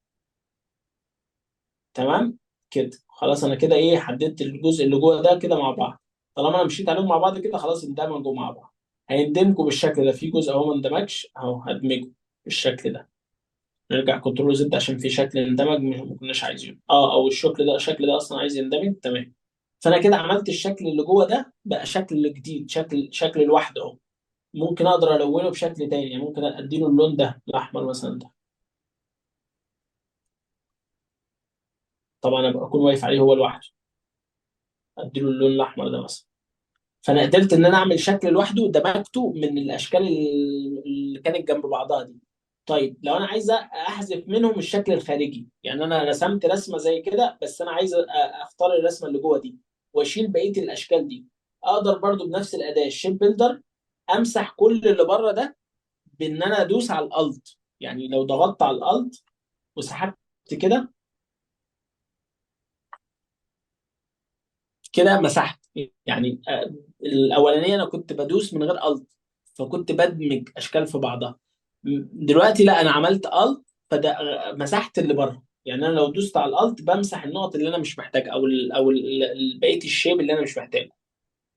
تمام كده. خلاص انا كده ايه، حددت الجزء اللي جوه ده كده مع بعض. طالما انا مشيت عليهم مع بعض كده خلاص اندمجوا مع بعض، هيندمجوا بالشكل ده. في جزء اهو ما اندمجش اهو، هدمجه بالشكل ده. نرجع control Z عشان في شكل اندمج ما كناش عايزينه، او الشكل ده، الشكل ده اصلا عايز يندمج. تمام. فانا كده عملت الشكل اللي جوه ده بقى شكل جديد، شكل لوحده اهو. ممكن اقدر الونه بشكل تاني، يعني ممكن اديله اللون ده الاحمر مثلا ده، طبعا ابقى اكون واقف عليه هو لوحده، اديله اللون الاحمر ده مثلا. فانا قدرت ان انا اعمل شكل لوحده دمجته من الاشكال اللي كانت جنب بعضها دي. طيب لو انا عايز احذف منهم الشكل الخارجي، يعني انا رسمت رسمه زي كده بس انا عايز اختار الرسمة اللي جوه دي واشيل بقية الاشكال دي، اقدر برضو بنفس الاداة ال shape builder امسح كل اللي بره ده بان انا ادوس على ال Alt. يعني لو ضغطت على ال Alt وسحبت كده كده مسحت. الاولانية انا كنت بدوس من غير Alt فكنت بدمج اشكال في بعضها. دلوقتي لا، انا عملت Alt فده مسحت اللي بره. يعني انا لو دوست على ال Alt بمسح النقط اللي انا مش محتاجها او بقية ال shape اللي انا مش محتاجه.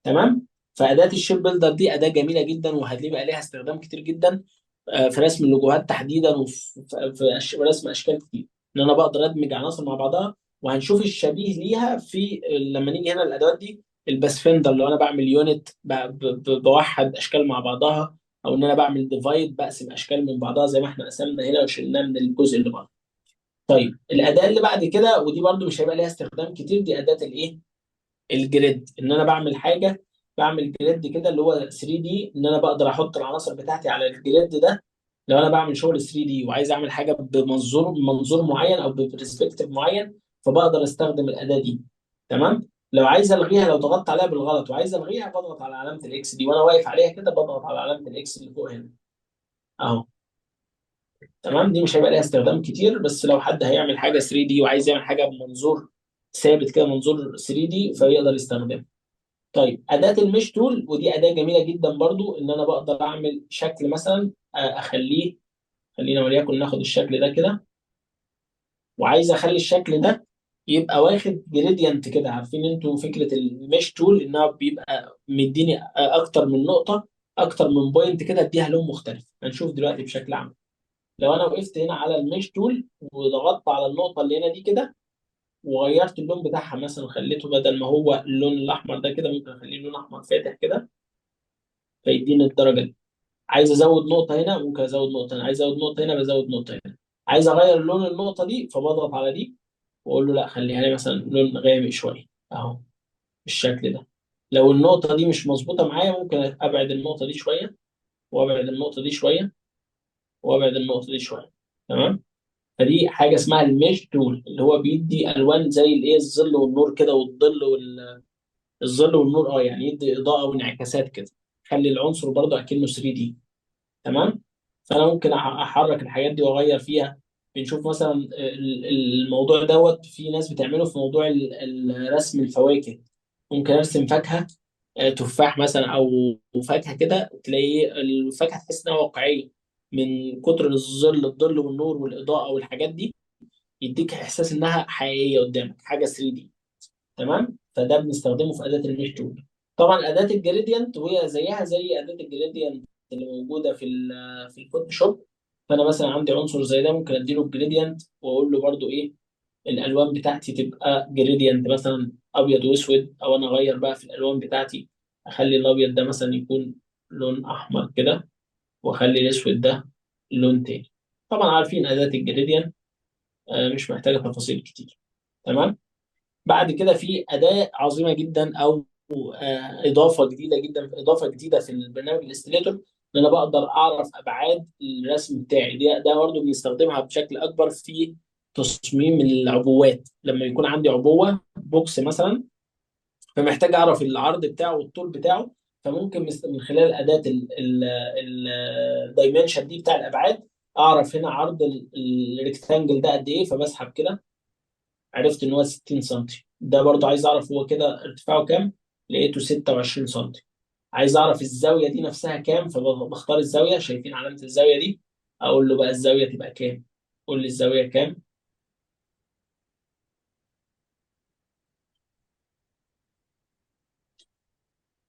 تمام. فاداه ال shape builder دي اداه جميلة جدا وهتبقى ليها استخدام كتير جدا، في رسم اللوجوهات تحديدا، وفي رسم اشكال كتير، ان انا بقدر ادمج عناصر مع بعضها. وهنشوف الشبيه ليها في لما نيجي هنا الادوات دي، ال pathfinder لو انا بعمل unit بوحد اشكال مع بعضها، او ان انا بعمل divide، بقسم اشكال من بعضها زي ما احنا قسمنا هنا وشلناه من الجزء اللي بره. طيب الاداة اللي بعد كده، ودي برضو مش هيبقى ليها استخدام كتير، دي اداه الايه؟ ال grid. ان انا بعمل حاجة، بعمل grid كده اللي هو 3D، ان انا بقدر احط العناصر بتاعتي على ال grid ده. لو انا بعمل شغل 3D وعايز اعمل حاجة بمنظور معين او ب perspective معين، فبقدر استخدم الاداة دي. تمام. لو عايز الغيها، لو ضغطت عليها بالغلط وعايز الغيها، بضغط على علامة ال X دي وانا واقف عليها كده، بضغط على علامة ال X اللي فوق هنا اهو. تمام. دي مش هيبقى ليها استخدام كتير، بس لو حد هيعمل حاجة 3D وعايز يعمل حاجة بمنظور ثابت كده، منظور 3D، فيقدر يستخدمها. طيب اداه ال mesh tool، ودي اداه جميلة جدا برضو، ان انا بقدر اعمل شكل مثلا، اخليه، خلينا وليكن ناخد الشكل ده كده، وعايز اخلي الشكل ده يبقى واخد gradient كده. عارفين انتوا فكرة ال mesh tool انها بيبقى مديني اكتر من نقطة، اكتر من point كده، اديها لون مختلف. هنشوف دلوقتي بشكل عام. لو انا وقفت هنا على ال mesh tool وضغطت على النقطة اللي هنا دي كده وغيرت اللون بتاعها، مثلا خليته بدل ما هو اللون الاحمر ده كده، ممكن اخليه لون احمر فاتح كده، فيديني الدرجة دي. عايز ازود نقطة هنا، ممكن ازود نقطة هنا، عايز ازود نقطة هنا، بزود نقطة هنا. عايز اغير لون النقطة دي، فبضغط على دي واقول له لا، خليها لي مثلا لون غامق شوية اهو، بالشكل ده. لو النقطة دي مش مظبوطة معايا، ممكن ابعد النقطة دي شوية، وابعد النقطة دي شوية، وابعد النقطة دي شوية. تمام. فدي حاجة اسمها ال mesh tool، اللي هو بيدي الوان زي الايه، الظل والنور كده، والظل الظل والنور، يعني يدي اضاءه وانعكاسات كده، خلي العنصر برضه اكنه 3D. تمام. فانا ممكن احرك الحاجات دي واغير فيها. بنشوف مثلا الموضوع دوت في ناس بتعمله في موضوع رسم الفواكه. ممكن ارسم فاكهة، تفاح مثلا او فاكهة كده، تلاقي الفاكهة تحس انها واقعية من كتر الظل والنور والاضاءة والحاجات دي، يديك احساس انها حقيقية قدامك، حاجة 3D. تمام. فده بنستخدمه في اداه ال mesh tool. طبعا اداه ال gradient وهي زيها زي اداه ال gradient اللي موجودة في ال Photoshop. فانا مثلا عندي عنصر زي ده، ممكن اديله ال gradient واقول له برده ايه الالوان بتاعتي تبقى gradient مثلا ابيض واسود، او انا اغير بقى في الالوان بتاعتي، اخلي الابيض ده مثلا يكون لون احمر كده، واخلي الاسود ده لون تاني. طبعا عارفين اداه ال gradient، مش محتاجه تفاصيل كتير. تمام. بعد كده في اداه عظيمة جدا، او اضافه جديدة جدا، اضافه جديدة في البرنامج ال Illustrator، ان انا بقدر اعرف ابعاد الرسم بتاعي. ده برضه بنستخدمها بشكل اكبر في تصميم العبوات. لما يكون عندي عبوة box مثلا، فمحتاج اعرف العرض بتاعه والطول بتاعه، فممكن من خلال اداه ال dimension دي بتاع الابعاد، اعرف هنا عرض ال rectangle ده قد ايه. فبسحب كده، عرفت ان هو 60 سم. ده برضو عايز اعرف هو كده ارتفاعه كام، لقيته 26 سم. عايز اعرف الزاوية دي نفسها كام، فبختار الزاوية، شايفين علامة الزاوية دي، اقول له بقى الزاوية تبقى كام، قول لي الزاوية كام.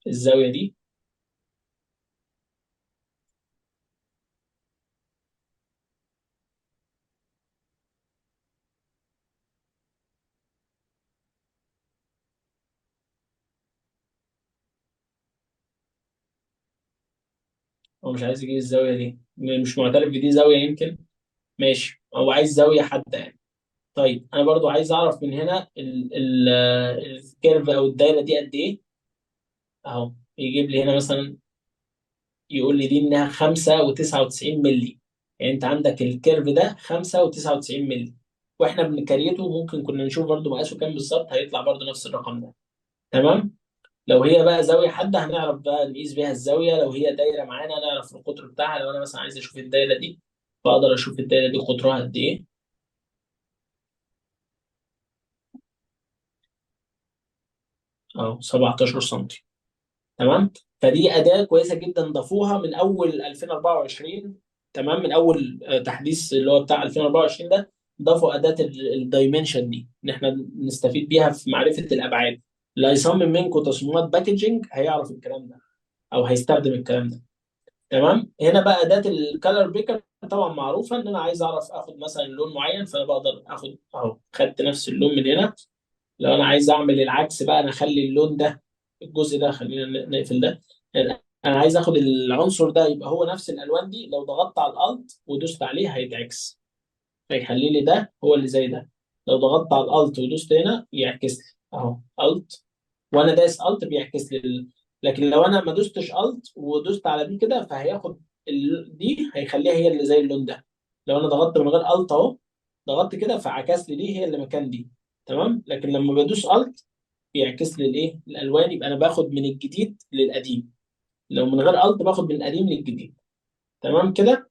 الزاوية دي هو مش عايز يجيب الزاوية دي، مش معترف بدي زاوية يمكن، ماشي، هو عايز زاوية حادة يعني. طيب انا برضو عايز اعرف من هنا ال curve او الدايرة دي قد ايه. اهو يجيب لي هنا مثلا، يقول لي دي انها 5.99 مللي، يعني انت عندك ال curve ده 5.99 مللي، واحنا بنكريته ممكن كنا نشوف برضو مقاسه كام بالظبط، هيطلع برضو نفس الرقم ده. تمام. لو هي بقى زاوية حادة هنعرف بقى نقيس بيها الزاوية، لو هي دايرة معانا نعرف القطر بتاعها. لو أنا مثلا عايز أشوف الدايرة دي، فأقدر أشوف الدايرة دي قطرها قد إيه. أهو 17 سم. تمام. فدي أداة كويسة جدا ضافوها من أول 2024. تمام. من أول تحديث اللي هو بتاع 2024 ده، ضافوا أداة ال dimension دي إن إحنا نستفيد بيها في معرفة الأبعاد. اللي هيصمم منكم تصميمات packaging هيعرف الكلام ده او هيستخدم الكلام ده. تمام. هنا بقى اداه ال color picker طبعا معروفة، ان انا عايز اعرف اخد مثلا لون معين، فانا بقدر اخد اهو، خدت نفس اللون من هنا. لو انا عايز اعمل العكس بقى، انا اخلي اللون ده الجزء ده، خلينا نقفل ده، انا عايز اخد العنصر ده يبقى هو نفس الالوان دي. لو ضغطت على ال Alt ودوست عليه هيتعكس، فيخلي لي ده هو اللي زي ده. لو ضغطت على ال Alt ودوست هنا يعكس لي اهو Alt، وانا دايس Alt بيعكس لي لكن لو انا ما دوستش Alt ودوست على دي كده فهياخد دي هيخليها هي اللي زي اللون ده. لو انا ضغطت من غير Alt اهو، ضغطت كده فعكس لي دي هي اللي مكان دي، تمام. لكن لما بدوس Alt بيعكس لي الايه؟ الالوان. يبقى انا باخد من الجديد للقديم، لو من غير Alt باخد من القديم للجديد، تمام كده.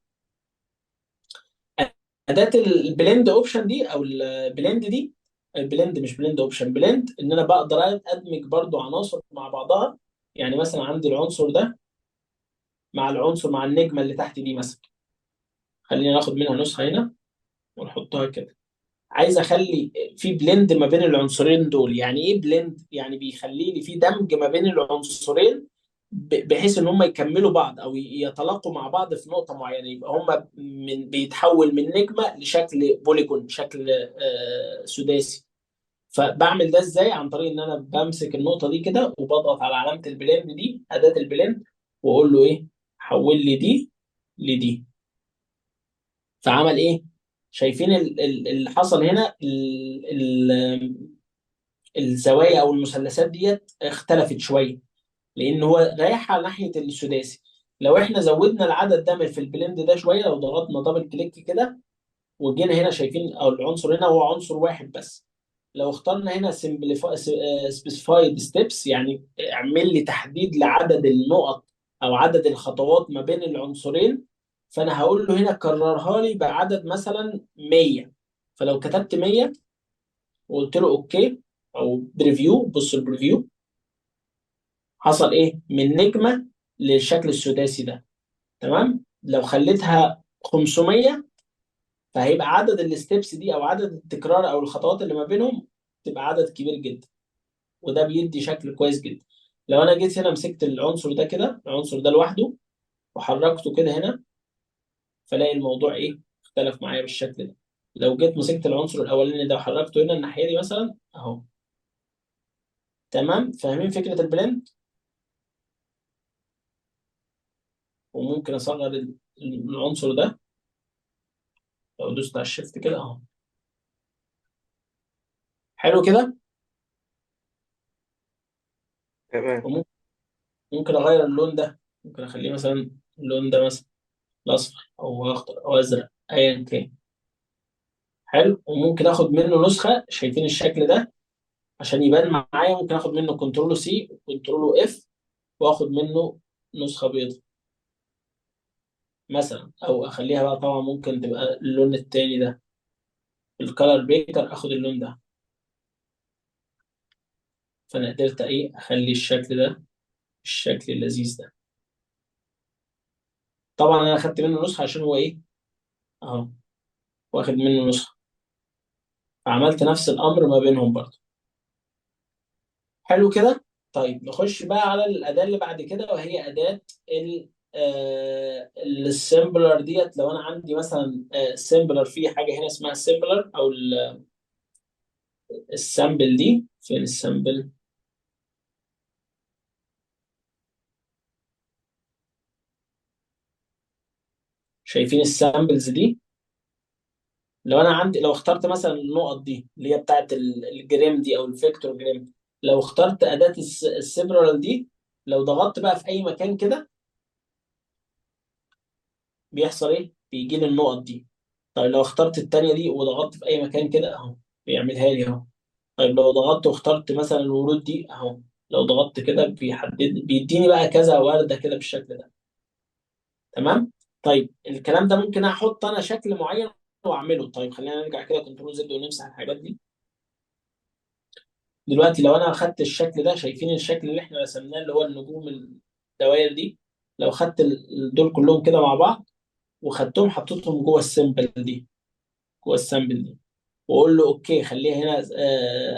اداه ال blend option دي او ال blend دي، ال blend مش blend option، blend ان انا بقدر ادمج برضو عناصر مع بعضها. يعني مثلا عندي العنصر ده مع العنصر مع النجمة اللي تحت دي مثلا، خلينا ناخد منها نسخه هنا ونحطها كده. عايز اخلي في blend ما بين العنصرين دول. يعني ايه blend؟ يعني بيخلي لي في دمج ما بين العنصرين بحيث ان هم يكملوا بعض او يتلاقوا مع بعض في نقطة معينة. يبقى هم من بيتحول من نجمه لشكل polygon، شكل سداسي. فبعمل ده ازاي؟ عن طريق ان انا بمسك النقطة دي كده وبضغط على علامة ال blend دي، اداه ال blend، واقول له ايه؟ حول لي دي لدي. فعمل ايه؟ شايفين اللي حصل هنا؟ الزوايا او المثلثات ديت اختلفت شوية لان هو رايح على ناحية السداسي. لو احنا زودنا العدد ده في ال blend ده شوية، لو ضغطنا double click كده وجينا هنا شايفين او العنصر هنا هو عنصر واحد بس، لو اخترنا هنا specified steps، يعني اعمل لي تحديد لعدد النقط او عدد الخطوات ما بين العنصرين، فانا هقول له هنا كررها لي بعدد مثلا 100. فلو كتبت 100 وقلت له okay او preview، بص ال preview حصل ايه؟ من نجمه للشكل السداسي ده، تمام. لو خليتها 500 فهيبقى عدد ال steps دي او عدد التكرار او الخطوات اللي ما بينهم تبقى عدد كبير جدا، وده بيدي شكل كويس جدا. لو انا جيت هنا مسكت العنصر ده كده، العنصر ده لوحده، وحركته كده هنا، فلاقي الموضوع ايه؟ اختلف معايا بالشكل ده. لو جيت مسكت العنصر الاولاني ده وحركته هنا الناحية دي مثلا اهو، تمام. فاهمين فكرة ال blend؟ وممكن اصغر العنصر ده لو دوست على ال shift كده اهو، حلو كده. تمام. وممكن اغير اللون ده، ممكن اخليه مثلا اللون ده مثلا الاصفر او اخضر او ازرق ايا كان، حلو. وممكن اخد منه نسخه، شايفين الشكل ده عشان يبان معايا، ممكن اخد منه control C و control F واخد منه نسخه بيضاء مثلا، او اخليها بقى طبعا ممكن تبقى اللون التاني ده ال color picker، اخد اللون ده. فانا قدرت ايه؟ اخلي الشكل ده الشكل اللذيذ ده. طبعا انا اخدت منه نسخه عشان هو ايه؟ اهو واخد منه نسخه، فعملت نفس الامر ما بينهم برضه. حلو كده. طيب نخش بقى على الاداة اللي بعد كده، وهي اداه ال sampler ديت. لو انا عندي مثلا sampler، في حاجة هنا اسمها sampler او ال sample دي، فين ال sample؟ شايفين ال samples دي؟ لو انا عندي، لو اخترت مثلا النقط دي اللي هي بتاعت ال grid دي او ال vector grid، لو اخترت اداه ال sampler دي، لو ضغطت بقى في اي مكان كده بيحصل ايه؟ بيجي لي النقط دي. طيب لو اخترت التانية دي وضغطت في اي مكان كده اهو بيعملها لي اهو. طيب لو ضغطت واخترت مثلا الورود دي اهو، لو ضغطت كده بيحدد، بيديني بقى كذا وردة كده بالشكل ده، تمام. طيب الكلام ده ممكن احط انا شكل معين واعمله. طيب خلينا نرجع كده control Z ونمسح الحاجات دي. دلوقتي لو انا اخدت الشكل ده، شايفين الشكل اللي احنا رسمناه اللي هو النجوم الدوائر دي، لو خدت دول كلهم كده مع بعض وخدتهم حطيتهم جوه ال sample دي، جوه ال sample دي، واقول له okay خليها هنا،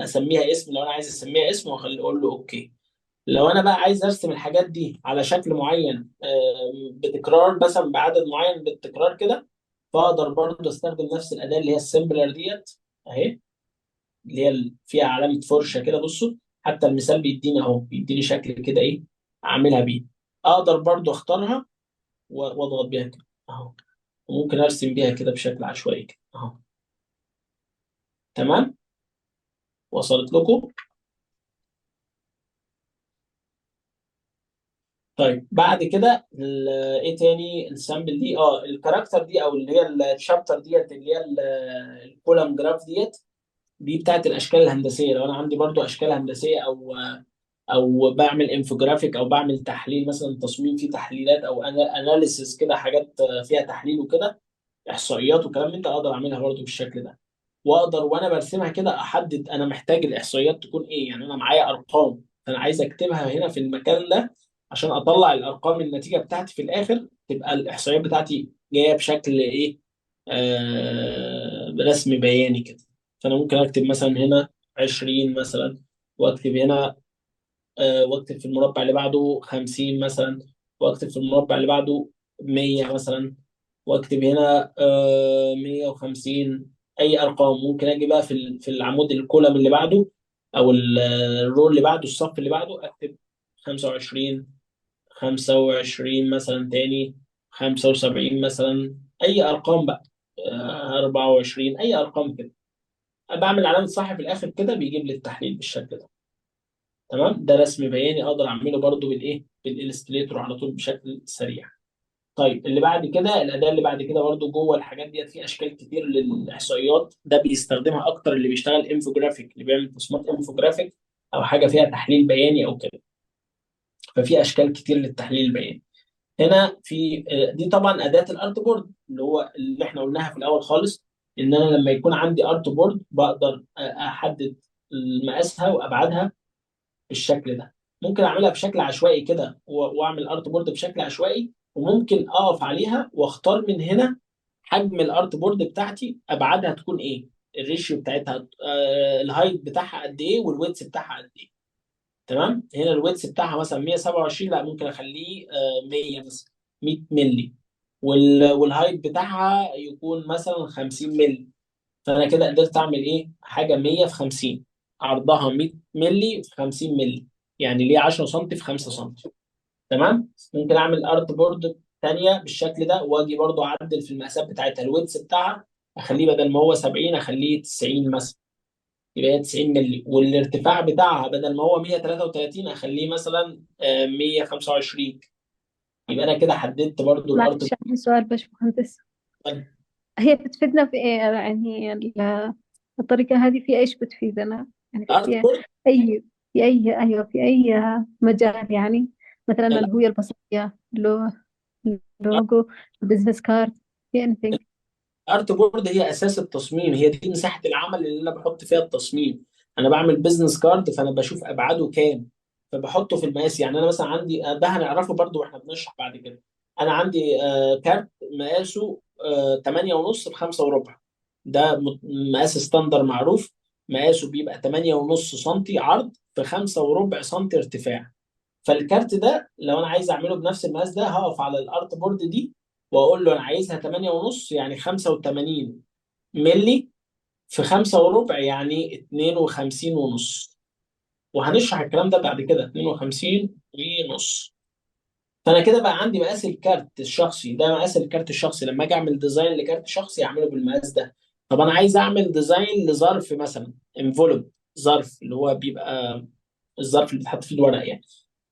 اسميها اسم لو انا عايز اسميها اسم، واخلي اقول له okay. لو انا بقى عايز ارسم الحاجات دي على شكل معين، بتكرار مثلا بعدد معين بالتكرار كده، فاقدر برضه استخدم نفس الاداة اللي هي ال sampler ديت اهي، اللي هي فيها علامة فرشه كده. بصوا حتى المثال بيديني اهو، بيديني شكل كده ايه اعملها بيه. اقدر برضو اختارها واضغط بيها كده اهو، وممكن ارسم بيها كده بشكل عشوائي كده اهو. تمام، وصلت لكم؟ طيب بعد كده ايه تاني؟ ال sample دي، ال character دي او اللي هي ال chapter ديت اللي هي ال column graph ديت، دي بتاعت الاشكال الهندسية. لو انا عندي برضو اشكال هندسية او بعمل انفوجرافيك او بعمل تحليل مثلا، تصميم فيه تحليلات او analysis كده، حاجات فيها تحليل وكده، احصائيات وكلام من ده، اقدر اعملها برضو بالشكل ده. واقدر وانا برسمها كده احدد انا محتاج الاحصائيات تكون ايه، يعني انا معايا ارقام فانا عايز اكتبها هنا في المكان ده عشان اطلع الارقام، النتيجة بتاعتي في الاخر تبقى الاحصائيات بتاعتي جاية بشكل ايه، رسم بياني كده. فانا ممكن اكتب مثلا هنا 20 مثلا، واكتب هنا، واكتب في المربع اللي بعده 50 مثلا، واكتب في المربع اللي بعده 100 مثلا، واكتب هنا 150، اي ارقام. ممكن اجي بقى في العمود ال column اللي بعده او ال row اللي بعده، الصف اللي بعده، اكتب 25، 25 مثلا، تاني 75 مثلا، اي ارقام بقى، 24، اي ارقام كده. بعمل علامة صح في الاخر كده بيجيب لي التحليل بالشكل ده. تمام، ده رسم بياني اقدر اعمله برضو بالايه، بال Illustrator على طول بشكل سريع. طيب اللي بعد كده، الاداة اللي بعد كده برضو جوه الحاجات ديت في اشكال كتير للاحصائيات، ده بيستخدمها اكتر اللي بيشتغل انفوجرافيك، اللي بيعمل تصميمات انفوجرافيك او حاجة فيها تحليل بياني او كده. ففي اشكال كتير للتحليل البياني. هنا في دي طبعا اداه ال artboard اللي هو اللي احنا قلناها في الاول خالص، ان انا لما يكون عندي artboard بقدر احدد مقاسها وابعادها بالشكل ده. ممكن اعملها بشكل عشوائي كده واعمل artboard بشكل عشوائي، وممكن اقف عليها واختار من هنا حجم ال artboard بتاعتي، ابعادها تكون ايه، ال ratio بتاعتها، ال height بتاعها قد ايه، وال width بتاعها قد ايه. تمام، هنا ال width بتاعها مثلا 127، لا ممكن اخليه 100 مثلا، 100 مللي، وال height بتاعها يكون مثلا 50 مللي. فانا كده قدرت اعمل ايه؟ حاجة 100 في 50، عرضها 100 مللي في 50 مللي، يعني ليه 10 سم في 5 سم. تمام، ممكن اعمل artboard ثانية بالشكل ده، واجي برضو اعدل في المقاسات بتاعتها، ال width بتاعها اخليه بدل ما هو 70 اخليه 90 مثلا، يبقى هي 90 مللي، والارتفاع بتاعها بدل ما هو 133 اخليه مثلا 125. يبقى انا كده حددت برضو الارت. معلش عندي سؤال باشمهندس، هي بتفيدنا في ايه يعني الطريقة هذه في ايش بتفيدنا؟ يعني الارت في board اي في اي ايوه في اي مجال، يعني مثلا الهوية البصرية، logo، business card، في anything. ال artboard هي اساس التصميم، هي دي مساحة العمل اللي انا بحط فيها التصميم. انا بعمل business card فانا بشوف ابعاده كام فبحطه في المقاس. يعني انا مثلا عندي، ده هنعرفه برضو واحنا بنشرح بعد كده، انا عندي كارت مقاسه 8.5 ب 5.25، ده مقاس standard معروف، مقاسه بيبقى 8.5 سم عرض في 5.25 سم ارتفاع. فالكارت ده لو انا عايز اعمله بنفس المقاس ده هقف على ال artboard دي واقول له انا عايزها 8.5، يعني 85 ملي في 5.25 يعني 52.5، وهنشرح الكلام ده بعد كده، 52.5. فانا كده بقى عندي مقاس الكارت الشخصي، ده مقاس الكارت الشخصي. لما اجي اعمل design لكارت شخصي اعمله بالمقاس ده. طب انا عايز اعمل design لظرف مثلا، envelope، ظرف اللي هو بيبقى الظرف اللي بيتحط فيه الورق يعني،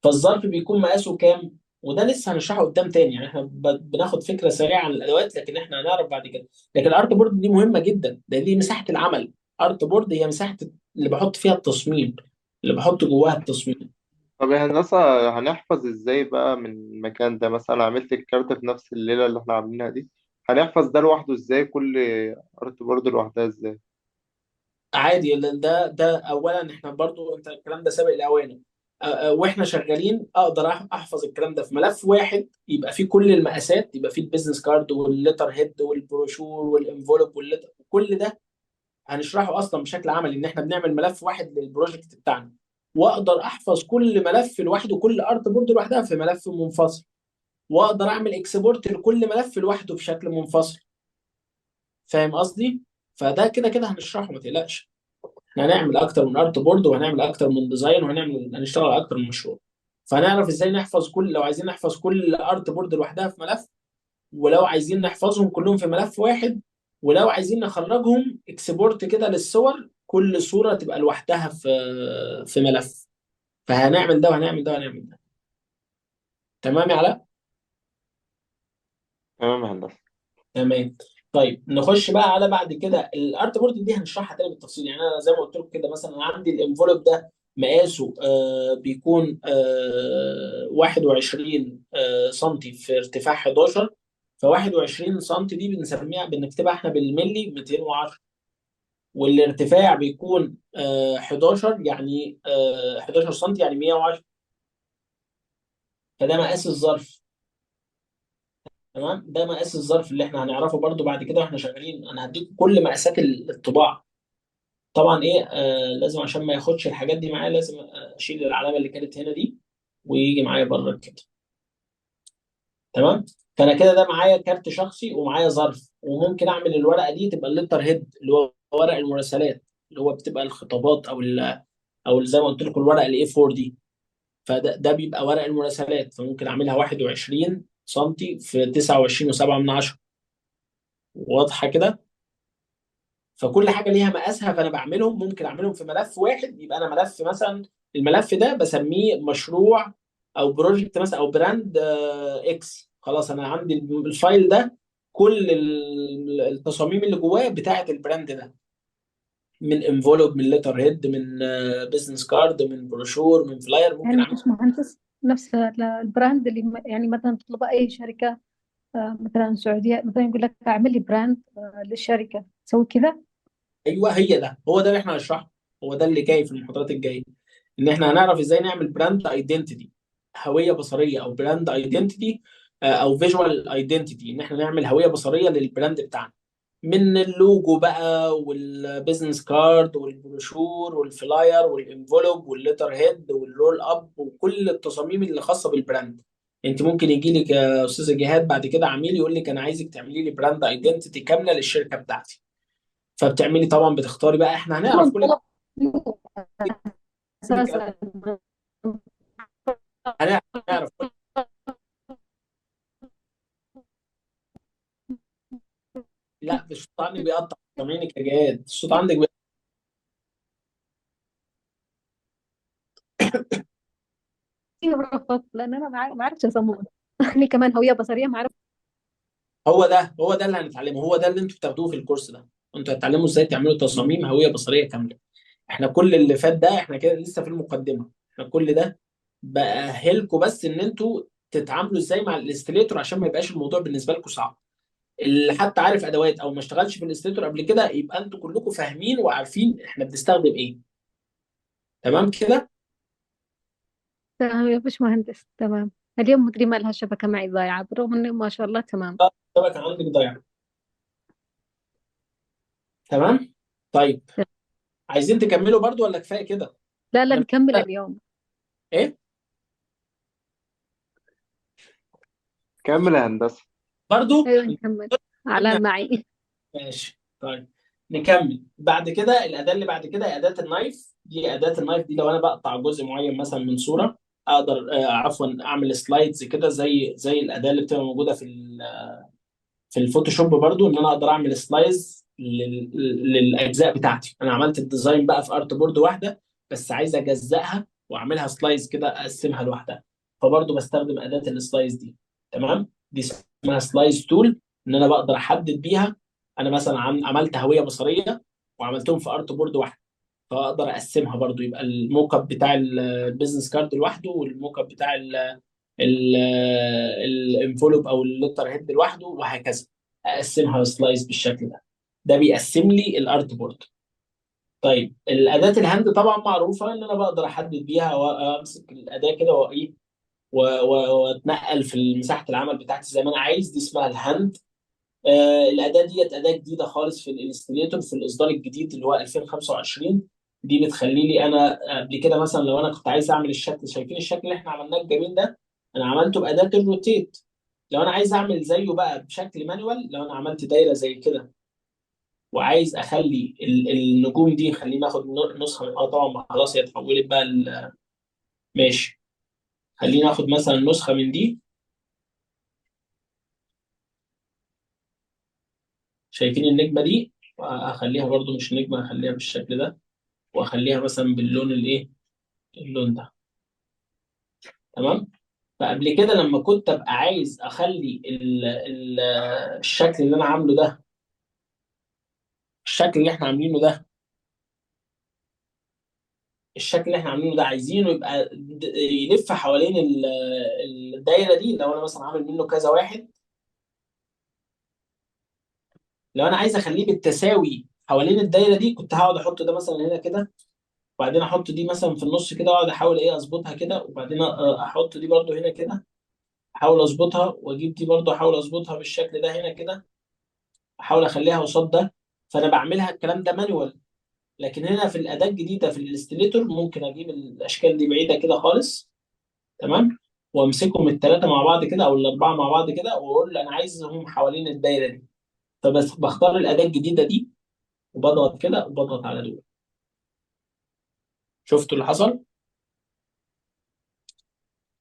فالظرف بيكون مقاسه كام؟ وده لسه هنشرحه قدام تاني، يعني احنا بناخد فكرة سريعة عن الادوات لكن احنا هنعرف بعد كده. لكن ال artboard دي مهمة جدا، ده دي مساحة العمل. artboard هي مساحة اللي بحط فيها التصميم، اللي بحط جواها التصميم. طب يا هندسة هنحفظ ازاي بقى من المكان ده؟ مثلا عملت الكارت في نفس الليلة اللي احنا عاملينها دي، هنحفظ ده لوحده ازاي؟ كل artboard لوحدها ازاي؟ عادي، ده اولا احنا برضو انت الكلام ده سابق لاوانه، واحنا شغالين اقدر احفظ الكلام ده في ملف واحد يبقى فيه كل المقاسات، يبقى فيه ال business card وال letterhead والبروشور وال envelope وال letter، كل ده هنشرحه اصلا بشكل عملي، ان احنا بنعمل ملف واحد لل project بتاعنا، واقدر احفظ كل ملف لوحده، كل artboard لوحدها في ملف منفصل، واقدر اعمل export لكل ملف لوحده بشكل منفصل. فاهم قصدي؟ فده كده كده هنشرحه، ما تقلقش. احنا هنعمل اكتر من artboard، وهنعمل اكتر من design، هنشتغل على اكتر من مشروع. فهنعرف ازاي نحفظ كل، لو عايزين نحفظ كل artboard لوحدها في ملف، ولو عايزين نحفظهم كلهم في ملف واحد، ولو عايزين نخرجهم export كده للصور، كل صورة تبقى لوحدها في ملف. فهنعمل ده وهنعمل ده وهنعمل ده. تمام يا علاء؟ تمام يا هندسة. تمام. طيب نخش بقى على بعد كده ال artboard دي هنشرحها تاني بالتفصيل. يعني انا زي ما قلت لكم كده، مثلا أنا عندي ال envelope ده مقاسه بيكون 21 سنتي في ارتفاع 11، ف 21 سنتي دي بنسميها، بنكتبها احنا بالملي 210، والارتفاع بيكون 11، يعني 11 سنتي يعني 110، فده مقاس الظرف. تمام، ده مقاس الظرف اللي احنا هنعرفه برضو بعد كده واحنا شغالين. انا هديكم كل مقاسات الطباعة طبعا. ايه لازم عشان ما ياخدش الحاجات دي معايا لازم اشيل العلامة اللي كانت هنا دي ويجي معايا بره كده. تمام، فانا كده ده معايا كارت شخصي ومعايا ظرف، وممكن اعمل الورقة دي تبقى ال letterhead اللي هو ورق المراسلات، اللي هو بتبقى الخطابات او او زي ما قلت لكم الورقة ال A4 دي، فده بيبقى ورق المراسلات، فممكن اعملها 21 سم في 29.7. واضحة كده؟ فكل حاجة ليها مقاسها، فانا بعملهم، ممكن اعملهم في ملف واحد. يبقى انا ملف مثلا، الملف ده بسميه مشروع او project مثلا او brand X. خلاص انا عندي ال file ده كل التصاميم اللي جواه بتاعه ال brand ده، من envelope، من letterhead، من business card، من بروشور، من flyer. ممكن يعني اعمل مش مهندس نفس ال brand اللي يعني مثلا تطلبه اي شركة، مثلا سعودية مثلا يقول لك اعمل لي brand للشركة، تسوي كذا. ايوه، هي ده، هو ده اللي احنا هنشرحه، هو ده اللي جاي في المحاضرات الجاية، ان احنا هنعرف ازاي نعمل brand identity، هوية بصريه، او brand identity او visual identity، ان احنا نعمل هوية بصريه لل brand بتاعنا، من اللوجو بقى والبيزنس كارد والبروشور والفلاير والانفولوب والليتر هيد والرول اب وكل التصاميم اللي خاصة بال brand. انت ممكن يجي لك يا استاذه جهاد بعد كده عميل يقول لك انا عايزك تعملي لي brand identity كاملة للشركة بتاعتي، فبتعملي طبعا، بتختاري بقى، احنا هنعرف كل طلب كل الكلام، اساسا. هنعرف كل. لا الصوت عندك بيقطع، سامعينك يا جهاد، الصوت عندك بيقطع. رفضت لان انا ما عرفتش اصمم. يعني كمان هوية بصريه ما عرفت. هو ده اللي هنتعلمه، هو ده اللي انتوا بتاخدوه في الكورس ده. انتوا هتتعلموا ازاي تعملوا تصاميم هوية بصريه كاملة. احنا كل اللي فات ده احنا كده لسه في المقدمة، احنا كل ده بأهلكم بس ان انتوا تتعاملوا ازاي مع ال Illustrator عشان ما يبقاش الموضوع بالنسبة لكم صعب. اللي حتى عارف ادوات او ما اشتغلش في ال Illustrator قبل كده، يبقى انتوا كلكم فاهمين وعارفين احنا بنستخدم ايه. تمام كده؟ تمام يا باشمهندس، تمام. اليوم مدري ما لها شبكة معي ضايعة، بالرغم انه ما شاء الله تمام. الشبكة عندك ضايعة. تمام. طيب عايزين تكملوا برضو ولا كفاية كده؟ لا لا انا نكمل اليوم. ايه كمل يا هندسة. برضو؟ ايوه نكمل، على معي. ماشي. طيب نكمل بعد كده. الاداة اللي بعد كده اداه ال knife. دي اداه ال knife دي لو انا بقطع جزء معين مثلا من صوره، اقدر عفوا اعمل slice كده زي الاداة اللي بتبقى موجودة في ال Photoshop برضو، ان انا اقدر اعمل slice للاجزاء بتاعتي. انا عملت ال design بقى في artboard واحدة، بس عايز اجزأها واعملها slice كده، اقسمها لوحدها، فبرضو بستخدم اداه ال slice دي. تمام، دي اسمها slice tool، ان انا بقدر احدد بيها. انا مثلا عملت هوية بصريه وعملتهم في artboard واحدة، فاقدر اقسمها برضو، يبقى ال mockup بتاع ال business card لوحده، وال mockup بتاع ال envelope او ال letterhead لوحده، وهكذا. اقسمها slice بالشكل ده، ده بيقسم لي ال artboard. طيب الاداة ال hand طبعا معروفة، ان انا بقدر احدد بيها وامسك الاداة كده وايه واتنقل في مساحة العمل بتاعتي زي ما انا عايز، دي اسمها ال hand. الاداة ديت اداه جديدة خالص في ال Illustrator في الاصدار الجديد اللي هو 2025. دي بتخلي لي انا قبل كده مثلا لو انا كنت عايز اعمل الشكل، شايفين الشكل اللي احنا عملناه الجميل ده، انا عملته باداة ال rotate. لو انا عايز اعمل زيه بقى بشكل manual، لو انا عملت دايرة زي كده وعايز اخلي النجوم دي، خلينا ناخد نسخه من طبعا خلاص هي اتحولت بقى ماشي، خلينا اخد مثلا نسخه من دي. شايفين النجمة دي؟ اخليها برضو مش نجمه، اخليها بالشكل ده، واخليها مثلا باللون الايه، اللون ده. تمام. فقبل كده لما كنت ابقى عايز اخلي الشكل اللي انا عامله ده، الشكل اللي احنا عاملينه ده، الشكل اللي احنا عاملينه ده عايزينه يبقى يلف حوالين الدايرة دي. لو انا مثلا عامل منه كذا واحد، لو انا عايز اخليه بالتساوي حوالين الدايرة دي، كنت هقعد احط ده مثلا هنا كده، وبعدين احط دي مثلا في النص كده، واقعد احاول ايه اظبطها كده، وبعدين احط دي برده هنا كده، احاول اظبطها، واجيب دي برده احاول اظبطها بالشكل ده هنا كده، احاول اخليها قصاد ده. فانا بعملها الكلام ده manual. لكن هنا في الاداة الجديدة في ال Illustrator ممكن اجيب الاشكال دي بعيدة كده خالص، تمام، وامسكهم الثلاثة مع بعض كده او الاربعة مع بعض كده، واقول له انا عايزهم حوالين الدايرة دي. فبس بختار الاداة الجديدة دي وبضغط كده وبضغط على دول. شفتوا اللي حصل؟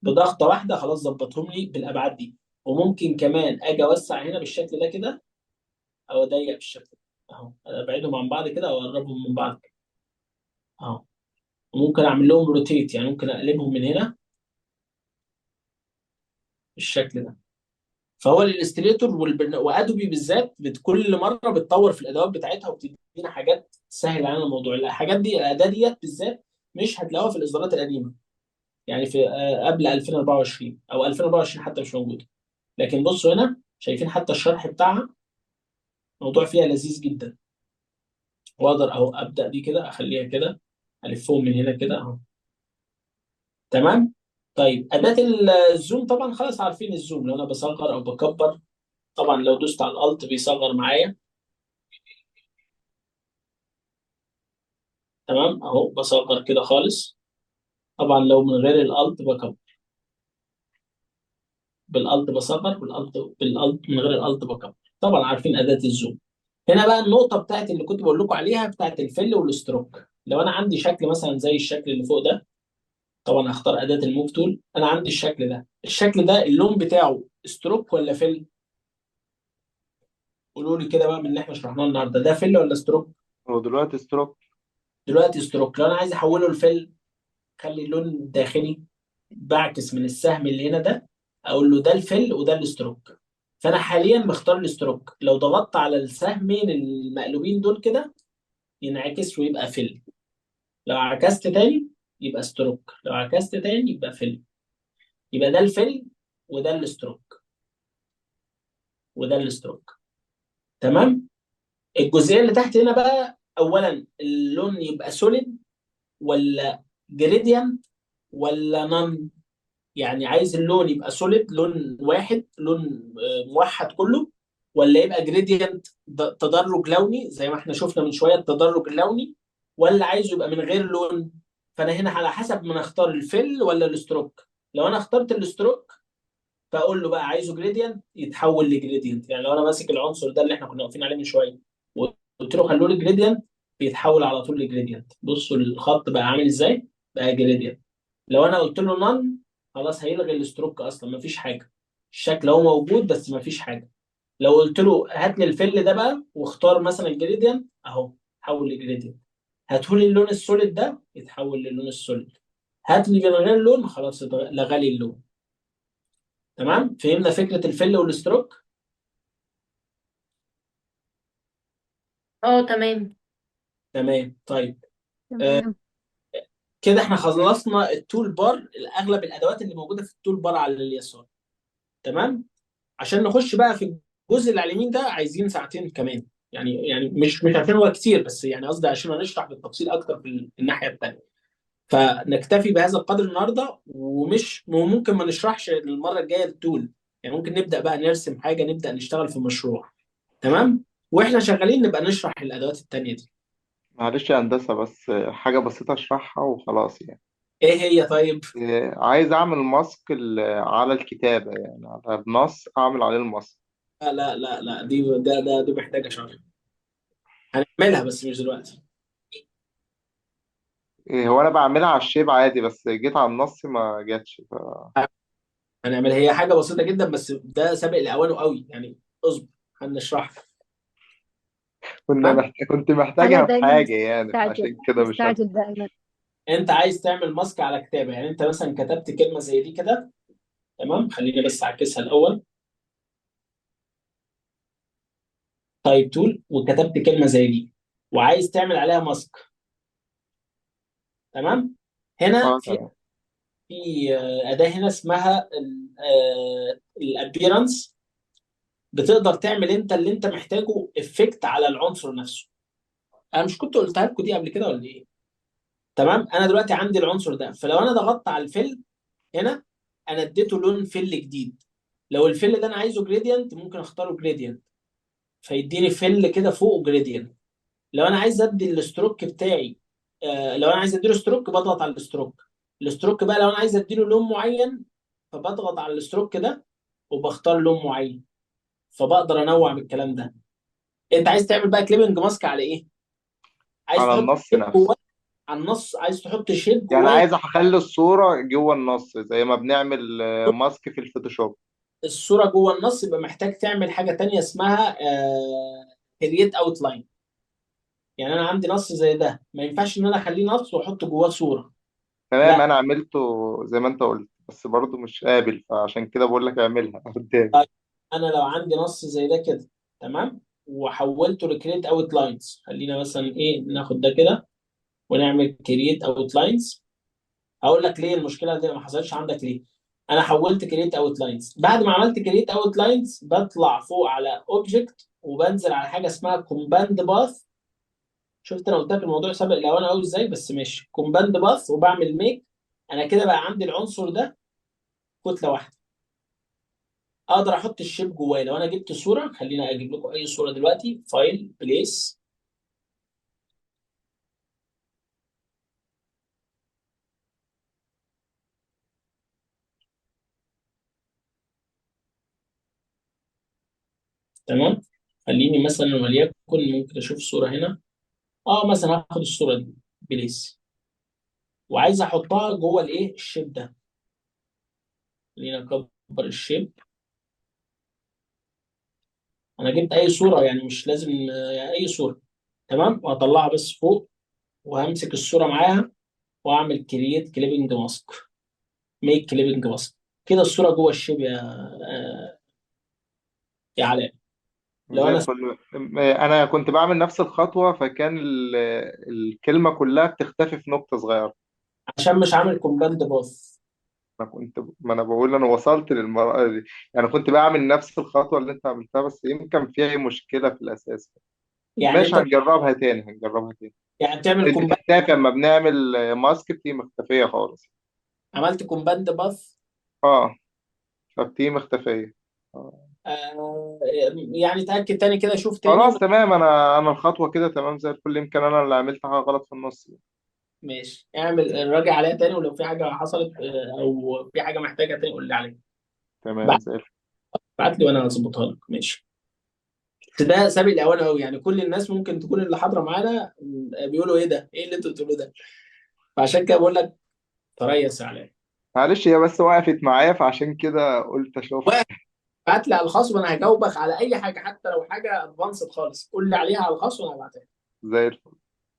بضغطه واحدة خلاص ظبطهم لي بالابعاد دي. وممكن كمان اجي اوسع هنا بالشكل ده كده، او اضيق بالشكل ده اهو، ابعدهم عن بعض كده او اقربهم من بعض كده اهو. وممكن اعمل لهم روتيت، يعني ممكن اقلبهم من هنا بالشكل ده. فهو ال Illustrator و Adobe بالذات كل مرة بتطور في الادوات بتاعتها وبتدينا حاجات تسهل علينا الموضوع. الحاجات دي، الاداة ديت بالذات مش هتلاقوها في الاصدارات القديمة، يعني في قبل 2024 او 2024 حتى مش موجودة. لكن بصوا هنا شايفين حتى الشرح بتاعها، الموضوع فيها لذيذ جدا. واقدر اهو ابدا دي كده اخليها كده، الفهم من هنا كده اهو. تمام. طيب اداه ال zoom طبعا خلاص عارفين ال zoom، لو انا بصغر او بكبر، طبعا لو دوست على ال Alt بيصغر معايا. تمام اهو بصغر كده خالص. طبعا لو من غير ال Alt بكبر، بال Alt بصغر، بال Alt من غير ال Alt بكبر. طبعا عارفين اداه ال zoom. هنا بقى النقطة بتاعت اللي كنت بقول لكم عليها بتاعت ال fill وال stroke. لو انا عندي شكل مثلا زي الشكل اللي فوق ده، طبعا هختار اداه ال move tool. انا عندي الشكل ده، الشكل ده اللون بتاعه stroke ولا fill؟ قولوا لي كده بقى من اللي احنا شرحناه النهارده، ده fill ولا stroke؟ هو دلوقتي stroke. دلوقتي stroke. لو انا عايز احوله ل fill، خلي اللون الداخلي، بعكس من السهم اللي هنا ده، اقول له ده ال fill وده ال stroke. فانا حاليا مختار ال stroke. لو ضغطت على السهمين المقلوبين دول كده ينعكس ويبقى fill. لو عكست تاني يبقى stroke، لو عكست تاني يبقى fill. يبقى ده ال fill وده ال stroke وده ال stroke. تمام. الجزئية اللي تحت هنا بقى، اولا اللون يبقى solid ولا gradient ولا none؟ يعني عايز اللون يبقى solid، لون واحد، لون موحد كله، ولا يبقى gradient تدرج لوني زي ما احنا شفنا من شوية التدرج اللوني، ولا عايزه يبقى من غير لون؟ فانا هنا على حسب ما نختار ال fill ولا ال stroke. لو انا اخترت ال stroke فاقول له بقى عايزه gradient يتحول ل gradient. يعني لو انا ماسك العنصر ده اللي احنا كنا واقفين عليه من شوية وقلت له خلوه لي gradient، بيتحول على طول ل gradient. بصوا الخط بقى عامل ازاي، بقى gradient. لو انا قلت له none خلاص هيلغي ال stroke اصلا، مفيش حاجة، الشكل هو موجود بس مفيش حاجة. لو قلت له هات لي ال fill ده بقى واختار مثلا gradient، اهو حول ل gradient. هاتولي اللون ال solid ده يتحول للون ال solid. هات لي من غير لون، خلاص لغى لي اللون. تمام، فهمنا فكرة ال fill وال stroke؟ اه تمام. تمام. طيب تمام. كده احنا خلصنا ال toolbar، اغلب الادوات اللي موجودة في ال toolbar على اليسار. تمام، عشان نخش بقى في الجزء اللي على اليمين ده عايزين ساعتين كمان، يعني مش عشان هو كتير، بس يعني قصدي عشان هنشرح بالتفصيل اكتر في الناحية الثانية. فنكتفي بهذا القدر النهارده، وممكن ما نشرحش المرة الجاية ال tool، يعني ممكن نبدا بقى نرسم حاجة، نبدا نشتغل في مشروع. تمام، واحنا شغالين نبقى نشرح الادوات الثانية دي. معلش يا هندسة، بس حاجة بسيطة اشرحها وخلاص يعني. ايه هي؟ طيب عايز اعمل mask على الكتابة، يعني على النص اعمل عليه ال mask. لا لا لا لا، دي ده ده دي محتاجه شرح، هنعملها بس مش دلوقتي. إيه، هو انا بعملها على ال shape عادي، بس جيت على النص ما جاتش هنعملها، هي حاجة بسيطة جدا، بس ده سابق لاوانه قوي يعني. اصبر، هنشرحها. تمام. كنت على محتاجها في دائما حاجة يعني، مستعجل، عشان كده مش اكتر. مستعجل دائما. انت عايز تعمل mask على كتابه، يعني انت مثلا كتبت كلمة زي دي كده. تمام، خليني بس اعكسها الاول. type tool، وكتبت كلمة زي دي وعايز تعمل عليها mask. تمام. هنا اه في تمام. في اداه هنا اسمها ال appearance. بتقدر تعمل انت اللي انت محتاجه effect على العنصر نفسه. انا مش كنت قلتها لكم دي قبل كده ولا ايه؟ تمام. انا دلوقتي عندي العنصر ده، فلو انا ضغطت على ال fill هنا انا اديته لون fill جديد. لو ال fill ده انا عايزه gradient ممكن اختاره gradient، فيديني fill كده فوق gradient. لو انا عايز ادي ال stroke بتاعي، لو انا عايز اديله stroke بضغط على ال stroke. ال stroke بقى لو انا عايز اديله لون معين فبضغط على ال stroke ده وبختار لون معين، فبقدر انوع من الكلام ده. انت عايز تعمل بقى clipping mask على ايه؟ عايز على تحط النص shape نفسه. جواه؟ على النص. عايز تحط shape يعني جواه؟ عايز اخلي الصورة جوه النص زي ما بنعمل mask في الفوتوشوب. الصورة جوه النص، يبقى محتاج تعمل حاجة تانية اسمها create outline. يعني انا عندي نص زي ده، ما ينفعش ان انا اخليه نص واحط جواه صوره. تمام، لا، انا عملته زي ما انت قلت، بس برضه مش قابل، فعشان كده بقول لك اعملها قدامي. طيب انا لو عندي نص زي ده كده، تمام، وحولته ل create outlines. خلينا مثلا ايه، ناخد ده كده ونعمل create outlines. هقول لك ليه المشكلة دي ما حصلتش عندك ليه. انا حولت create outlines، بعد ما عملت create outlines بطلع فوق على object وبنزل على حاجة اسمها combine path. شفت انا قلت لك الموضوع سابق الاوان قوي ازاي، بس ماشي. combine path وبعمل make. انا كده بقى عندي العنصر ده كتلة واحدة، اقدر احط ال shape جواه. لو انا جبت صوره، خلينا اجيب لكم اي صوره دلوقتي، file place، تمام. خليني مثلا وليكن ممكن اشوف صوره هنا، مثلا هاخد الصورة دي place، وعايز احطها جوه الايه، ال shape ده. خلينا اكبر ال shape. انا جبت اي صوره يعني، مش لازم اي صوره. تمام، وهطلعها بس فوق وهمسك الصورة معاها واعمل create clipping mask، make clipping mask. كده الصورة جوه ال shape يا علاء. لو زي انا الفل. انا كنت بعمل نفس الخطوة، فكان الكلمة كلها بتختفي في نقطة صغيرة. عشان مش عامل combine path. انا كنت، ما انا بقول انا وصلت للمرحلة دي، يعني كنت بعمل نفس الخطوة اللي انت عملتها، بس يمكن فيها مشكلة في الاساس. يعني ماشي، انت هنجربها تاني، هنجربها تاني. يعني بتعمل combine، بتختفي اما بنعمل mask، بتيجي مختفيه خالص. عملت combine path. اه، فبتيجي مختفيه. آه. آه يعني اتاكد تاني كده، شوف تاني. خلاص تمام، انا الخطوة كده تمام زي الفل. يمكن انا اللي عملت حاجة غلط في النص. ماشي، اعمل راجع عليها تاني، ولو في حاجة حصلت او في حاجة محتاجه تاني قول لي عليها. تمام زي الفل. بعت لي وانا هظبطها لك. ماشي. بس ده سابق الاوان قوي يعني، كل الناس ممكن تكون اللي حاضره معانا بيقولوا ايه ده، ايه اللي انتوا بتقولوه ده، فعشان كده بقول لك تريث عليا. معلش، هي بس وقفت معايا فعشان كده قلت اشوفها. بعت لي على الخاص وانا هجاوبك على اي حاجة، حتى لو حاجة advanced خالص قول لي عليها على الخاص وانا هبعتها لك. زي الفل.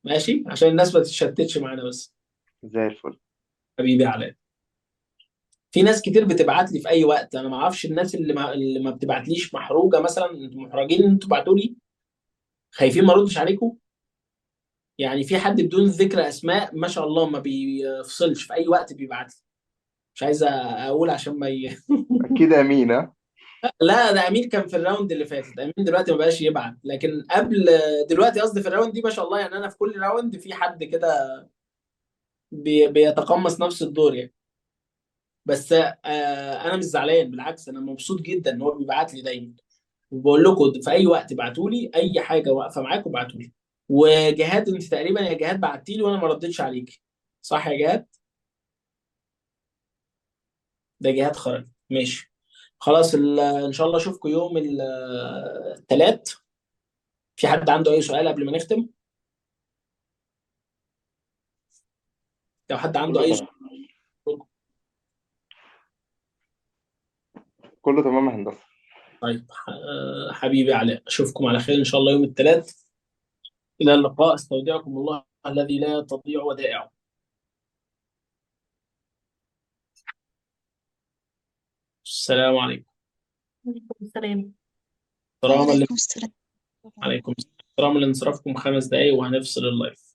ماشي، عشان الناس ما تتشتتش معانا بس. زي الفل. حبيبي علاء، في ناس كتير بتبعت لي في اي وقت، انا ما اعرفش الناس اللي ما بتبعتليش محروجه مثلا، انتوا محرجين ان انتوا تبعتوا لي، خايفين ما اردش عليكم يعني. في حد بدون ذكر اسماء ما شاء الله ما بيفصلش، في اي وقت بيبعت لي، مش عايز اقول عشان ما اكيد امينه. لا، ده امين كان في ال round اللي فاتت، امين دلوقتي ما بقاش يبعت، لكن قبل دلوقتي قصدي في ال round دي ما شاء الله، يعني انا في كل round في حد كده بيتقمص نفس الدور يعني. بس انا مش زعلان، بالعكس انا مبسوط جدا ان هو بيبعت لي دايما، وبقول لكم في اي وقت ابعتوا لي اي حاجة واقفة معاكم ابعتوا لي. وجهاد انت تقريبا يا جهاد بعتي لي وانا ما ردتش عليك، صح يا جهاد؟ ده جهاد خرج. ماشي خلاص، ان شاء الله اشوفكم يوم الثلاث. في حد عنده اي سؤال قبل ما نختم؟ لو حد عنده كله اي تمام. سؤال. كله تمام يا هندسة. طيب حبيبي علاء، اشوفكم على خير ان شاء الله يوم الثلاث. الى اللقاء، استودعكم الله الذي لا تضيع ودائعه. السلام عليكم. عليكم السلام. احتراما وعليكم السلام. عليكم، احتراما لانصرافكم 5 دقايق وهنفصل اللايف.